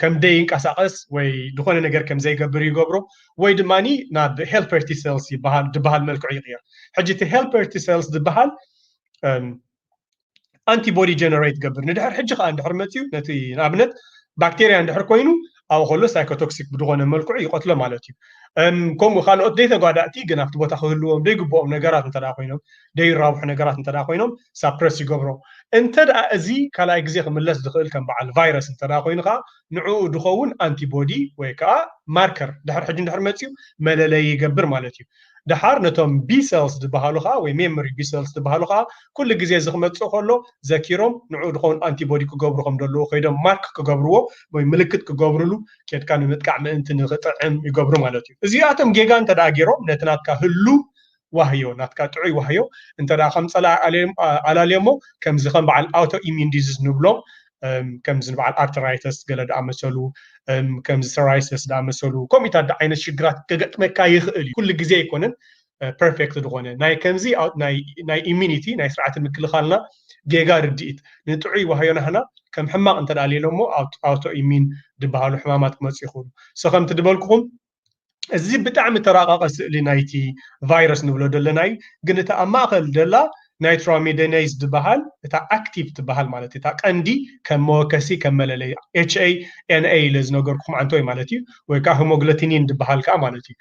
ከም ደይንቀሳቐስ ወይ ዝኾነ ነገር ከም ዘይገብር ይገብሮ ወይ ድማ ናብ helper T cells ይበሃል ዝበሃል መልክዑ ይቕየር። ሕጂ እቲ helper T cells ዝበሃል ኣንቲቦዲ ጀነሬት ገብር ንድሕር ሕጂ ከዓ እንድሕር መፅዩ ነቲ ንኣብነት ባክቴርያ እንድሕር ኮይኑ ኣብኡ ከሎ ሳይኮቶክሲክ ብዝኾነ መልክዑ ይቐትሎ ማለት እዩ። ከምኡ ካልኦት ደይተጓዳእቲ ግን ኣብቲ ቦታ ክህልዎም ደይግብኦም ነገራት እንተ ኮይኖም ደይራብሑ ነገራት እንተ ኮይኖም ሳፕረስ ይገብሮ። እንተ ደኣ እዚ ካልኣይ ግዜ ክምለስ ዝኽእል ከም በዓል ቫይረስ እንተ ኮይኑ ከዓ ንዕኡ ዝኸውን ኣንቲቦዲ ወይ ከዓ ማርከር ድሕር ሕጂ እንድሕር መፅዩ መለለይ ይገብር ማለት እዩ። ደሓር ነቶም B cells ዝበሃሉ ከዓ ወይ memory B cells ዝበሃሉ ከዓ ኩሉ ግዜ እዚ ክመፅእ ከሎ ዘኪሮም ንዕኡ ዝኸውን ኣንቲቦዲ ክገብሩ ከም ዘለዉ ከይዶም ማርክ ክገብርዎ ወይ ምልክት ክገብርሉ ኬድካ ንምጥቃዕ ምእንቲ ንክጥዕም ይገብሩ ማለት እዩ። እዚኣቶም ጌጋ እንተ ደኣ ገይሮም ነቲ ናትካ ህሉ ዋህዮ ናትካ ጥዑይ ዋህዮ እንተ ደኣ ከም ፀላ ኣላልዮሞ ከምዚ ከም በዓል ኣውቶ ኢሚን ዲዚዝ ንብሎም ከምዚ ንበዓል ኣርተራይተስ ገለ ደኣመሰሉ ከምዚ ሰራይሰስ ደኣመሰሉ ከምኡታት ዓይነት ሽግራት ከገጥመካ ይኽእል እዩ። ኩሉ ግዜ ኣይኮነን ፐርፌክት ዝኾነ ናይ ከምዚ ናይ ኢሚኒቲ ናይ ስርዓተ ምክልኻልና ጌጋ ርድኢት ንጥዑይ ዋህዮ ናህና ከም ሕማቕ እንተ ደኣ ሌሎሞ ኣውቶ ኢሚን ዝበሃሉ ሕማማት ክመፁ ይኽእሉ። ሶ ከምቲ ዝበልኩኹም እዚ ብጣዕሚ ተራቐቐ ስእሊ ናይቲ ቫይረስ ንብሎ ዘለና እዩ። ግን እታ ኣብ ማእኸል ደላ ናይትራሚደነይዝ ዝበሃል እታ ኣክቲቭ ትበሃል ማለት እታ ቀንዲ ከም መወከሲ ከም መለለይ ኤች ኤ ኤን ኤ ኢለ ዝነገርኩኹም ዓንተወይ ማለት እዩ ወይ ከዓ ሂሞግሎቲኒን ዝበሃል ከዓ ማለት እዩ።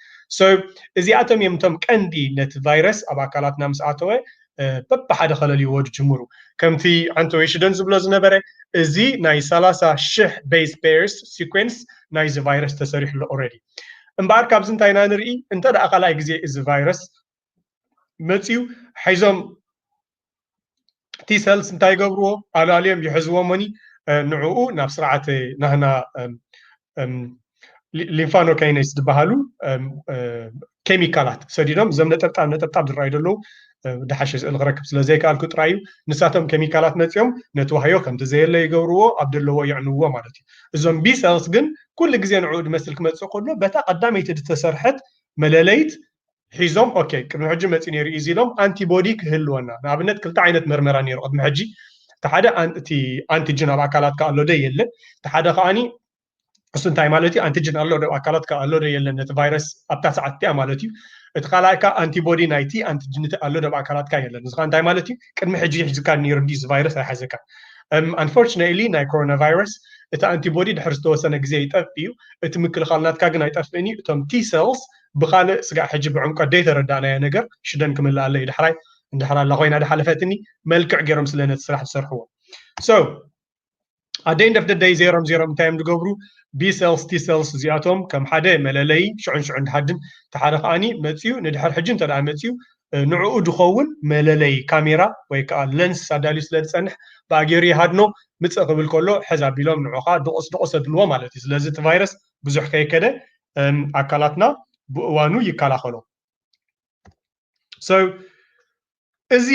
እዚኣቶም እዮም እቶም ቀንዲ ነቲ ቫይረስ ኣብ ኣካላትና ምስ ኣተወ በብሓደ ከለልይዎ ዝጅምሩ። ከምቲ ዓንተወይ ሽደን ዝብሎ ዝነበረ እዚ ናይ ሰላሳ ሽሕ ቤዝ ፔርስ ሲኮንስ ናይዚ ቫይረስ ተሰሪሑ ኣሎ ኦረዲ። እምበኣር ካብዚ እንታይ ኢና ንርኢ? እንተ ደኣ ካልኣይ ግዜ እዚ ቫይረስ መፅዩ ሓይዞም ቲ ሰልስ እንታይ ይገብርዎ? ኣላልዮም ይሕዝዎ ሞኒ ንዕኡ ናብ ስርዓት ናህና ሊምፋኖካይነስ ዝበሃሉ ኬሚካላት ሰዲዶም እዞም ነጠብጣብ ነጠብጣብ ዝረኣዩ ዘለዉ ድሓሸ ስእሊ ክረክብ ስለ ዘይከኣልኩ ጥራይ እዩ። ንሳቶም ኬሚካላት መፅኦም ነቲ ዋህዮ ከምቲ ዘየለ ይገብርዎ ኣብ ደለዎ የዕንዎ ማለት እዩ። እዞም ቢ ሰልስ ግን ኩሉ ግዜ ንዕኡ ዝመስል ክመፅእ ከሎ በታ ቀዳመይቲ ዝተሰርሐት መለለይት ሒዞም ኦኬ ቅድሚ ሕጂ መፂ ነይሩ እዩ ኢሎም ኣንቲቦዲ ክህልወና ንኣብነት ክልተ ዓይነት መርመራ ነይሩ ቅድሚ ሕጂ እቲ ሓደ እቲ ኣንቲጅን ኣብ ኣካላትካ ኣሎ ዶ የለን እቲ ሓደ ከዓኒ እሱ እንታይ ማለት እዩ ኣንቲጅን ኣሎ ዶ ኣካላትካ ኣሎ ዶ የለን ነቲ ቫይረስ ኣብታ ሰዓት እቲኣ ማለት እዩ እቲ ካልኣይ ከዓ ኣንቲቦዲ ናይቲ ኣንቲጅን ኣሎ ዶ ኣካላትካ የለን እዚ እንታይ ማለት እዩ ቅድሚ ሕጂ ሒዝካ ነይሩ ድዩ ቫይረስ ኣይሓዘካ ኣንፎርችነትሊ ናይ ኮሮና ቫይረስ እቲ ኣንቲቦዲ ድሕሪ ዝተወሰነ ግዜ ይጠፍእ እዩ። እቲ ምክልኻል ናትካ ግን ኣይጠፍእን እዩ። እቶም ቲ ሰልስ ብካልእ ስጋዕ ሕጂ ብዕምቀት ዘይተረዳእናዮ ነገር ሽደን ክምልኣለይ ድሕራይ እንድሕር ኣላ ኮይና ድሓለፈትኒ መልክዕ ገይሮም ስለ ነቲ ስራሕ ዝሰርሕዎ so ኣደ እንደፍ ደደይ ዜሮም ዜሮም እንታይ እዮም ዝገብሩ? ቢ ሰልስ ቲ ሰልስ እዚኣቶም ከም ሓደ መለለይ ሽዑን ሽዑን ድሃድን ተሓደ ከዓኒ መፅዩ ንድሕር ሕጂ እንተ ደኣ መፅዩ ንዕኡ ዝኸውን መለለይ ካሜራ ወይ ከዓ ለንስ ኣዳልዩ ስለ ዝፀንሕ ብኣገይሩ ይሃድኖ ምፅእ ክብል ከሎ ሕዝ ኣቢሎም ንዑኻ ድቑስ ድቑስ የብልዎ ማለት እዩ። ስለዚ እቲ ቫይረስ ብዙሕ ከይከደ ኣካላትና ብእዋኑ ይከላኸሎ። So እዚ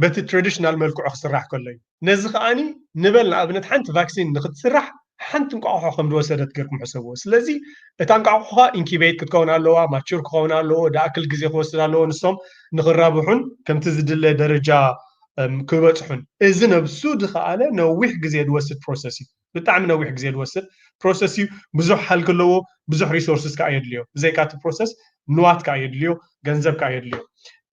በቲ ትራዲሽናል መልክዑ ክስራሕ ከሎ እዩ። ነዚ ከዓኒ ንበል ንኣብነት ሓንቲ ቫክሲን ንክትስራሕ ሓንቲ እንቋቑሖ ከም ዝወሰደት ገርኩም ሕሰብዎ። ስለዚ እታ እንቋቑሖ ኢንኪቤት ክትከውን ኣለዋ፣ ማቹር ክኸውን ኣለዎ፣ ዳኣክል ግዜ ክወስድ ኣለዎ ንሶም ንክራብሑን ከምቲ ዝድለ ደረጃ ክበፅሑን። እዚ ነብሱ ዝኸኣለ ነዊሕ ግዜ ዝወስድ ፕሮሰስ እዩ። ብጣዕሚ ነዊሕ ግዜ ዝወስድ ፕሮሰስ እዩ። ብዙሕ ሃልኪ ኣለዎ፣ ብዙሕ ሪሶርስስ ከዓ የድልዮ። ብዘይካ እቲ ፕሮሰስ ንዋት ከዓ የድልዮ፣ ገንዘብ ከዓ የድልዮ።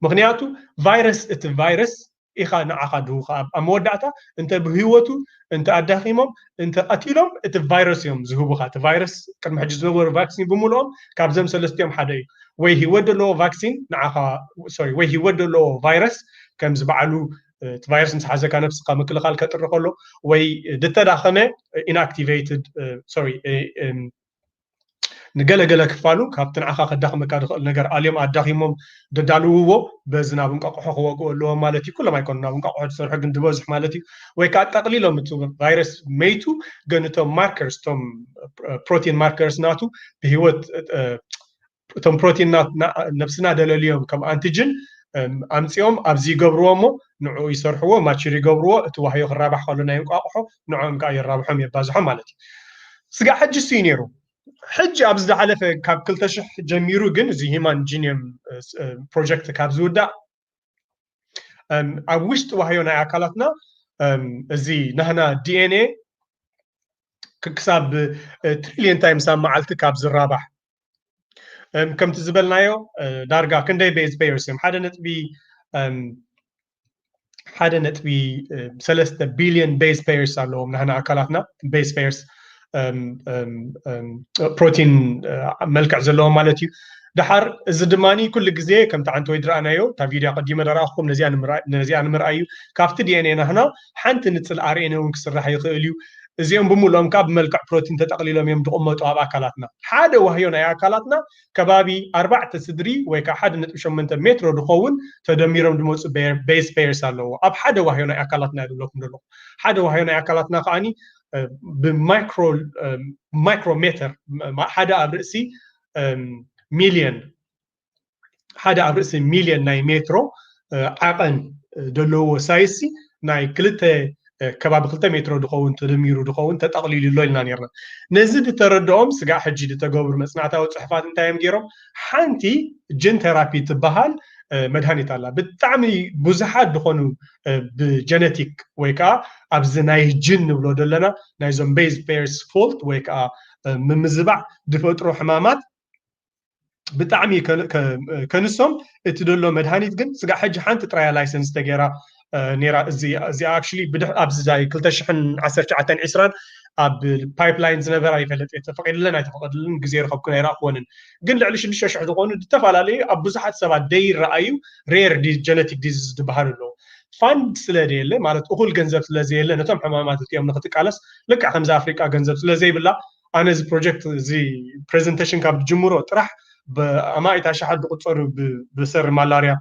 ምክንያቱ ቫይረስ እቲ ቫይረስ ኢኻ ንዓኻ ድህውኻ ኣብ መወዳእታ እንተ ብህይወቱ እንተ ኣዳኺሞም እንተ ቀቲሎም እቲ ቫይረስ እዮም ዝህቡኻ። እቲ ቫይረስ ቅድሚ ሕጂ ዝነበሩ ቫክሲን ብምልኦም ካብዞም ሰለስቲኦም ሓደ እዩ። ወይ ህይወት ዘለዎ ቫክሲን ንዓኻ ሶሪ ወይ ህይወት ዘለዎ ቫይረስ ከምዚ በዓሉ እቲ ቫይረስ ምስ ሓዘካ ነብስኻ ምክልኻል ከጥሪ ከሎ ወይ ድተዳኸመ ኢንኣክቲቬትድ ሶሪ ንገለገለ ክፋሉ ካብቲ ንዓኻ ከዳኽመካ ዝኽእል ነገር ኣልዮም ኣዳኺሞም ደዳልውዎ በዚ ናብ እንቋቑሖ ክወግኡ ኣለዎም ማለት እዩ። ኩሎም ኣይኮኑ ናብ እንቋቑሖ ዝሰርሑ ግን ዝበዝሕ ማለት እዩ። ወይ ከዓ ጠቕሊሎም እቲ ቫይረስ መይቱ ግን እቶም ማርከርስ እቶም ፕሮቲን ማርከርስ ናቱ ብህይወት እቶም ፕሮቲን ነብስና ደለልዮም ከም ኣንቲጅን ኣምፅኦም ኣብዚ ይገብርዎ እሞ ንዑ ይሰርሕዎ ማችር ይገብርዎ እቲ ዋህዮ ክራባሕ ከሎ ናይ እንቋቑሖ ንዕኦም ከዓ የራብሖም የባዝሖም ማለት እዩ። ስጋዕ ሕጂ እሱ እዩ ነይሩ። ሕጂ ኣብዚ ዝሓለፈ ካብ ክልተ ሽሕ ጀሚሩ ግን እዚ ሂማን ጂኒየም ፕሮጀክት ካብ ዝውዳእ ኣብ ውሽጢ ዋህዮ ናይ ኣካላትና እዚ ናህና ዲኤንኤ ክሳብ ትሪሊየን ታይምስ ኣብ መዓልቲ ካብ ዝራባሕ ከምቲ ዝበልናዮ ዳርጋ ክንደይ ቤዝ ፔየርስ እዮም ሓደ ነጥቢ ሓደ ነጥቢ ሰለስተ ቢልዮን ቤዝ ፔየርስ ኣለዎም ናህና ኣካላትና ቤዝ ፔየርስ ፕሮቲን መልክዕ ዘለዎም ማለት እዩ። ደሓር እዚ ድማ ኩሉ ግዜ ከምቲ ዓንተ ወይ ዝረኣናዮ እታ ቪድዮ ቀዲመ ደረኣኹም ነዚኣ ንምርኣይ እዩ። ካብቲ ዲኤንኤ ናህና ሓንቲ ንፅል ኣርኤንኤ እውን ክስራሕ ይኽእል እዩ። እዚኦም ብምልኦም ከዓ ብመልክዕ ፕሮቲን ተጠቕሊሎም እዮም ዝቕመጡ ኣብ ኣካላትና። ሓደ ዋህዮ ናይ ኣካላትና ከባቢ ኣርባዕተ ስድሪ ወይ ከዓ ሓደ ነጥቢ ሸሞንተ ሜትሮ ዝኸውን ተደሚሮም ዝመፁ ቤዝ ፔርስ ኣለዎ ኣብ ሓደ ዋህዮ ናይ ኣካላትና ዝብለኩም ዘለኹ። ሓደ ዋህዮ ናይ ኣካላትና ከዓኒ ብማይክሮሜተር ሓደ ኣብ ርእሲ ሚልዮን ሓደ ኣብ ርእሲ ሚልዮን ናይ ሜትሮ ዓቐን ዘለዎ ሳይሲ ናይ ክልተ ከባቢ ክልተ ሜትሮ ዝኸውን ተደሚሩ ዝኸውን ተጠቕሊሉ ኣሎ ኢልና ነርና። ነዚ ዝተረድኦም ስጋዕ ሕጂ ዝተገብሩ መፅናዕታዊ ፅሑፋት እንታይ እዮም ገይሮም? ሓንቲ ጅን ቴራፒ ትበሃል መድሃኒት ኣላ። ብጣዕሚ ብዙሓት ዝኾኑ ብጀነቲክ ወይ ከዓ ኣብዚ ናይ ጅን ንብሎ ዘለና ናይዞም ቤዝ ፔርስ ፎልት ወይ ከዓ ምምዝባዕ ዝፈጥሩ ሕማማት ብጣዕሚ ከንሶም እቲ ደሎ መድሃኒት ግን ስጋዕ ሕጂ ሓንቲ ጥራያ ላይሰንስ ተገይራ ነራ። እዚኣ ኣክቹሊ ኣብዚ ክልተ ሽሕን ዓሰርተ ትሽዓተን ዕስራን ኣብ ፓይፕላይን ዝነበራ ይፈለጥ እየ። ተፈቂድለን ኣይተፈቀድልን ግዜ ረኸብኩን ኣይረእክወንን። ግን ልዕሊ ሽዱሽተ ሽሕ ዝኾኑ ዝተፈላለዩ ኣብ ብዙሓት ሰባት ደይረኣዩ ሬር ጀነቲክ ዲዚዝ ዝበሃሉ ኣለዉ። ፋንድ ስለ ዘየለ ማለት እኹል ገንዘብ ስለ ዘየለ ነቶም ሕማማት እቲኦም ንክትቃለስ ልክዕ ከምዚ ኣፍሪቃ ገንዘብ ስለ ዘይብላ ኣነ እዚ ፕሮጀክት እዚ ፕሬዘንቴሽን ካብ ዝጅምሮ ጥራሕ ብኣማኢት ኣሽሓት ዝቁፀሩ ብሰሪ ማላርያ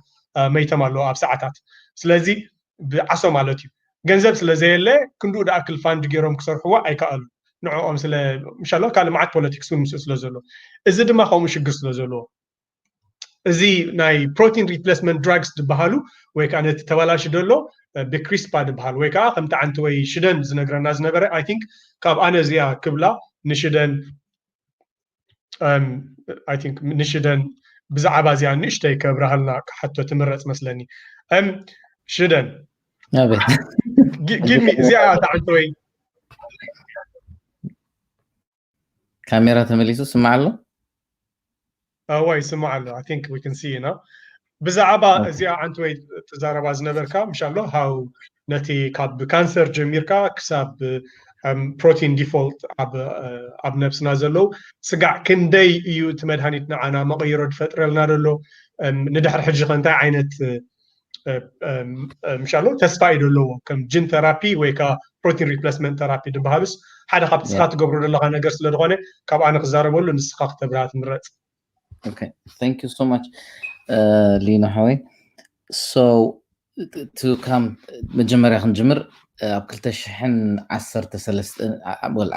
መይቶም ኣለዉ ኣብ ሰዓታት። ስለዚ ብዓሶ ማለት እዩ ገንዘብ ስለ ዘየለ ክንድኡ ደኣክል ፋንድ ገይሮም ክሰርሕዎ ኣይከኣሉ። ንዕኦም ስለ ምሻሎ ካልእ መዓት ፖለቲክስ እውን ምስኡ ስለ ዘሎ እዚ ድማ ከምኡ ሽግር ስለ ዘለዎ እዚ ናይ ፕሮቲን ሪፕሌስመንት ድራግስ ዝበሃሉ ወይ ከዓ ነቲ ተባላሽ ደሎ ብክሪስፓ ዝበሃል ወይ ከዓ ከምቲ ዓንቲ ወይ ሽደን ዝነግረና ዝነበረ ኣይ ቲንክ ካብ ኣነ እዚኣ ክብላ ንሽደን ኣይ ቲንክ ንሽደን ብዛዕባ እዚኣ ንእሽተይ ከብረሃልና ክሓቶ ትምረፅ መስለኒ። እም ሽደን ኣቤት ጊሚ እዚኣ ተዓንተ ወይ ካሜራ ተመሊሱ ስማዕ ኣሎ እዋ ይስማዕ ኣሎ። I think we can see you now። ብዛዕባ እዚኣ ዓንተ ወይ ትዛረባ ዝነበርካ ምሻሎ ሃው ነቲ ካብ ካንሰር ጀሚርካ ክሳብ ፕሮቲን ዲፎልት ኣብ ነብስና ዘለዉ ስጋዕ ክንደይ እዩ እቲ መድሃኒት ንዓና መቐይሮ ዝፈጥረልና ዘሎ? ንድሕሪ ሕጂ ከ እንታይ ዓይነት ምሻሎ ተስፋ እዩ ዘለዎ? ከም ጂን ተራፒ ወይ ከዓ ፕሮቲን ሪፕለስመንት ተራፒ ዝበሃሉስ ሓደ ካብቲ ስኻ ትገብሮ ዘለካ ነገር ስለ ዝኾነ ካብ ኣነ ክዛረበሉ ንስኻ ክተብርሃ ትምረፅ። Thank you so much ሊኖ ሓወይ። So to come መጀመርያ ክንጅምር ኣብ ክልተ ሽሕን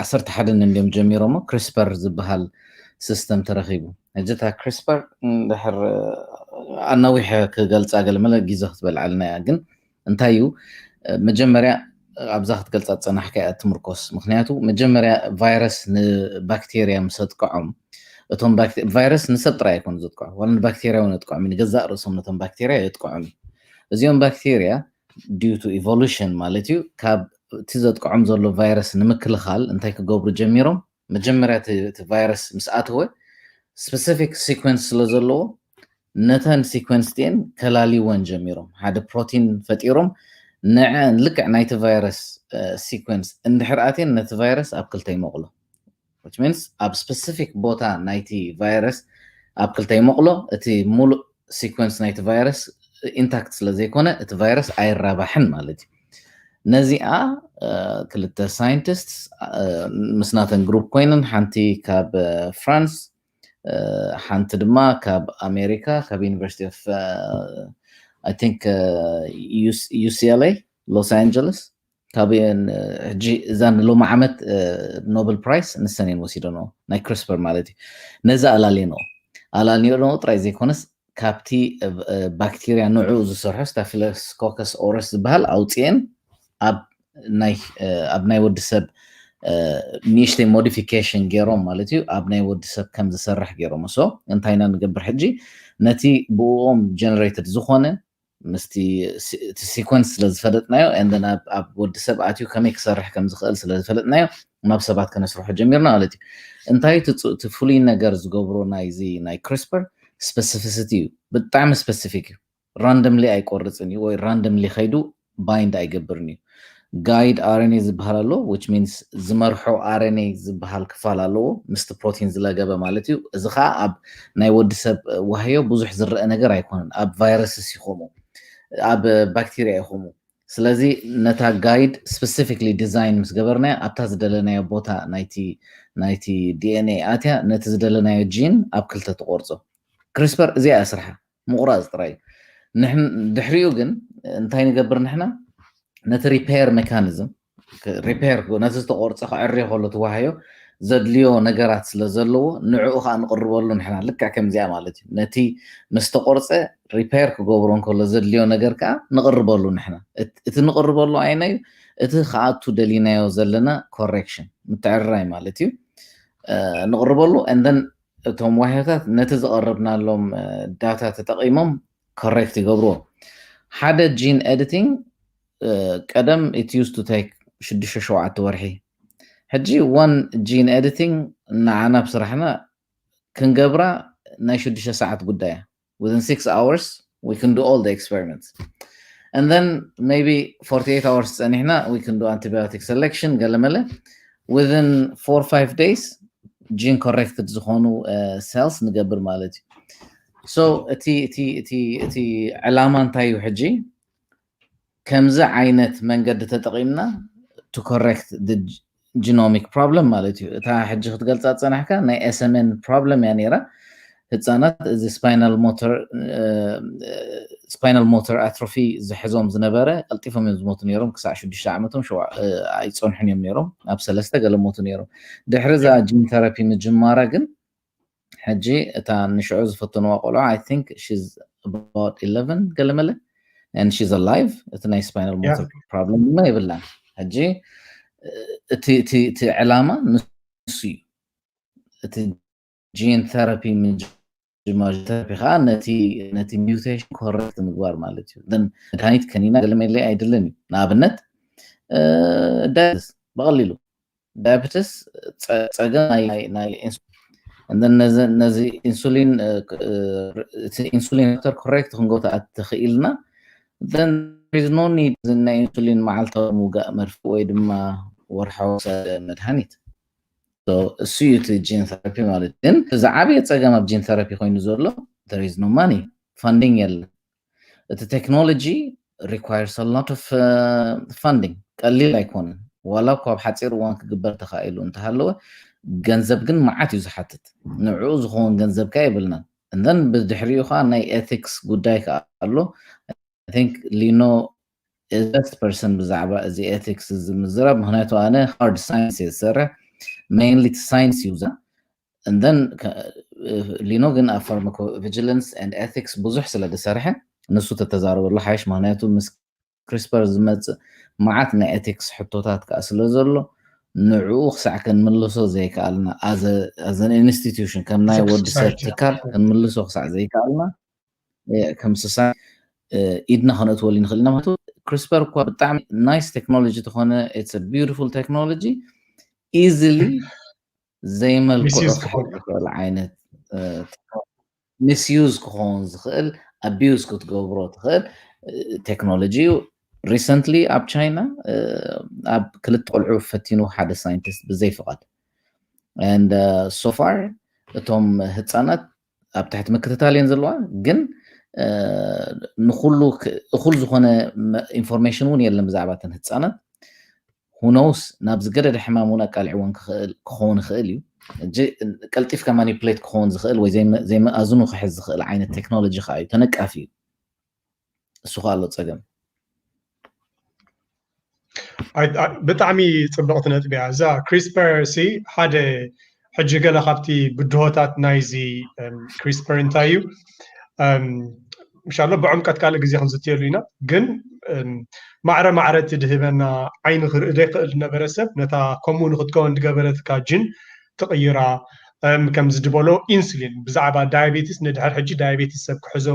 ዓሰርተ ሓደን እንዲዮም ጀሚሮሞ ክሪስፐር ዝበሃል ሲስተም ተረኺቡ። ሕጂ እታ ክሪስፐር ድሕር ኣናዊሐ ክገልፃ ገለመለ ግዜ ክትበልዓልና እያ። ግን እንታይ እዩ መጀመርያ ኣብዛ ክትገልፃ ዝፀናሕካ እያ ትምርኮስ። ምክንያቱ መጀመርያ ቫይረስ ንባክቴርያ ምስ ኣጥቅዖም እቶም ቫይረስ ንሰብ ጥራይ ኣይኮኑ ዘጥቅዖም፣ ዋላ ንባክቴርያ እውን ኣጥቅዖም፣ ንገዛእ ርእሶም ነቶም ባክቴርያ የጥቅዖም እዩ። እዚኦም ባክቴርያ due to evolution ማለት እዩ ካብ እቲ ዘጥቅዖም ዘሎ ቫይረስ ንምክልኻል እንታይ ክገብሩ ጀሚሮም? መጀመርያ እቲ ቫይረስ ምስ ኣተወ ስፔሲፊክ ሲኮንስ ስለ ዘለዎ ነተን ሲኮንስ ቲኤን ከላሊወን ጀሚሮም ሓደ ፕሮቲን ፈጢሮም ንዐን ልክዕ ናይቲ ቫይረስ ሲኮንስ እንድሕር ኣትየን ነቲ ቫይረስ ኣብ ክልተ ይመቕሎ። Which means ኣብ ስፔሲፊክ ቦታ ናይቲ ቫይረስ ኣብ ክልተ ይመቕሎ። እቲ ሙሉእ ሲኮንስ ናይቲ ቫይረስ ኢንታክት ስለ ዘይኮነ እቲ ቫይረስ ኣይራባሕን ማለት እዩ። ነዚኣ ክልተ ሳይንቲስት ምስ ናተን ግሩፕ ኮይነን ሓንቲ ካብ ፍራንስ ሓንቲ ድማ ካብ ኣሜሪካ ካብ ዩኒቨርሲቲ ኦፍ I think UCLA ሎስ ኣንጀለስ ካብ ሕጂ እዛን ሎሚ ዓመት ኖበል ፕራይስ ንሰን እየን ወሲደንኦ ናይ ክሪስፐር ማለት እዩ። ነዚ ኣላልየንኦ ኣላልየንኦ ጥራይ ዘይኮነስ ካብቲ ባክቴርያ ንዕኡ ዝሰርሖ ስታፊሎኮከስ ኦረስ ዝበሃል ኣውፅኤን ኣብ ናይ ኣብ ናይ ወዲ ሰብ ንእሽተይ ሞዲፊኬሽን ገይሮም ማለት እዩ ኣብ ናይ ወዲ ሰብ ከም ዝሰርሕ ገይሮም። So እንታይ ኢና ንገብር ሕጂ ነቲ ብእኦም ጀነሬትድ ዝኾነ ምስቲ እቲ ሲኮንስ ስለ ዝፈለጥናዮ and then ኣብ ወዲ ሰብ ኣትዩ ከመይ ክሰርሕ ከም ዝኽእል ስለ ዝፈለጥናዮ ናብ ሰባት ከነስርሖ ጀሚርና ማለት እዩ። እንታይ እቲ ፍሉይ ነገር ዝገብሮ ናይዚ ናይ ክሪስፐር ስፔሲፊሲቲ እዩ። ብጣዕሚ ስፔሲፊክ እዩ። ራንደምሊ ኣይቆርፅን እዩ ወይ ራንደምሊ ከይዱ ባይንድ ኣይገብርን እዩ። ጋይድ ኣርኤንኤ ዝበሃል ኣሎ which means ዝመርሖ ኣርኤንኤ ዝበሃል ክፋል ኣለዎ ምስቲ ፕሮቲን ዝለገበ ማለት እዩ። እዚ ከዓ ኣብ ናይ ወዲ ሰብ ዋህዮ ብዙሕ ዝረአ ነገር ኣይኮነን። ኣብ ቫይረስስ ይኸምኡ ኣብ ባክቴርያ ይኸምኡ። ስለዚ ነታ ጋይድ ስፔሲፊክሊ ዲዛይን ምስ ገበርናዮ ኣብታ ዝደለናዮ ቦታ ናይቲ ናይቲ ዲኤንኤ ኣትያ ነቲ ዝደለናዮ ጂን ኣብ ክልተ ትቆርፆ። ክሪስፐር እዚኣ እያ ስርሓ ምቑራፅ ጥራይ እዩ። ድሕሪኡ ግን እንታይ ንገብር ንሕና ነቲ ሪፔር ሜካኒዝም ሪፔር ነቲ ዝተቆርፀ ክዕርዮ ከሎ ትዋሃዮ ዘድልዮ ነገራት ስለ ዘለዎ ንዕኡ ከዓ ንቅርበሉ ንሕና ልክዕ ከምዚኣ ማለት እዩ። ነቲ ምስ ተቆርፀ ሪፔር ክገብሮ እንከሎ ዘድልዮ ነገር ከዓ ንቅርበሉ ንሕና። እቲ ንቅርበሉ ኣይናዩ እቲ ክኣቱ ደሊናዮ ዘለና ኮሬክሽን ምትዕርራይ ማለት እዩ። ንቅርበሉ and then እቶም ዋህዮታት ነቲ ዝቐረብናሎም ዳታ ተጠቒሞም ኮሬክት ይገብርዎ። ሓደ ጂን ኤዲቲንግ ቀደም it used to take ሽዱሽተ ሸውዓተ ወርሒ። ሕጂ one gene editing ንዓና ብስራሕና ክንገብራ ናይ ሽዱሽተ ሰዓት ጉዳይ እያ። Within six hours we can do all the experiments and then maybe forty-eight hours ጸኒሕና we can do antibiotic selection ገለመለ within four five days gene corrected ዝኾኑ cells ንገብር ማለት እዩ። So እቲ እቲ እቲ እቲ ዕላማ እንታይ እዩ ሕጂ ከምዚ ዓይነት መንገዲ ተጠቒምና to correct the genomic problem ማለት እዩ። እታ ሕጂ ክትገልፃ ዝፀናሕካ ናይ ኤስኤምኤን ፕሮብለም እያ ነይራ። ህፃናት እዚ ስፓይናል ሞተር ስፓይናል ሞተር ኣትሮፊ ዝሕዞም ዝነበረ ቀልጢፎም እዮም ዝሞቱ ነይሮም። ክሳዕ ሽዱሽተ ዓመቶም ኣይፀንሑን እዮም ነይሮም። ኣብ ሰለስተ ገለ ሞቱ ነይሮም። ድሕሪ እዛ ጂን ተራፒ ምጅማራ ግን ሕጂ እታ ንሽዑ ዝፈተንዋ ቆልዓ I think she's about eleven ገለ መለ and she's alive። እቲ ናይ ስፓይናል ሞተር ፕሮብለም ድማ የብላን። ሕጂ እቲ ዕላማ ንሱ እዩ። እቲ ጂን ተራፒ ምጅማር ተራፒ ከዓ ነቲ ነቲ ሚውቴሽን ኮረክት ምግባር ማለት እዩ። መድሃኒት ከኒና ገለ መለ ኣይድልን እዩ። ንኣብነት ዳያቤትስ ብቐሊሉ ዳያቤትስ ጸገም ናይ ነዚ ኢንሱሊን ኢንሱሊን ዶክተር ኮሬክት ክንጎ ተኽኢልና then no need ናይ ኢንሱሊን መዓልታዊ ምውጋእ መርፍእ ወይ ድማ ወርሓዊ መድሃኒት። እሱ እዩ እቲ ጂን ተራፒ ማለት። ግን ዝዓበየ ፀገም ኣብ ጂን ተራፒ ኮይኑ ዘሎ there is no money፣ funding የለን። እቲ ቴክኖሎጂ requires a lot of funding፣ ቀሊል ኣይኮነን። ዋላ እኳ ኣብ ሓፂር እዋን ክግበር ተኻኢሉ እንተሃለወ፣ ገንዘብ ግን መዓት እዩ ዝሓትት። ንዕኡ ዝኸውን ገንዘብ ከ የብልናን። And then ብድሕሪኡ ከዓ ናይ ኤቲክስ ጉዳይ ከዓ ኣሎ። I think ሊኖ is best person ብዛዕባ እዚ ኤቲክስ እዚ ምዝራብ፣ ምክንያቱ ኣነ ሃርድ ሳይንስ እየ ዝሰርሕ፣ mainly ሳይንስ እዩ እዛ። And then ሊኖ ግን ኣብ pharmacovigilance and ethics ብዙሕ ስለ ዝሰርሐ፣ ንሱ ተተዛረበሉ ሓይሽ፣ ምክንያቱ ምስ ክሪስፐር ዝመፅእ መዓት ናይ ኤቲክስ ሕቶታት ከዓ ስለ ዘሎ፣ ንዕኡ ክሳዕ ክንምልሶ ዘይከኣልና፣ as an institution፣ ከም ናይ ወዲ ሰብ ትካል ክንምልሶ ክሳዕ ዘይከኣልና፣ ከም society ኢድና ከነእትወሉ ንኽእል ኢና። ማለት ክሪስፐር እኳ ብጣዕሚ ናይስ ቴክኖሎጂ ተኾነ፣ it's beautiful technology፣ easily ዘይመልክዑ ክሕዝ ዝኽእል ዓይነት፣ ሚስዩዝ ክኸውን ዝኽእል፣ ኣቢዩዝ ክትገብሮ ትኽእል ቴክኖሎጂ እዩ። ሪሰንትሊ ኣብ ቻይና ኣብ ክልተ ቆልዑ ፈቲኑ ሓደ ሳይንቲስት ብዘይ ፍቓድ። And so far እቶም ህፃናት ኣብ ትሕቲ ምክትታል እየን ዘለዋ፣ ግን ንኩሉ እኹል ዝኾነ ኢንፎርሜሽን እውን የለን ብዛዕባ እተን ህፃናት። ሁኖውስ ናብ ዝገደደ ሕማም እውን ኣቃልዕወን ክኸውን ይኽእል እዩ። ቀልጢፍካ ማኒፕሌት ክኸውን ዝኽእል ወይ ዘይመኣዝኑ ክሕዝ ዝኽእል ዓይነት ቴክኖሎጂ ከዓ እዩ፣ ተነቃፊ እዩ። እሱ ከዓ ኣሎ ፀገም። ብጣዕሚ ፅብቕቲ ነጥቢ እያ እዛ። ክሪስፐር ሲ ሓደ ሕጂ ገለ ካብቲ ብድሆታት ናይዚ ክሪስፐር እንታይ እዩ? ምሻሎ ብዕምቀት ካልእ ግዜ ክንዝትየሉ ኢና። ግን ማዕረ ማዕረ እቲ ድህበና ዓይኒ ክርኢ ዘይክእል ዝነበረ ሰብ ነታ ከምኡ ንክትከውን ዝገበረትካ ጅን ትቕይራ። ከምዚ ዝበሎ ኢንሱሊን ብዛዕባ ዳያቤቲስ ንድሕር ሕጂ ዳያቤቲስ ሰብ ክሕዞ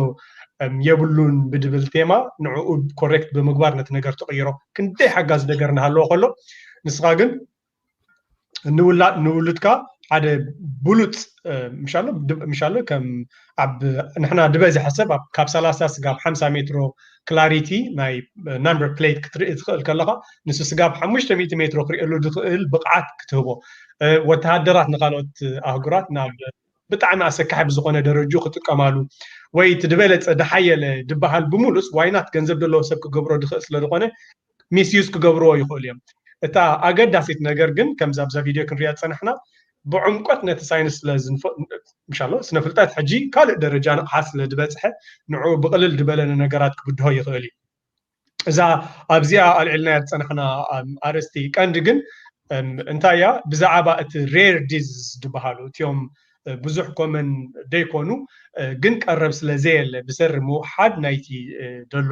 የብሉን ብድብል ቴማ ንዕኡ ኮሬክት ብምግባር ነቲ ነገር ትቕይሮ። ክንደይ ሓጋዚ ነገር እናሃለዎ ከሎ ንስኻ ግን ንውላድ ንውሉድካ ሓደ ብሉፅ ምሻሎ ከም ኣብ ንሕና ዝበዝሐ ሰብ ካብ ሰላሳ ስጋብ ሓምሳ ሜትሮ ክላሪቲ ናይ ናምበር ፕሌት ክትርኢ ትኽእል ከለኻ ንሱ ስጋብ ሓሙሽተ ሚእቲ ሜትሮ ክርእየሉ ዝኽእል ብቕዓት ክትህቦ ወተሃደራት ንካልኦት ኣህጉራት ናብ ብጣዕሚ ኣሰካሒ ብዝኾነ ደረጁ ክጥቀማሉ ወይ እቲ ዝበለፀ ድሓየለ ድበሃል ብምሉስ ዋይናት ገንዘብ ዘለዎ ሰብ ክገብሮ ድኽእል ስለዝኾነ ሚስዩዝ ክገብርዎ ይኽእሉ እዮም። እታ ኣገዳሲት ነገር ግን ከምዚ ኣብዛ ቪድዮ ክንሪኣ ዝፀናሕና ብዕምቆት ነቲ ሳይንስ ስለዝንሻሎ ስነ ፍልጠት ሕጂ ካልእ ደረጃ ንቕሓት ስለ ዝበፅሐ ንዑ ብቕልል ዝበለ ነገራት ክብድሆ ይኽእል እዩ። እዛ ኣብዚኣ ኣልዒልናያ ዝፀናሕና ኣርእስቲ ቀንዲ ግን እንታይ እያ ብዛዕባ እቲ ሬር ዲዝዝ ዝበሃሉ እቲኦም ብዙሕ ኮመን ደይኮኑ ግን ቀረብ ስለ ዘየለ ብሰሪ ምውሓድ ናይቲ ደሎ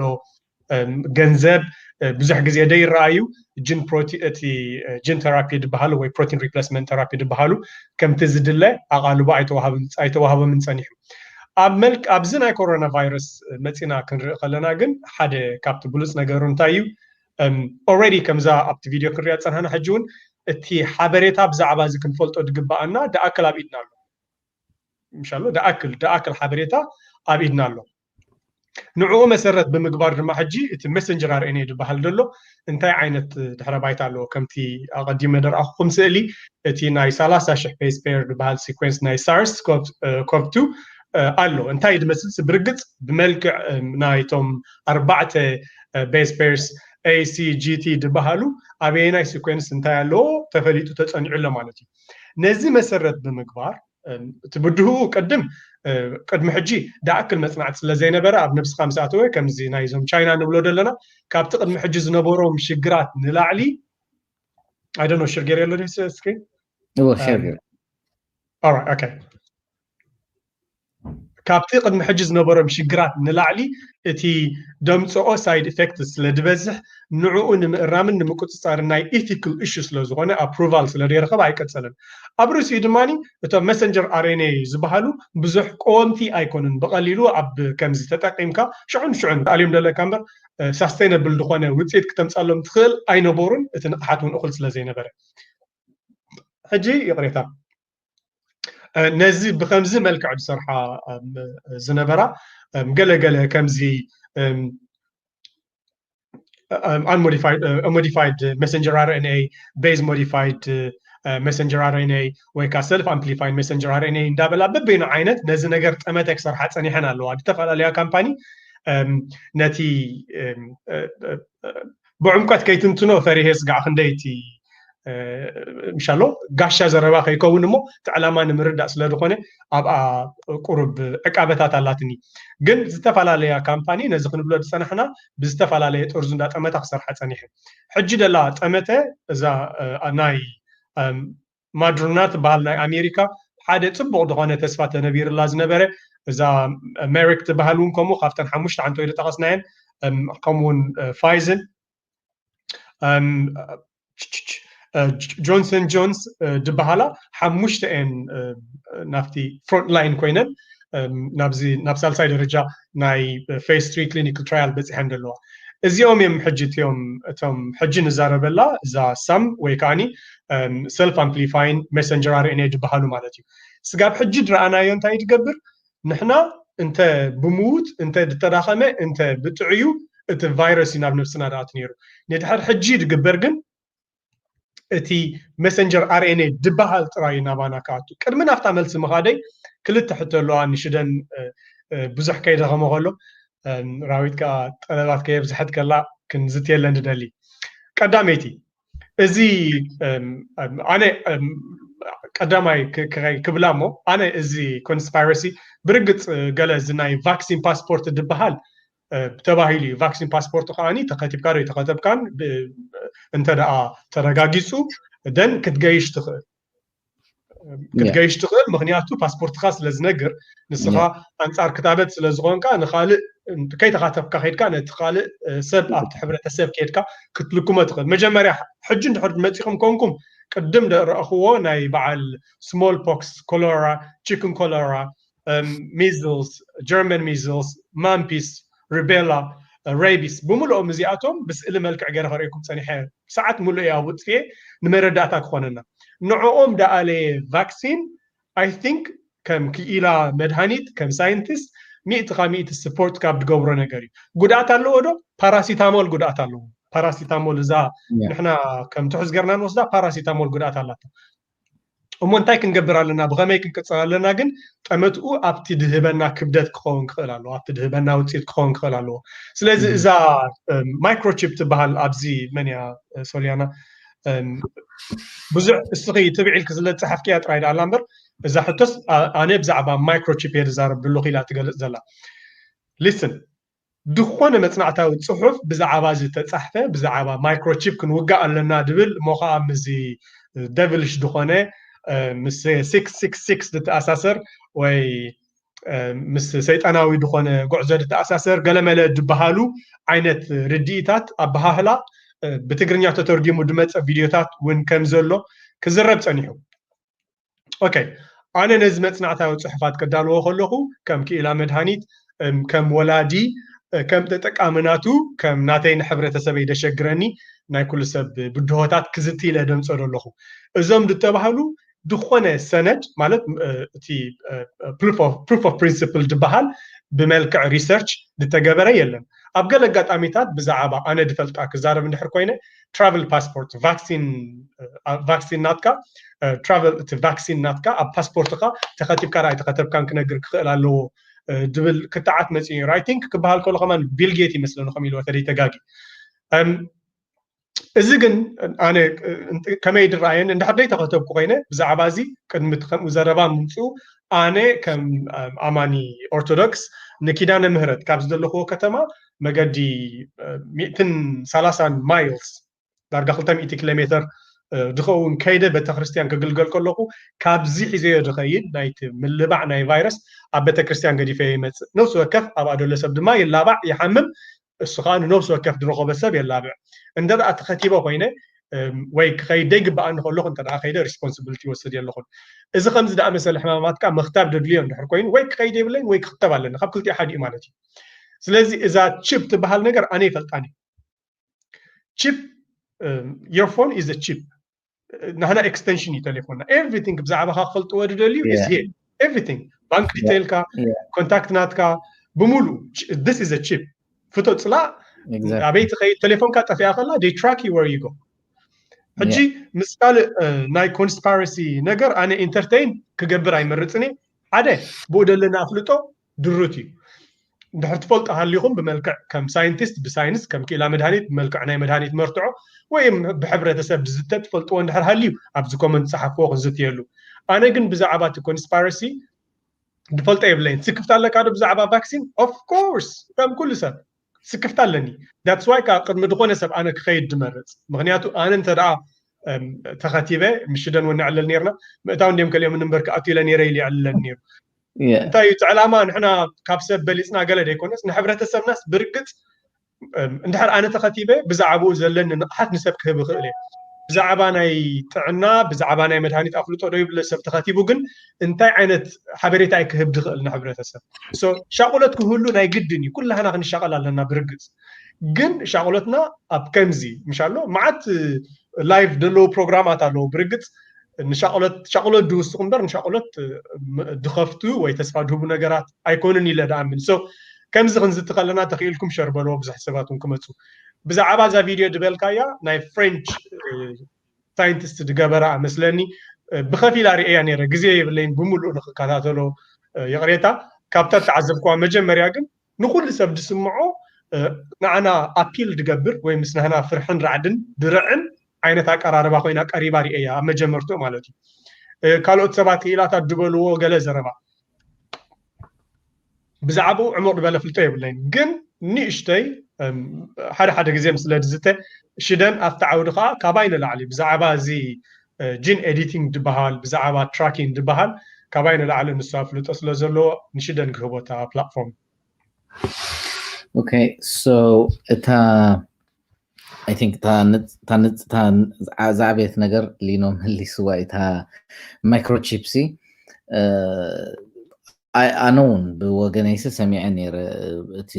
ገንዘብ ብዙሕ ግዜ ደይረኣዩ ጅን ፕሮቲ እቲ ጅን ተራፒ ዝበሃሉ ወይ ፕሮቲን ሪፕሌስመንት ተራፒ ዝበሃሉ ከምቲ ዝድለ ኣቓልቦ ኣይተዋሃብን- ኣይተዋህቦምን ጸኒሑ። ኣብ መልክ ኣብዚ ናይ ኮሮና ቫይረስ መጺና ክንርኢ ከለና ግን ሓደ ካብቲ ብሉጽ ነገሩ እንታይ እዩ? ኦልሬዲ ከምዛ ኣብቲ ቪድዮ ክንሪኣ ዝጸናሕና ሕጂ እውን እቲ ሓበሬታ ብዛዕባ እዚ ክንፈልጦ ዝግበኣና ደኣክል ኣብ ኢድና ኣሎ። ምሻሎ ደኣክል ደኣክል ሓበሬታ ኣብ ኢድና ኣሎ። ንዕኡ መሰረት ብምግባር ድማ ሕጂ እቲ ሜሰንጀር ኣር ኤን ኤ ዝበሃል ዘሎ እንታይ ዓይነት ድሕረ ባይታ ኣለዎ? ከምቲ ኣቐዲመ ደርኣኹኹም ስእሊ እቲ ናይ ሰላሳ ሽሕ ቤዝ ፔር ዝበሃል ሲኮንስ ናይ ሳርስ ኮቭ ቱ ኣሎ። እንታይ ድመስል? ብርግፅ ብመልክዕ ናይቶም ኣርባዕተ ቤዝ ፔርስ ኤ ሲ ጂ ቲ ዝበሃሉ ኣበየናይ ሲኮንስ እንታይ ኣለዎ ተፈሊጡ ተፀኒዑ ኣሎ ማለት እዩ። ነዚ መሰረት ብምግባር እቲ ብድህኡ ቅድም ቅድሚ ሕጂ ደኣክል መፅናዕቲ ስለ ዘይነበረ ኣብ ነብስኻ ምስ ኣተወ ከምዚ ናይዞም ቻይና ንብሎ ዘለና ካብቲ ቅድሚ ሕጂ ዝነበሮም ሽግራት ንላዕሊ I don't know ሽር ገይረ ኣሎ ድዩ ስክሪን እዎ ሸር ገይረ Alright, okay. ካብቲ ቅድሚ ሕጂ ዝነበሮም ሽግራት ንላዕሊ እቲ ደምፅኦ ሳይድ ኢፌክት ስለ ዝበዝሕ ንዕኡ ንምእራምን ንምቁፅፃርን ናይ ኢቲክል ኢሹ ስለ ዝኾነ ኣፕሩቫል ስለ ዘይረኸበ ኣይቀፀለን። ኣብ ርእሲኡ ድማ እቶም መሰንጀር ኣር ኤን ኤ ዝበሃሉ ብዙሕ ቀወምቲ ኣይኮኑን። ብቐሊሉ ኣብ ከምዚ ተጠቂምካ ሽዑን ሽዑን ኣልዮም ደለካ እምበር ሳስቴነብል ዝኾነ ውፅኢት ክተምፃሎም ትኽእል ኣይነበሩን። እቲ ንቕሓት እውን እኹል ስለ ዘይነበረ ሕጂ ይቕሬታ ነዚ ብከምዚ መልክዕ ዝሰርሓ ዝነበራ ገለገለ ከምዚ unmodified modified messenger R N A, base modified messenger R N A ወይ ከዓ self amplified messenger R N A እንዳበላ በበይኑ ዓይነት ነዚ ነገር ጠመተ ክሰርሓ ፀኒሐን ኣለዋ ዝተፈላለያ ካምፓኒ። ነቲ ብዕምቀት ከይትንትኖ ፈሪሄ ስጋዕ ክንደይቲ ምሻሎ ጋሻ ዘረባ ከይከውን እሞ እቲ ዕላማ ንምርዳእ ስለ ዝኾነ ኣብኣ ቁሩብ ዕቃበታት ኣላትኒ። ግን ዝተፈላለያ ካምፓኒ ነዚ ክንብሎ ዝፀናሕና ብዝተፈላለየ ጥርዙ እንዳጠመታ ክሰርሓ ፀኒሐ። ሕጂ ደላ ጠመተ እዛ ናይ ማድሮና ትበሃል ናይ ኣሜሪካ ሓደ ፅቡቕ ዝኾነ ተስፋ ተነቢርላ ዝነበረ እዛ ሜሪክ ትበሃል እውን ከምኡ ካብተን ሓሙሽተ ሓንቲ ወይ ዝጠቐስናየን ከምኡውን ፋይዝን ጆንሰን ጆንስ ዝበሃላ ሓሙሽተ እየን ናብቲ ፍሮንት ላይን ኮይነን ናብዚ ናብ ሳልሳይ ደረጃ ናይ ፌዝ ትሪ ክሊኒካል ትራያል በፂሐን ዘለዋ። እዚኦም እዮም ሕጂ እቲኦም እቶም ሕጂ ንዛረበላ እዛ ሳም ወይ ከዓኒ ሰልፍ ኣምፕሊፋይን ሜሰንጀር ኣር ኤን ኤ ዝበሃሉ ማለት እዩ። ስጋብ ሕጂ ድረኣናዮ እንታይ ትገብር? ንሕና እንተ ብምዉት እንተ ዝተዳኸመ እንተ ብጥዕዩ እቲ ቫይረስ እዩ ናብ ነብስና ደኣት ነይሩ። ንድሕር ሕጂ ዝግበር ግን እቲ ሜሰንጀር ኣር ኤን ኤ ዝበሃል ጥራይ ናባና ክኣቱ። ቅድሚ ናብታ መልሲ ምኻደይ ክልተ ሕቶ ኣለዋ ንሽደን ብዙሕ ከይደኸመ ከሎ ራዊት ከዓ ጠለባት ከየብዝሐት ከላ ክንዝትየለን ንደሊ። ቀዳመይቲ እዚ ኣነ ቀዳማይ ክብላ እሞ ኣነ እዚ ኮንስፓይረሲ ብርግፅ ገለ እዚ ናይ ቫክሲን ፓስፖርት ዝበሃል ተባሂሉ እዩ። ቫክሲን ፓስፖርት ከዓኒ ተኸቲብካ ዶ ኣይተኸተብካን እንተ ደኣ ተረጋጊፁ ደን ክትገይሽ ትኽእል ክትገይሽ ትኽእል። ምክንያቱ ፓስፖርትካ ስለ ዝነግር ንስኻ ኣንፃር ክታበት ስለ ዝኾንካ ንካልእ ከይተኻተብካ ከይድካ ነቲ ካልእ ሰብ ኣብቲ ሕብረተሰብ ከይድካ ክትልክሞ ትኽእል። መጀመርያ ሕጂ እንድሕር መፂኹም ኮንኩም ቅድም ረእኽዎ ናይ በዓል ስሞል ፖክስ፣ ኮሎራ፣ ቺክን ኮሎራ፣ ሚዝልስ፣ ጀርመን ሚዝልስ፣ ማምፒስ፣ ሩቤላ፣ ሬቢስ ብምልኦም እዚኣቶም ብስእሊ መልክዕ ገይረ ከርእየኩም ፀኒሐ። ሰዓት ሙሉእ እያ ውፅኤ ንመረዳእታ ክኾነና። ንዕኦም ደኣለየ ቫክሲን ኣይ ቲንክ ከም ክኢላ መድሃኒት ከም ሳይንቲስት ሚእቲ ካብ ሚእቲ ስፖርት ካብ ዝገብሮ ነገር እዩ። ጉድኣት ኣለዎ ዶ? ፓራሲታሞል ጉድኣት ኣለዎ። ፓራሲታሞል እዛ ንሕና ከም ትሑዝ ገርና ንወስዳ ፓራሲታሞል ጉድኣት ኣላታ። እሞ እንታይ ክንገብር ኣለና ብኸመይ ክንቅፅል ኣለና ግን ጠመትኡ ኣብቲ ድህበና ክብደት ክኸውን ክኽእል ኣለዎ ኣብቲ ድህበና ውፅኢት ክኸውን ክኽእል ኣለዎ። ስለዚ እዛ ማይክሮቺፕ ትበሃል ኣብዚ መን እያ ሶልያና ብዙሕ እስኺ ትብዒልኪ ስለ ዝፀሓፍክያ ጥራይ ደኣላ እምበር እዛ ሕቶስ ኣነ ብዛዕባ ማይክሮቺፕ እየ ዝዛረብ ዘለኹ ኢላ ትገልፅ ዘላ። ሊስን ዝኾነ መፅናዕታዊ ፅሑፍ ብዛዕባ ዝተፃሕፈ ብዛዕባ ማይክሮቺፕ ክንውጋእ ኣለና ድብል እሞ ከዓ ምስዚ ደቪልሽ ዝኾነ ምስ ሲክስ ሲክስ ሲክስ ዝተኣሳሰር ወይ ምስ ሰይጣናዊ ዝኾነ ጉዕዞ ዝተኣሳሰር ገለመለ ዝበሃሉ ዓይነት ርድኢታት ኣበሃህላ ብትግርኛ ተተርጊሙ ዝመፀ ቪድዮታት እውን ከም ዘሎ ክዝረብ ፀኒሑ። ኦኬ ኣነ ነዚ መፅናዕታዊ ፅሑፋት ከዳልዎ ከለኹ ከም ክኢላ መድሃኒት ከም ወላዲ ከም ተጠቃሚ ናቱ ከም ናተይ ንሕብረተሰበይ ደሸግረኒ ናይ ኩሉ ሰብ ብድሆታት ክዝቲ ኢለ ደምፀዶ ኣለኹ። እዞም ዝተባህሉ ዝኾነ ሰነድ ማለት እቲ ፕሩፍ ኦፍ ፕሪንስፕል ዝበሃል ብመልክዕ ሪሰርች ዝተገበረ የለን። ኣብ ገለ ኣጋጣሚታት ብዛዕባ ኣነ ዝፈልጣ ክዛረብ እንድሕር ኮይነ ትራቨል ፓስፖርት ቫክሲን ናትካ ትራቨል እቲ ቫክሲን ናትካ ኣብ ፓስፖርትካ ተኸቲብካ ዶ ኣይተኸተብካን ክነግር ክኽእል ኣለዎ ድብል ክትዓት መፂኡ ነይሩ። ኣይ ቲንክ ክበሃል ከሎ ከማን ቢል ጌት ይመስለኒ ከም ኢልዎ ተደይ ተጋጊ እዚ ግን ኣነ ከመይ ድረኣየኒ እንድሕር ደይ ተኸተብኩ ኮይነ ብዛዕባ እዚ ቅድሚ ከምኡ ዘረባ ምምፅኡ ኣነ ከም ኣማኒ ኦርቶዶክስ ንኪዳነ ምህረት ካብ ዝደለኽዎ ከተማ መገዲ ሚእትን ሰላሳን ማይልስ ዳርጋ ክልተ ሚእቲ ኪሎ ሜትር ዝኸውን ከይደ ቤተክርስትያን ክግልገል ከለኹ ካብዚ ሒዘዮ ዝኸይድ ናይቲ ምልባዕ ናይ ቫይረስ ኣብ ቤተክርስትያን ገዲፈዮ ይመፅእ። ነፍሲ ወከፍ ኣብኣ ዘሎ ሰብ ድማ ይላባዕ ይሓምም። እሱ ከዓ ንነፍሲ ወከፍ ዝረኸበ ሰብ የላብዕ። እንተ ደኣ ተኸቲበ ኮይነ ወይ ክኸይድ ዘይግበኣኒ ከለኹ እንተ ደኣ ከይደ ሪስፖንስብሊቲ ይወስድ የለኹን። እዚ ከምዚ ደኣ መሰለ ሕማማት ከዓ ምኽታብ ደድልዮ እንድሕር ኮይኑ ወይ ክኸይድ የብለይን ወይ ክኽተብ ኣለኒ ካብ ክልቲኡ ሓዲኡ ማለት እዩ። ስለዚ እዛ ቺፕ ትበሃል ነገር ኣነ ይፈልጣን እዩ። ቺፕ your phone is a chip ናህና ኤክስቴንሽን እዩ ቴሌፎንና ኤቭሪቲንግ ብዛዕባካ ክፈልጥዎ ዝደልዩ is here everything ባንክ ዲቴይልካ ኮንታክት ናትካ ብምሉ this is a chip ፍቶ ፅላእ ኣበይ ትኸይድ፣ ቴሌፎንካ ጠፊኣ ከላ they track you where you go። ሕጂ ምስ ካልእ ናይ conspiracy ነገር ኣነ ኢንተርቴይን ክገብር ኣይመርፅን እየ። ሓደ ብኡ ደለና ኣፍልጦ ድሩት እዩ። እንድሕር ትፈልጡ ሃሊኹም ብመልክዕ ከም ሳይንቲስት ብሳይንስ ከም ክኢላ መድሃኒት ብመልክዕ ናይ መድሃኒት መርትዖ ወይ ብሕብረተሰብ ዝዝተ ትፈልጥዎ እንድሕር ሃልዩ ኣብዚ ኮመንት ጸሓፍዎ ክንዝትየሉ። ኣነ ግን ብዛዕባ እቲ conspiracy ድፈልጦ የብለይን። ስክፍታ ኣለካ ዶ ብዛዕባ ቫክሲን? Of course፣ ከም ኩሉ ሰብ ስክፍታ ኣለኒ። That's why ከዓ ቅድሚ ዝኾነ ሰብ ኣነ ክኸይድ ድመርፅ። ምክንያቱ ኣነ እንተ ደኣ ተኸቲበ ምሽደን ወን ንዕልል ነርና ምእታው እንዲም ከሊኦም እንበር ክኣቱ ኢለ ነረ ኢሉ ይዕልለን ነሩ። እንታይ እዩ እቲ ዕላማ? ንሕና ካብ ሰብ በሊፅና ገለ ዘይኮነስ ንሕብረተሰብናስ ብርግፅ እንድሕር ኣነ ተኸቲበ ብዛዕባኡ ዘለኒ ንቕሓት ንሰብ ክህብ ይኽእል እየ። ብዛዕባ ናይ ጥዕና ብዛዕባ ናይ መድሃኒት ኣፍልጦ ዶ ይብለ ሰብ ተኸቲቡ ግን እንታይ ዓይነት ሓበሬታ እዩ ክህብ ድኽእል ንሕብረተሰብ? ሻቁለት ክህሉ ናይ ግድን እዩ። ኩላህና ክንሻቀል ኣለና ብርግፅ። ግን ሻቁለትና ኣብ ከምዚ ምሻሎ መዓት ላይቭ ደለዉ ፕሮግራማት ኣለዉ ብርግፅ ንሻቁለት ሻቁለት ድውስኹ እምበር ንሻቁለት ድኸፍቱ ወይ ተስፋ ድህቡ ነገራት ኣይኮኑን ኢለ ድኣምን። ከምዚ ክንዝቲ ከለና ተኽኢልኩም ሸር በልዎ ብዙሕ ሰባት እውን ክመፁ። ብዛዕባ እዛ ቪድዮ ድበልካያ ናይ ፍሬንች ሳይንቲስት ድገበራ መስለኒ። ብኸፊላ ርእያ ነረ ግዜ የብለይን ብምሉእ ንክከታተሎ ይቕሬታ። ካብታ ተዓዘብኩዋ መጀመርያ ግን ንኩሉ ሰብ ድስምዖ ንዓና ኣፒል ድገብር ወይ ምስ ናህና ፍርሕን ራዕድን ድርዕን ዓይነት ኣቀራርባ ኮይና ቀሪባ ርእያ ኣብ መጀመርትኡ ማለት እዩ። ካልኦት ሰባት ክኢላታት ድበልዎ ገለ ዘረባ ብዛዕባኡ ዕሙቕ ዝበለ ፍልጦ የብለይን ግን ንእሽተይ ሓደ ሓደ ግዜ ስለ ድዝተ ሽደን ኣብቲ ዓውዲ ከዓ ካባይ ንላዕሊ ብዛዕባ እዚ ጂን ኤዲቲንግ ድበሃል ብዛዕባ ትራኪንግ ድበሃል ካባይ ንላዕሊ ንሱ ኣፍልጦ ስለ ዘለዎ ንሽደን ክህቦታ ፕላትፎርም። Okay, so እታ I think እዛ ዓበየት ነገር ሊኖ መሊስዋ እታ ማይክሮቺፕሲ ኣነ እውን ብወገነይሲ ሰሚዐ ነረ እቲ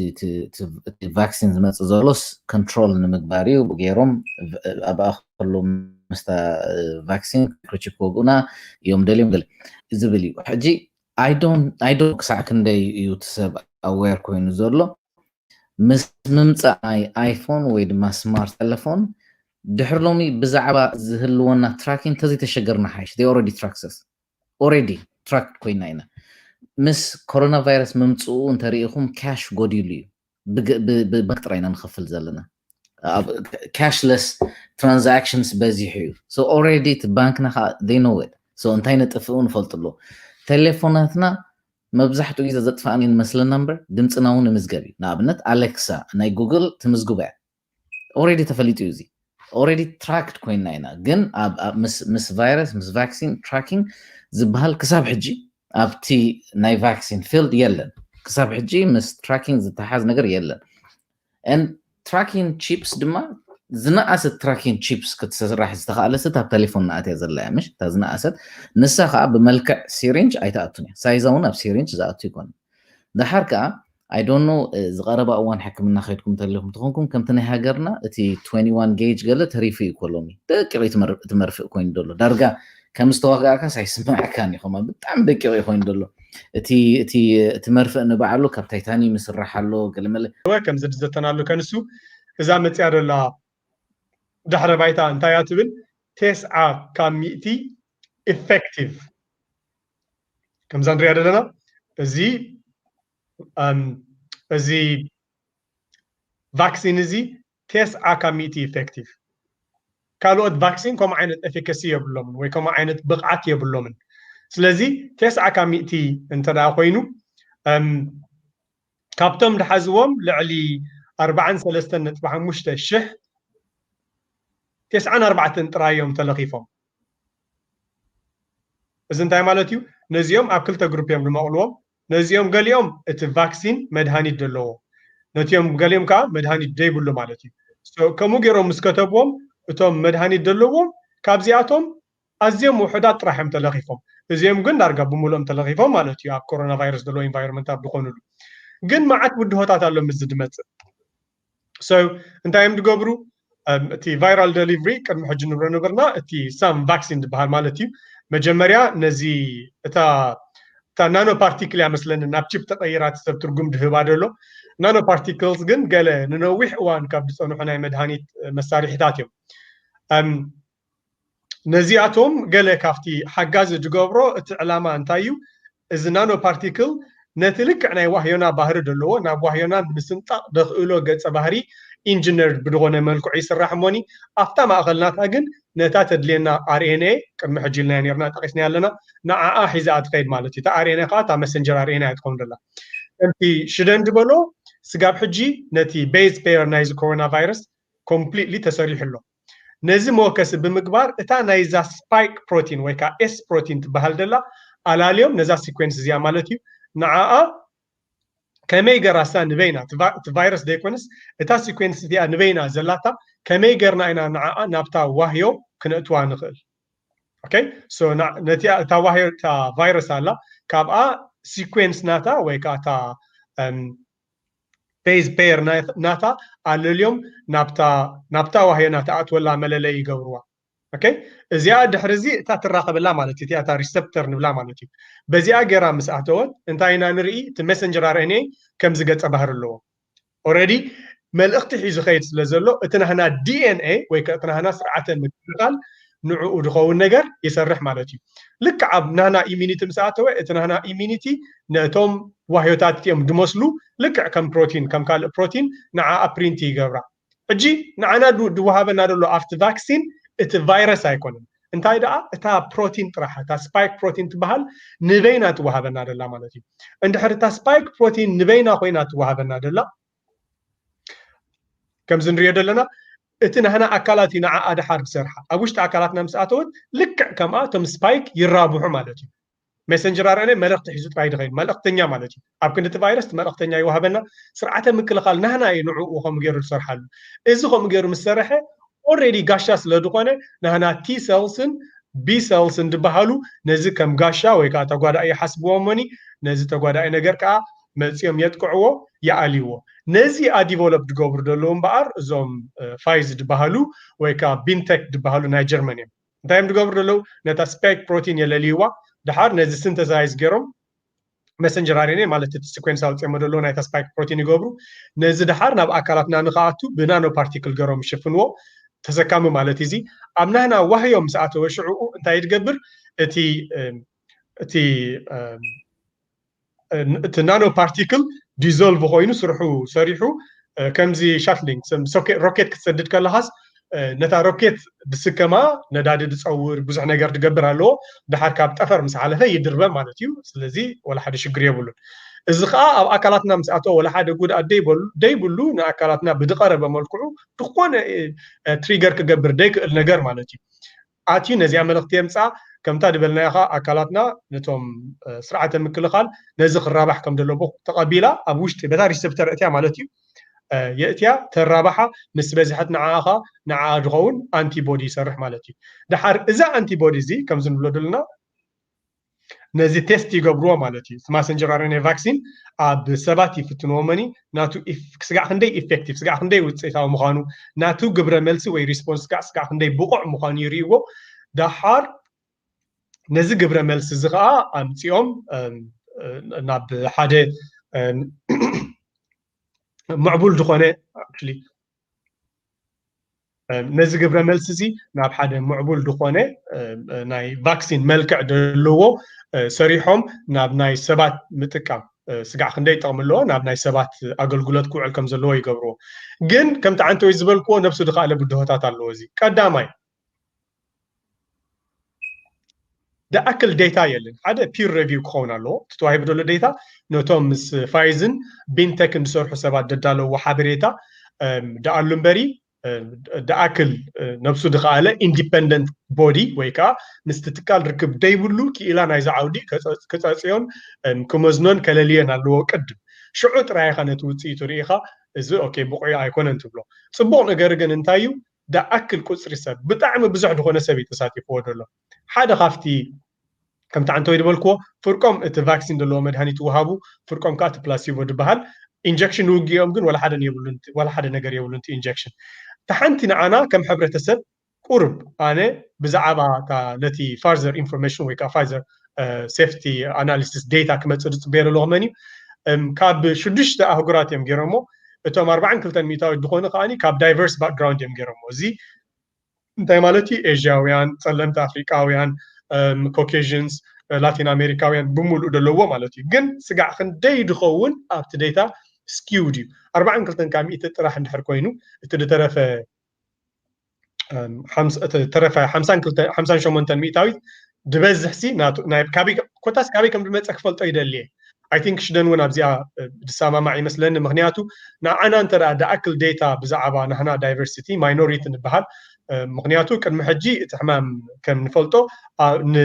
ቫክሲን ዝመፅእ ዘሎስ ኮንትሮል ንምግባር እዩ ገይሮም ኣብኣ ከሉ ምስታ ቫክሲን ማይክሮቺፕ ክወግኡና እዮም ደልዮም ገለ ዝብል እዩ። ሕጂ ኣይዶ ክሳዕ ክንደይ እዩ እቲ ሰብ ኣዌር ኮይኑ ዘሎ ምስ ምምፃእ ናይ ኣይፎን ወይ ድማ ስማርት ቴሌፎን ድሕሪ ሎሚ ብዛዕባ ዝህልወና ትራኪንግ ተዘይተሸገርና ሓይሽ they already track us already track ኮይና ኢና። ምስ ኮሮና ቫይረስ ምምፅኡ እንተሪኢኹም ካሽ ጎዲሉ እዩ። ብባንክ ጥራይ ኢና ንኸፍል ዘለና። ካሽለስ ትራንዛክሽንስ በዚሑ እዩ። ኦልሬዲ እቲ ባንክና ከዓ they know it። እንታይ ነጥፍኡ ንፈልጡ ኣለዎ። ቴሌፎናትና መብዛሕትኡ ግዜ ዘጥፋእኒ ንመስለና እምበር ድምፅና እውን ንምዝገብ እዩ። ንኣብነት ኣሌክሳ ናይ ጉግል ትምዝግቦ እያ። ኦልሬዲ ተፈሊጡ እዩ። እዚ ኦልሬዲ ትራክድ ኮይና ኢና። ግን ምስ ቫይረስ ምስ ቫክሲን ትራኪንግ ዝበሃል ክሳብ ሕጂ ኣብቲ ናይ ቫክሲን ፊልድ የለን። ክሳብ ሕጂ ምስ ትራኪንግ ዝተሓዝ ነገር የለን። ትራኪንግ ቺፕስ ድማ ዝነኣሰት ትራኪንግ ቺፕስ ክትስራሕ ዝተኽኣለሰት ኣብ ቴሌፎን ንኣትያ ዘላ እያ። ምሽ እታ ዝነኣሰት ንሳ ከዓ ብመልክዕ ሲሪንጅ ኣይትኣቱን እያ። ሳይዛ እውን ኣብ ሲሪንጅ ዝኣቱ ይኮነ። ደሓር ከዓ ኣይ ዶንት ኖ ዝቀረባ እዋን ሕክምና ከይድኩም እንተለኹም ትኾንኩም ከምቲ ናይ ሃገርና እቲ ትዌንቲ ዋን ጌጅ ገለ ተሪፉ እዩ ኮሎሚ ደቂቕ ትመርፍእ ኮይኑ ዘሎ ዳርጋ ከም ዝተዋጋእካስ ኣይስምዐካን እዩ። ከማ ብጣዕሚ ደቂቕ እዩ ኮይኑ ዘሎ እቲ እቲ እቲ መርፍእ ንባዕሉ ካብ ታይታኒየም ይስራሕ ኣሎ ገለመለ። ከምዚ ዝዘተናሉ ከንሱ እዛ መፅያ ደላ ድሕረ ባይታ እንታይ እያ ትብል? ቴስዓ ካብ ሚእቲ ኢፌክቲቭ ከምዛ ንሪኣ ዘለና እዚ እዚ ቫክሲን እዚ ቴስዓ ካብ ሚእቲ ኢፌክቲቭ። ካልኦት ቫክሲን ከምኡ ዓይነት ኤፊካሲ የብሎምን ወይ ከምኡ ዓይነት ብቕዓት የብሎምን። ስለዚ ቴስዓ ካብ ሚእቲ እንተ ደኣ ኮይኑ ካብቶም ድሓዝዎም ልዕሊ ኣርባዓን ሰለስተን ነጥቢ ሓሙሽተ ሽሕ ቴስዓን ኣርባዕተን ጥራይ እዮም ተለኺፎም። እዚ እንታይ ማለት እዩ? ነዚኦም ኣብ ክልተ ግሩፕ እዮም ዝመቕልዎም። ነዚኦም ገሊኦም እቲ ቫክሲን መድሃኒት ደለዎ፣ ነቲኦም ገሊኦም ከዓ መድሃኒት ደይብሉ ማለት እዩ። ከምኡ ገይሮም ምስ ከተብዎም እቶም መድሃኒት ደለዎም ካብዚኣቶም ኣዝዮም ውሑዳት ጥራሕ እዮም ተለኺፎም። እዚኦም ግን ዳርጋ ብምሉኦም ተለኺፎም ማለት እዩ ኣብ ኮሮና ቫይረስ ዘለዎ ኢንቫይሮንመንት ኣብ ዝኾኑሉ። ግን መዓት ብድሆታት ኣሎ ምስዚ ድመፅእ። እንታይ እዮም ዝገብሩ? እቲ ቫይራል ደሊቨሪ ቅድሚ ሕጂ ንብሎ ነበርና። እቲ ሳም ቫክሲን ዝበሃል ማለት እዩ። መጀመርያ ነዚ እታ እታ ናኖ ፓርቲክል እያ መስለኒ ናብ ቺፕ ተቐይራ እቲ ሰብ ትርጉም ድህባ ደሎ። ናኖ ፓርቲክልስ ግን ገለ ንነዊሕ እዋን ካብ ዝፀንሑ ናይ መድሃኒት መሳርሒታት እዮም። ነዚኣቶም ገለ ካብቲ ሓጋዚ ዝገብሮ እቲ ዕላማ እንታይ እዩ? እዚ ናኖ ፓርቲክል ነቲ ልክዕ ናይ ዋህዮና ባህሪ ዘለዎ ናብ ዋህዮና ንምስንጣቕ ደኽእሎ ገፀ ባህሪ ኢንጂነር ብዝኾነ መልክዑ ይስራሕ እሞኒ፣ ኣብታ ማእኸልናታ ግን ነታ ተድልየና ኣርኤንኤ ቅድሚ ሕጂ ኢልና ነርና ጠቂስና ኣለና ንዓኣ ሒዛኣ ትኸይድ ማለት እዩ። እታ ኣርኤንኤ ከዓ እታ መሰንጀር ኣርኤንኤ እያ ትኸውን ዘላ። ከምቲ ሽደን ዝበሎ ስጋብ ሕጂ ነቲ ቤዝ ፔር ናይዚ ኮሮና ቫይረስ ኮምፕሊትሊ ተሰሪሑ ኣሎ። ነዚ መወከሲ ብምግባር እታ ናይዛ ስፓይክ ፕሮቲን ወይ ከዓ ኤስ ፕሮቲን ትበሃል ደላ ኣላልዮም ነዛ ሲኮንስ እዚኣ ማለት እዩ። ንዓኣ ከመይ ገራሳ ንበይና እቲ ቫይረስ ዘይኮንስ እታ ሲኮንስ እዚኣ ንበይና ዘላታ ከመይ ገርና ኢና ንዓኣ ናብታ ዋህዮ ክነእትዋ ንኽእል? ነቲ እታ ዋህዮ እታ ቫይረስ ኣላ ካብኣ ሲኮንስ ናታ ወይ ከዓ እታ ቤዝ ፔር ናታ ኣለልዮም ናብታ ዋህዮ ናታ ኣትወላ መለለይ ይገብርዋ። እዚኣ ድሕሪ እዚ እታ ትራኸበላ ማለት እዩ እታ ሪሰፕተር ንብላ ማለት እዩ። በዚኣ ገይራ ምስ ኣተወት እንታይ ኢና ንርኢ? እቲ መሰንጀር ኣርኤንኤ ከምዚ ገፀ ባህሪ ኣለዎ። ኦረዲ መልእኽቲ ሒዙ ኸይድ ስለ ዘሎ እቲ ናህና ዲኤንኤ ወይ ከ እቲ ናህና ስርዓተ ምክልኻል ንዕኡ ዝኸውን ነገር ይሰርሕ ማለት እዩ። ልክዕ ኣብ ናህና ኢሚኒቲ ምስ ኣተወ እቲ ናህና ኢሚኒቲ ነቶም ዋህዮታት እቲኦም ዝመስሉ ልክዕ ከም ፕሮቲን ከም ካልእ ፕሮቲን ንዓኣ ፕሪንት ይገብራ። ሕጂ ንዓና ዝወሃበና ዘሎ ኣብቲ ቫክሲን እቲ ቫይረስ ኣይኮነን። እንታይ ደኣ እታ ፕሮቲን ጥራሕ እታ ስፓይክ ፕሮቲን ትበሃል ንበይና ትወሃበና ደላ ማለት እዩ። እንድሕር እታ ስፓይክ ፕሮቲን ንበይና ኮይና ትወሃበና ደላ ከምዚ ንሪኦ ዘለና እቲ ናህና ኣካላት እዩ ንዓኣ ድሓር ዝሰርሓ ኣብ ውሽጢ ኣካላትና ምስ ኣተወት ልክዕ ከምኣ እቶም ስፓይክ ይራብሑ ማለት እዩ። ሜሰንጀር ኣርኤንኤ መልእኽቲ ሒዙ ጥራይ ድኸይድ መልእኽተኛ ማለት እዩ። ኣብ ክንዲ እቲ ቫይረስ እቲ መልእኽተኛ ይወሃበና። ስርዓተ ምክልኻል ናህና እዩ ንዕኡ ከምኡ ገይሩ ዝሰርሓሉ። እዚ ከምኡ ገይሩ ምስ ሰርሐ ኦልሬዲ ጋሻ ስለ ዝኾነ ናህና ቲ ሰልስን ቢ ሰልስን ዝበሃሉ ነዚ ከም ጋሻ ወይ ከዓ ተጓዳኢ ይሓስብዎ እሞኒ ነዚ ተጓዳኢ ነገር ከዓ መፂኦም የጥቅዕዎ ይኣልይዎ። ነዚ ኣዲቨሎፕ ዝገብሩ ዘለዉ እምበኣር እዞም ፋይዝ ዝበሃሉ ወይ ከዓ ቢንቴክ ዝበሃሉ ናይ ጀርመን እዮም። እንታይ እዮም ዝገብሩ ዘለዉ? ነታ ስፓይክ ፕሮቲን የለልይዋ ድሓር ነዚ ሲንተሳይዝ ገይሮም መሰንጀር ኣርኤንኤ ማለት እቲ ሲኮንስ ኣውፅኦሞ ዘለዉ ናይታ ስፓይክ ፕሮቲን ይገብሩ። ነዚ ድሓር ናብ ኣካላትና ንክኣቱ ብናኖ ፓርቲክል ገይሮም ይሽፍንዎ። ተሰካሚ ማለት እዚ ኣብ ናህና ዋህዮ ምስ ኣተወ ሽዕኡ እንታይ ትገብር? እቲ እቲ እቲ ናኖ ፓርቲክል ዲዞልቭ ኮይኑ ስርሑ ሰሪሑ ከምዚ ሻትሊንግ ሮኬት ክትሰድድ ከለካስ ነታ ሮኬት ድስከማ ነዳዲ ድፀውር ብዙሕ ነገር ድገብር ኣለዎ። ድሓር ካብ ጠፈር ምስ ሓለፈ ይድርበ ማለት እዩ። ስለዚ ወላ ሓደ ሽግር የብሉን። እዚ ከዓ ኣብ ኣካላትና ምስ ኣተወ ወላ ሓደ ጉድኣት ደይብሉ ንኣካላትና ብድቀረበ መልክዑ ዝኾነ ትሪገር ክገብር ደይክእል ነገር ማለት እዩ። ኣትዩ ነዚኣ መልእኽቲ የምፅኣ። ከምታ ዝበልናዮ ከዓ ኣካላትና ነቶም ስርዓተ ምክልኻል ነዚ ክራባሕ ከም ዘለዎ ተቐቢላ ኣብ ውሽጢ በታ ሪሰፕተር እትያ ማለት እዩ የእትያ ተራባሓ ምስ በዝሐት ንዓኻ ንዓ ዝኸውን ኣንቲቦዲ ይሰርሕ ማለት እዩ። ድሓር እዛ ኣንቲቦዲ እዚ ከምዚ ንብሎ ዘለና ነዚ ቴስት ይገብርዎ ማለት እዩ። ማሰንጀር ኣርኤንኤ ቫክሲን ኣብ ሰባት ይፍትንዎ መኒ ናቱ ስጋዕ ክንደይ ኢፌክቲቭ ስጋዕ ክንደይ ውፅኢታዊ ምዃኑ ናቱ ግብረ መልሲ ወይ ሪስፖንስ ስጋዕ ስጋዕ ክንደይ ብቑዕ ምዃኑ ይርእይዎ። ደሓር ነዚ ግብረ መልሲ እዚ ከዓ ኣምፂኦም ናብ ሓደ ምዕቡል ዝኾነ ነዚ ግብረ መልሲ እዚ ናብ ሓደ ምዕቡል ዝኾነ ናይ ቫክሲን መልክዕ ዘለዎ ሰሪሖም ናብ ናይ ሰባት ምጥቃም ስጋዕ ክንደይ ጠቕሚ ኣለዎ ናብ ናይ ሰባት ኣገልግሎት ክውዕል ከም ዘለዎ ይገብርዎ። ግን ከምቲ ዓንተወይ ዝበልክዎ ነብሱ ድካኣለ ብድሆታት ኣለዎ። እዚ ቀዳማይ ደኣክል ዴታ የለን። ሓደ ፒር ሬቪው ክኸውን ኣለዎ። እቲ ተዋሂቡ ዘሎ ዴታ ነቶም ምስ ፋይዝን ቢንቴክን ዝሰርሑ ሰባት ደዳለዎ ሓበሬታ ደኣሉ እምበሪ ደኣክል ነብሱ ድኸኣለ ኢንዲፐንደንት ቦዲ ወይ ከዓ ምስቲ ትካል ርክብ ደይብሉ ክኢላ ናይዚ ዓውዲ ክፀፅዮን ክመዝኖን ከለልየን ኣለዎ ቅድም። ሽዑ ጥራይ ኢኻ ነቲ ውፅኢቱ ርኢኻ እዚ ኦኬ ብቑዕ ኣይኮነን ትብሎ። ፅቡቕ ነገር ግን እንታይ እዩ? ደኣክል ቁፅሪ ሰብ ብጣዕሚ ብዙሕ ዝኾነ ሰብ እዩ ተሳቲፍዎ ዘሎ። ሓደ ካብቲ ከምቲ ዓንተወይ ዝበልክዎ ፍርቆም እቲ ቫክሲን ዘለዎ መድሃኒት ይወሃቡ፣ ፍርቆም ከዓ እቲ ፕላሲቦ ዝበሃል ኢንጀክሽን ውግኦም ግን ወላ ሓደ ነገር የብሉን። እቲ ኢንጀክሽን እታ ሓንቲ ንዓና ከም ሕብረተሰብ ቁሩብ ኣነ ብዛዕባ ነቲ ፋርዘር ኢንፎርሜሽን ወይ ከዓ ፋይዘር safety analysis data ክመፅእ ዝፅበየ ዘሎ መን እዩ? ካብ ሽዱሽተ ኣህጉራት እዮም ገይሮሞ። እቶም ኣርባዓን ክልተን ሚእታዊት ዝኾኑ ከዓኒ ካብ diverse background እዮም ገይሮሞ። እዚ እንታይ ማለት እዩ? ኤዥያውያን፣ ጸለምቲ ኣፍሪቃውያን፣ ኮኬዥንስ፣ ላቲን ኣሜሪካውያን ብምሉእ ደለዎ ማለት እዩ። ግን ስጋዕ ክንደይ ድኸውን ኣብቲ ዴታ ስኪውድ እዩ? ኣርባዓን ክልተን ካብ ሚእቲ ጥራሕ እንድሕር ኮይኑ እቲ ዝተረፈ ተረፈ ሓምሳን ሸሞንተን ሚእታዊት ዝበዝሕ ሲ ኮታስ ካበይ ከም ዝመፀ ክፈልጦ ይደልየ። I think ሽደን እውን ኣብዚኣ ዝሰማማዕ ይመስለኒ። ምክንያቱ ንዓና እንተ ደኣ ደኣክል ዴታ ብዛዕባ ናህና ዳይቨርሲቲ ማይኖሪቲ ንበሃል። ምክንያቱ ቅድሚ ሕጂ እቲ ሕማም ከም ንፈልጦ ን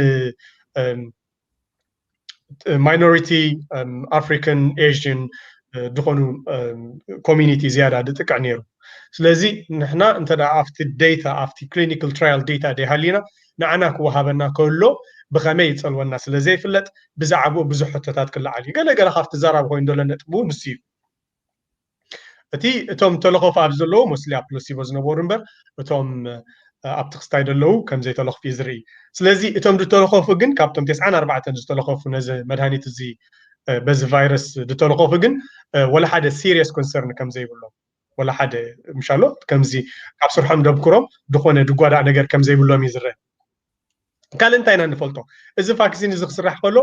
ማይኖሪቲ ኣፍሪካን ኤዥን ዝኾኑ ኮሚኒቲ ዝያዳ ዝጥቅዕ ነይሩ። ስለዚ ንሕና እንተ ኣብቲ ዴታ ኣብቲ ክሊኒካል ትራያል ዴታ ደይሃሊና ንዓና ክወሃበና ከሎ ብኸመይ ይፀልወና ስለ ዘይፍለጥ ብዛዕባኡ ብዙሕ ሕቶታት ክለዓል እዩ። ገለ ገለ ካብቲ ዘራብ ኮይኑ ዘሎ ነጥቡ ንሱ እዩ። እቲ እቶም ተለኸፉ ኣብ ዘለዉ ሞስሊ ኣብ ፕሎሲቦ ዝነበሩ እምበር እቶም ኣብቲ ክስታይ ዘለዉ ከም ዘይተለኽፉ እዩ ዝርኢ። ስለዚ እቶም ዝተለኸፉ ግን ካብቶም ተስዓን ኣርባዕተን ዝተለኸፉ ነዚ መድሃኒት እዚ በዚ ቫይረስ ዝተለኸፉ ግን ወላ ሓደ ሲሪየስ ኮንሰርን ከም ዘይብሎም ወላ ሓደ ምሻሎ ከምዚ ካብ ስርሖም ደብክሮም ዝኾነ ድጓዳእ ነገር ከም ዘይብሎም እዩ ዝረአ። ካልእ እንታይ ኢና ንፈልጦ? እዚ ቫክሲን እዚ ክስራሕ ከሎ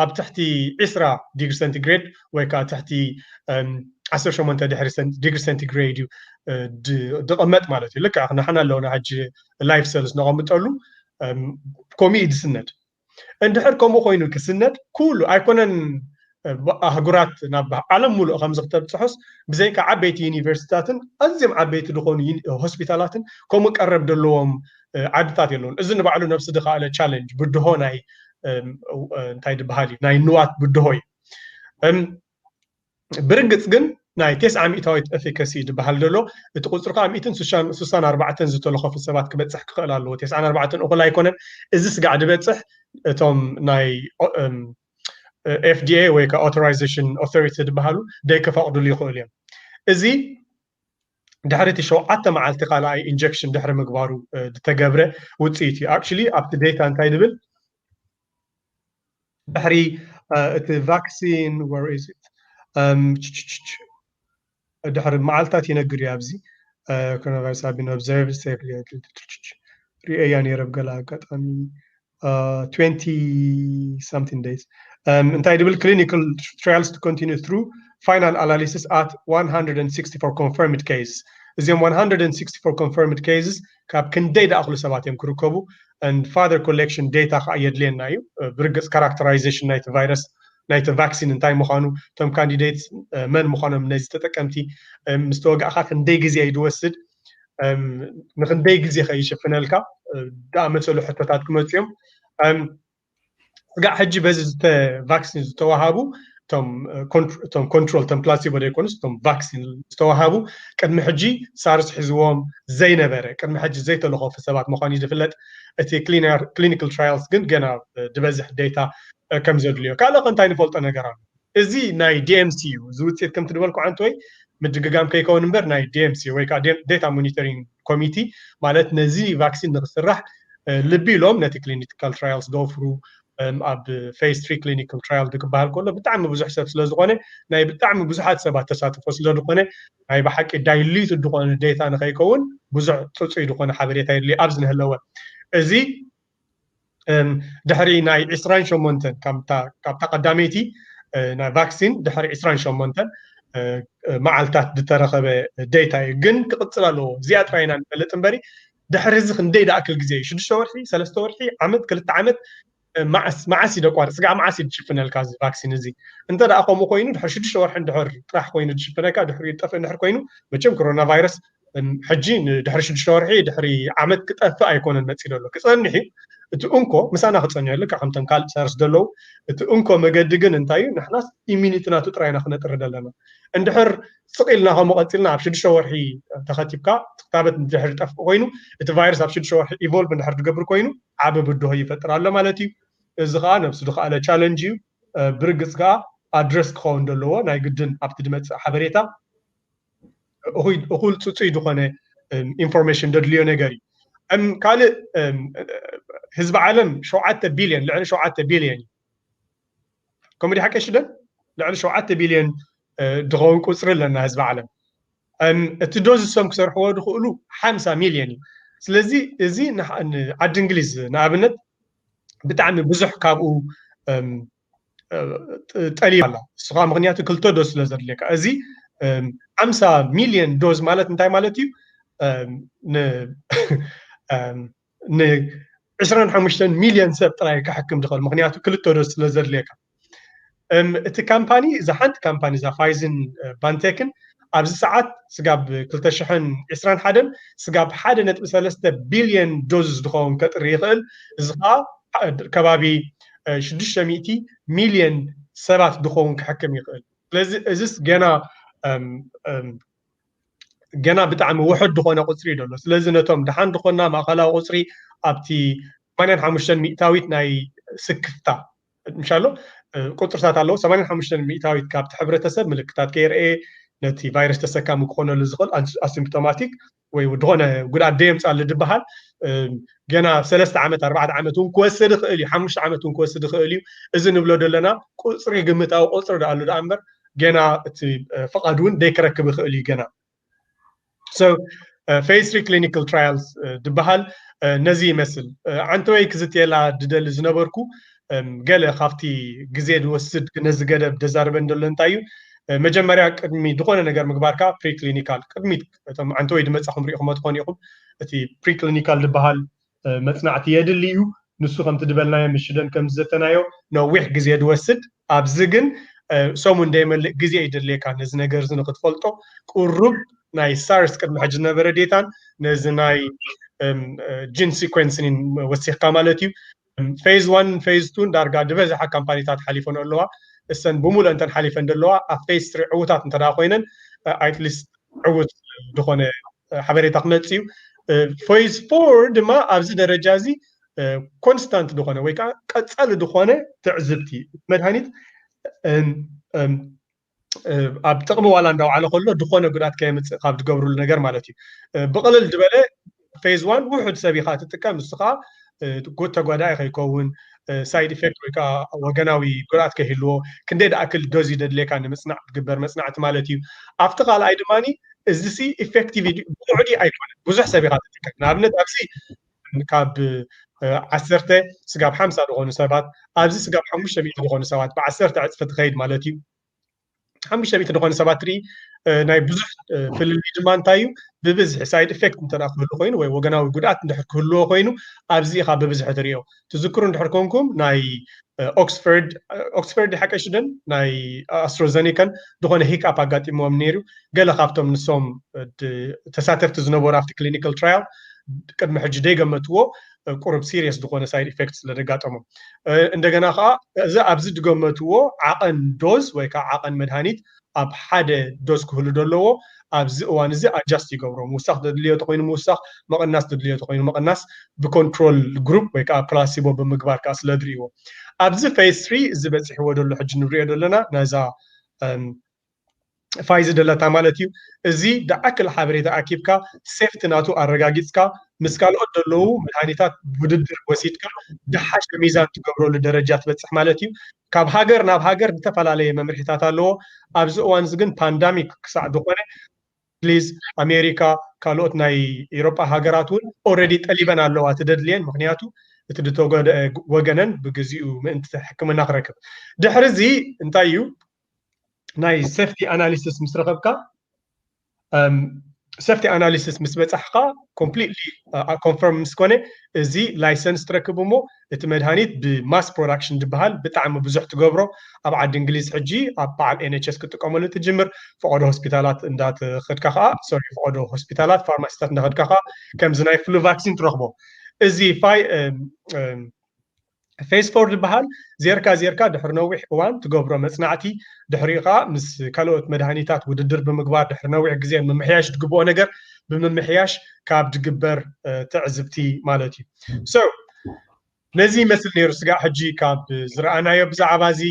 ኣብ ትሕቲ ዕስራ ዲግሪ ሰንቲግሬድ ወይ ከዓ ትሕቲ ዓሰርተ ሸሞንተ ዲግሪ ሰንቲግሬድ እዩ ድቕመጥ ማለት እዩ። ልክዕ ንሕና ኣለውና ሕጂ ላይፍ ሰልስ ነቐምጠሉ ከምኡ እዩ ዝስነድ። እንድሕር ከምኡ ኮይኑ ክስነድ ኩሉ ኣይኮነን ኣህጉራት ናብ ዓለም ሙሉእ ከምዚ ክተብፅሖስ ብዘይካ ዓበይቲ ዩኒቨርሲቲታትን ኣዝዮም ዓበይቲ ዝኾኑ ሆስፒታላትን ከምኡ ቀረብ ዘለዎም ዓድታት የለውን። እዚ ንባዕሉ ነብሲ ድኸኣለ ቻለንጅ ብድሆ ናይ እንታይ ድበሃል እዩ ናይ ንዋት ብድሆ እዩ። ብርግፅ ግን ናይ ቴስዓ ሚእታዊት ኤፊካሲ ዝበሃል ዘሎ እቲ ቁፅሪ ከዓ ሚእትን ስሳን ኣርባዕተን ዝተለኸፉ ሰባት ክበፅሕ ክኽእል ኣለዎ። ቴስዓን ኣርባዕተን እኹል ኣይኮነን። እዚ ስጋዕ ዝበፅሕ እቶም ናይ ኤፍዲኤ ወይ ከዓ ኦቶራይዜሽን ኦቶሪቲ ዝበሃሉ ደይከፋቕዱሉ ይኽእሉ እዮም። እዚ ድሕሪ እቲ ሸውዓተ መዓልቲ ካልኣይ ኢንጀክሽን ድሕሪ ምግባሩ ዝተገብረ ውፅኢት እዩ። ኣክቹሊ ኣብቲ ዴታ እንታይ ድብል ድሕሪ እቲ ቫክሲን ድሕሪ መዓልታት ይነግር እዩ። ኣብዚ ኮሮናቫይረስ ኣብ ቢን ኦብዘርቭ ሪኤያ ነይረ ብገለ ኣጋጣሚ twenty something days እንታይ ድብል clinical trials to continue through final analysis at one hundred sixty-four confirmed cases። እዚኦም one hundred sixty-four confirmed cases ካብ ክንደይ ደኣኽሉ ሰባት እዮም ክርከቡ and further collection data ከዓ የድልየና እዩ። ብርግፅ ካራክተራይዜሽን ናይቲ ቫይረስ ናይቲ ቫክሲን እንታይ ምዃኑ እቶም ካንዲዴት መን ምዃኖም ነዚ ተጠቀምቲ ምስ ተወጋእካ ክንደይ ግዜ እዩ ዝወስድ ንክንደይ ግዜ ከይሽፍነልካ ዝኣመሰሉ ሕቶታት ክመፅኦም ስጋዕ ሕጂ በዚ ቫክሲን ዝተዋሃቡ እቶም ኮንትሮል እቶም ፕላሲቦ ዘይኮኑስ እቶም ቫክሲን ዝተዋሃቡ ቅድሚ ሕጂ ሳርስ ሒዝዎም ዘይነበረ ቅድሚ ሕጂ ዘይተለኸፉ ሰባት ምዃኑ እዩ ዝፍለጥ። እቲ ክሊኒካል ትራያልስ ግን ገና ዝበዝሕ ዴታ ከም ዘድልዮ ካልእ እንታይ ንፈልጦ ነገር ኣሎ። እዚ ናይ ዲኤምሲ እዩ። እዚ ውፅኢት ከምቲ ዝበልኩ ዓንተወይ ምድግጋም ከይከውን እምበር ናይ ዲኤምሲ ወይ ከዓ ዴታ ሞኒተሪንግ ኮሚቲ ማለት ነዚ ቫክሲን ንክስራሕ ልቢ ኢሎም ነቲ ክሊኒካል ትራያልስ ዘወፍሩ ኣብ ፌዝ ትሪ ክሊኒካል ትራያል ክበሃል ከሎ ብጣዕሚ ብዙሕ ሰብ ስለዝኾነ ናይ ብጣዕሚ ብዙሓት ሰባት ተሳትፎ ስለዝኾነ ናይ ብሓቂ ዳይሉት ዝኾነ ዴታ ንከይከውን ብዙሕ ፅፁይ ዝኾነ ሓበሬታ የድልዮ ኣብዚ ንህለወ እዚ ድሕሪ ናይ ዕስራን ሸሞንተን ካብታ ቀዳመይቲ ናይ ቫክሲን ድሕሪ ዕስራን ሸሞንተን መዓልታት ዝተረኸበ ዴታ እዩ። ግን ክቕፅል ኣለዎ። እዚኣ ጥራይ ኢና ንፈልጥ እምበሪ ድሕሪ እዚ ክንደይ ደኣክል ግዜ እዩ? ሽዱሽተ ወርሒ፣ ሰለስተ ወርሒ፣ ዓመት፣ ክልተ ዓመት መዓስ መዓስ እዩ ደቋርፅ? ስጋዕ መዓስ እዩ ዝሽፍነልካ እዚ ቫክሲን እዚ? እንተ ደኣ ከምኡ ኮይኑ ድሕሪ ሽዱሽተ ወርሒ እንድሕር ጥራሕ ኮይኑ ዝሽፍነካ ድሕሪኡ ዝጠፍእ እንድሕር ኮይኑ መቸም ኮሮና ቫይረስ ሕጂ ንድሕሪ ሽዱሽተ ወርሒ ድሕሪ ዓመት ክጠፍእ ኣይኮነን መፂ ዘሎ ክፀንሕ እዩ። እቲ እንኮ ምሳና ክፀንሕ ልክዕ ከምቶም ካልእ ሳርስ ዘለዉ እቲ እንኮ መገዲ ግን እንታይ እዩ ንሕናስ ኢሚኒቲ ናቱ ጥራይና ክነጥሪ ዘለና እንድሕር ስቕ ኢልና ከምኡ ቀፂልና ኣብ ሽዱሽተ ወርሒ ተኸቲብካ ክታበት ድሕሪ ጠፍእ ኮይኑ እቲ ቫይረስ ኣብ ሽዱሽተ ወርሒ ኢቮልቭ እንድሕር ትገብር ኮይኑ ዓቢ ብድሆ ይፈጥር ኣሎ ማለት እዩ። እዚ ከዓ ነብሱ ዝኸኣለ ቻለንጅ እዩ። ብርግፅ ከዓ ኣድረስ ክኸውን ዘለዎ ናይ ግድን ኣብቲ ድመፅእ ሓበሬታ እኹል ፅፁይ ዝኾነ ኢንፎርሜሽን ደድልዮ ነገር እዩ። ካልእ ህዝቢ ዓለም ሸውዓተ ቢልዮን ልዕሊ ሸውዓተ ቢልዮን እዩ። ከምኡ ሓቀ ሽደን ልዕሊ ሸውዓተ ቢልዮን ድኸውን ቁፅሪ ኣለና ህዝቢ ዓለም። እቲ ዶዝ እሶም ክሰርሕዎ ዝኽእሉ ሓምሳ ሚልዮን እዩ። ስለዚ እዚ ዓዲ እንግሊዝ ንኣብነት ብጣዕሚ ብዙሕ ካብኡ ጠሊባ ኣላ። እሱ ከዓ ምክንያቱ ክልተ ዶዝ ስለ ዘድልየካ። እዚ ሓምሳ ሚልዮን ዶዝ ማለት እንታይ ማለት እዩ? ን ዕስራን ሓሙሽተን ሚልዮን ሰብ ጥራይ ክሕክም ዝኽእል፣ ምክንያቱ ክልተ ዶዝ ስለ ዘድልየካ። እቲ ካምፓኒ፣ እዛ ሓንቲ ካምፓኒ፣ እዛ ፋይዝን ባንቴክን ኣብዚ ሰዓት ስጋብ ክልተ ሽሕን ዕስራን ሓደን ስጋብ ሓደ ነጥቢ ሰለስተ ቢልዮን ዶዝ ዝኸውን ከጥሪ ይኽእል። እዚ ከዓ ከባቢ ሽዱሽተ ሚእቲ ሚልዮን ሰባት ዝኸውን ክሕክም ይኽእል። ስለዚ እዚስ ገና ገና ብጣዕሚ ውሑድ ዝኾነ ቁፅሪ እዩ ዘሎ። ስለዚ ነቶም ደሓን ዝኾና ማእኸላዊ ቁፅሪ ኣብቲ ሰማንያን ሓሙሽተን ሚእታዊት ናይ ስክፍታ ምሻሎ ቁፅርታት ኣለዎ። ሰማንያን ሓሙሽተን ሚእታዊት ካብቲ ሕብረተሰብ ምልክታት ከይረኤ ነቲ ቫይረስ ተሰካሚ ክኾነሉ ዝኽእል ኣሲምፕቶማቲክ ወይ ዝኾነ ጉድኣት ደየምፃሉ ዝበሃል ገና ሰለስተ ዓመት ኣርባዕተ ዓመት እውን ክወስድ ይኽእል እዩ፣ ሓሙሽተ ዓመት እውን ክወስድ ይኽእል እዩ። እዚ ንብሎ ዘለና ቁፅሪ ግምታዊ ቁፅሪ ደኣሉ ደኣ እምበር ገና እቲ ፍቓድ እውን ደይክረክብ ይኽእል እዩ ገና። So phase three clinical trials ዝበሃል ነዚ ይመስል። ዓንተወይ ክዝትየላ ድደሊ ዝነበርኩ ገለ ካብቲ ግዜ ዝወስድ ነዚ ገደብ ደዛርበ እንደሎ እንታይ እዩ፣ መጀመርያ ቅድሚ ዝኾነ ነገር ምግባርካ ፕሪክሊኒካል ቅድሚ እቶም ዓንተወይ ድመፃኹም ሪኢኹሞ ትኾኑ ኢኹም። እቲ ፕሪክሊኒካል ዝበሃል መፅናዕቲ የድሊ እዩ። ንሱ ከምቲ ዝበልናዮ ምሽደን ከም ዝዘተናዮ ነዊሕ ግዜ ድወስድ። ኣብዚ ግን ሰሙን ደይመልእ ግዜ ይደልየካ ነዚ ነገር እዚ ንክትፈልጦ። ቁሩብ ናይ ሳርስ ቅድሚ ሕጂ ዝነበረ ዴታን ነዚ ናይ ጂን ሲኮንስን ወሲኽካ ማለት እዩ። ፌዝ ዋን ፌዝ ቱን ዳርጋ ዝበዝሓ ካምፓኒታት ሓሊፈን ኣለዋ። እሰን ብሙሉእ እንተን ሓሊፈን ደለዋ ኣብ ፌዝ ትሪ ዕውታት እንተ ኮይነን ኣትሊስት ዕውት ዝኾነ ሓበሬታ ክመፅእ እዩ። ፌዝ ፎር ድማ ኣብዚ ደረጃ እዚ ኮንስታንት ዝኾነ ወይ ከዓ ቀፃሊ ዝኾነ ትዕዝብቲ መድሃኒት ኣብ ጥቕሚ ዋላ እንዳውዓለ ከሎ ዝኾነ ጉድኣት ከየምፅእ ካብ ትገብርሉ ነገር ማለት እዩ። ብቕልል ዝበለ ፌዝ ዋን ውሑድ ሰብ ኢኻ ትጥቀም፣ ንሱ ከዓ ተጓዳኢ ከይከውን ሳይድ ኢፌክት ወይ ከዓ ወገናዊ ጉድኣት ከይህልዎ ክንደይ ደኣክል ዶዝ ይደድልየካ ንምፅናዕ ዝግበር መፅናዕቲ ማለት እዩ። ኣብቲ ካልኣይ ድማ እዚ ሲ ኢፌክቲቭ ብውዕዲ ኣይኮነን፣ ብዙሕ ሰብ ኢኻ ትጥቀም። ንኣብነት ኣብዚ ካብ ዓሰርተ ስጋብ ሓምሳ ዝኾኑ ሰባት፣ ኣብዚ ስጋብ ሓሙሽተ ሚእቲ ዝኾኑ ሰባት ብዓሰርተ ዕፅፊ ትኸይድ ማለት እዩ። ሓሙሽተ ሚእቲ ዝኾኑ ሰባት ትርኢ። ናይ ብዙሕ ፍልልይ ድማ እንታይ እዩ? ብብዝሒ ሳይድ ኢፌክት እንተ ክህሉ ኮይኑ ወይ ወገናዊ ጉድኣት እንድሕር ክህልዎ ኮይኑ ኣብዚ ኢኻ ብብዝሒ ትሪኦ። ትዝክሩ እንድሕር ኮንኩም ናይ ኦክስፈርድ ኦክስፈርድ ሓቀ ሽደን ናይ ኣስትሮዘኒካን ዝኾነ ሂካፕ ኣጋጢሞም ነይሩ። ገለ ካብቶም ንሶም ተሳተፍቲ ዝነበሩ ኣብቲ ክሊኒካል ትራያል ቅድሚ ሕጂ ደይገመትዎ ቁሩብ ሲሪየስ ዝኾነ ሳይድ ኢፌክት ስለ ዘጋጠሞም፣ እንደገና ከዓ እዚ ኣብዚ ዝገመትዎ ዓቐን ዶዝ ወይ ከዓ ዓቐን መድሃኒት ኣብ ሓደ ዶዝ ክህሉ ዘለዎ ኣብዚ እዋን እዚ ኣጃስት ይገብሮ። ምውሳኽ ዘድልዮ ተኮይኑ ምውሳኽ፣ መቐናስ ዘድልዮ ተኮይኑ መቐናስ ብኮንትሮል ግሩፕ ወይ ከዓ ፕላሲቦ ብምግባር ከዓ ስለ ዝርእይዎ ኣብዚ ፌዝ ትሪ እዚ በፂሕዎ ዘሎ ሕጂ ንሪኦ ዘለና ነዛ ፋይዚ ደለታ ማለት እዩ። እዚ ደኣክል ሓበሬታ ኣኪብካ ሴፍቲ ናቱ ኣረጋጊፅካ ምስ ካልኦት ዘለዉ መድሃኒታት ውድድር ወሲድካ ዝሓሸ ሚዛን ትገብረሉ ደረጃ ትበፅሕ ማለት እዩ። ካብ ሃገር ናብ ሃገር ዝተፈላለየ መምርሒታት ኣለዎ። ኣብዚ እዋን እዚ ግን ፓንዳሚክ ክሳዕ ዝኾነ እንግሊዝ፣ ኣሜሪካ፣ ካልኦት ናይ ኤሮጳ ሃገራት እውን ኦልሬዲ ጠሊበን ኣለዋ ትደድልየን። ምክንያቱ እቲ ዝተጎድአ ወገነን ብግዚኡ ምእንቲ ሕክምና ክረክብ። ድሕሪ እዚ እንታይ እዩ ናይ ሴፍቲ ኣናሊሲስ ምስ ረኸብካ ሴፍቲ ኣናሊሲስ ምስ በፃሕካ ኮምፕሊትሊ ኮንፈርም ምስ ኮነ እዚ ላይሰንስ ትረክብ እሞ እቲ መድሃኒት ብማስ ፕሮዳክሽን ዝበሃል ብጣዕሚ ብዙሕ ትገብሮ ኣብ ዓዲ እንግሊዝ ሕጂ ኣብ በዓል ኤንኤችኤስ ክጥቀመሉ ትጅምር ፈቐዶ ሆስፒታላት እንዳተኸድካ ከዓ ሶሪ ፈቐዶ ሆስፒታላት ፋርማሲታት እንዳኸድካ ከዓ ከምዚ ናይ ፍሉ ቫክሲን ትረኽቦ እዚ ፋይ ፌዝ ፎር ዝበሃል ዜርካ ዜርካ ድሕሪ ነዊሕ እዋን ትገብሮ መፅናዕቲ ድሕሪኡ ከዓ ምስ ካልኦት መድሃኒታት ውድድር ብምግባር ድሕሪ ነዊሕ ግዜ ምምሕያሽ ዝግብኦ ነገር ብምምሕያሽ ካብ ዝግበር ትዕዝብቲ ማለት እዩ። So ነዚ ይመስል ነይሩ ስጋዕ ሕጂ ካብ ዝረኣናዮ ብዛዕባ እዚ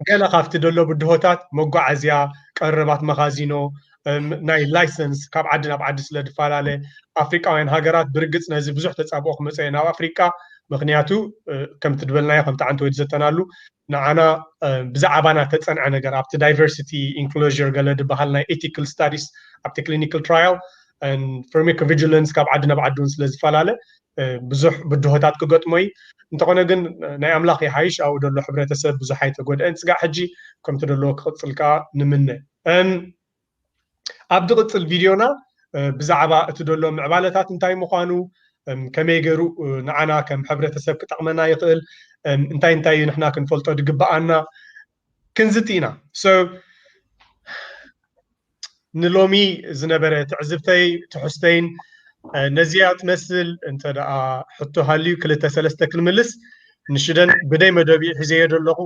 ገለ ካብቲ ደሎ ብድሆታት መጓዓዝያ፣ ቀረባት መኻዚኖ፣ ናይ license ካብ ዓዲ ናብ ዓዲ ስለ ዝፈላለ ኣፍሪቃውያን ሃገራት ብርግፅ ነዚ ብዙሕ ተፃብኦ ክመፀ ናብ ኣፍሪቃ። ምክንያቱ ከምቲ ዝበልናዮ ከምቲ ዓንተ ወዲ ዘተናሉ ንዓና ብዛዕባና ተፀንዐ ነገር ኣብቲ diversity inclusion ገለ ዝበሃል ናይ ethical studies ኣብቲ clinical trial pharmacovigilance ካብ ዓዲ ናብ ዓዲ እውን ስለ ዝፈላለ ብዙሕ ብድሆታት ክገጥሞ እዩ። እንተኾነ ግን ናይ ኣምላኽ ይሓይሽ ኣብኡ ዘሎ ሕብረተሰብ ብዙሕ ኣይተጎድአን ስጋዕ ሕጂ ከምቲ ዘለዎ ክቕፅል ከዓ ንምነ። ኣብ ዝቕፅል ቪድዮና ብዛዕባ እቲ ዘሎ ምዕባለታት እንታይ ምዃኑ ከመይ ገይሩ ንዓና ከም ሕብረተሰብ ክጠቕመና ይኽእል እንታይ እንታይ ንሕና ክንፈልጦ ዝግበኣና ክንዝቲ ኢና። ንሎሚ ዝነበረ ትዕዝብተይ ትሕዝተይን ነዚኣ ትመስል። እንተ ደኣ ሕቶ ሃልዩ ክልተ ሰለስተ ክንምልስ ንሽደን ብደይ መደብ ሒዘዮ ዘለኹ።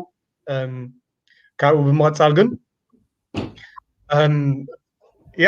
ካብኡ ብምቕጻል ግን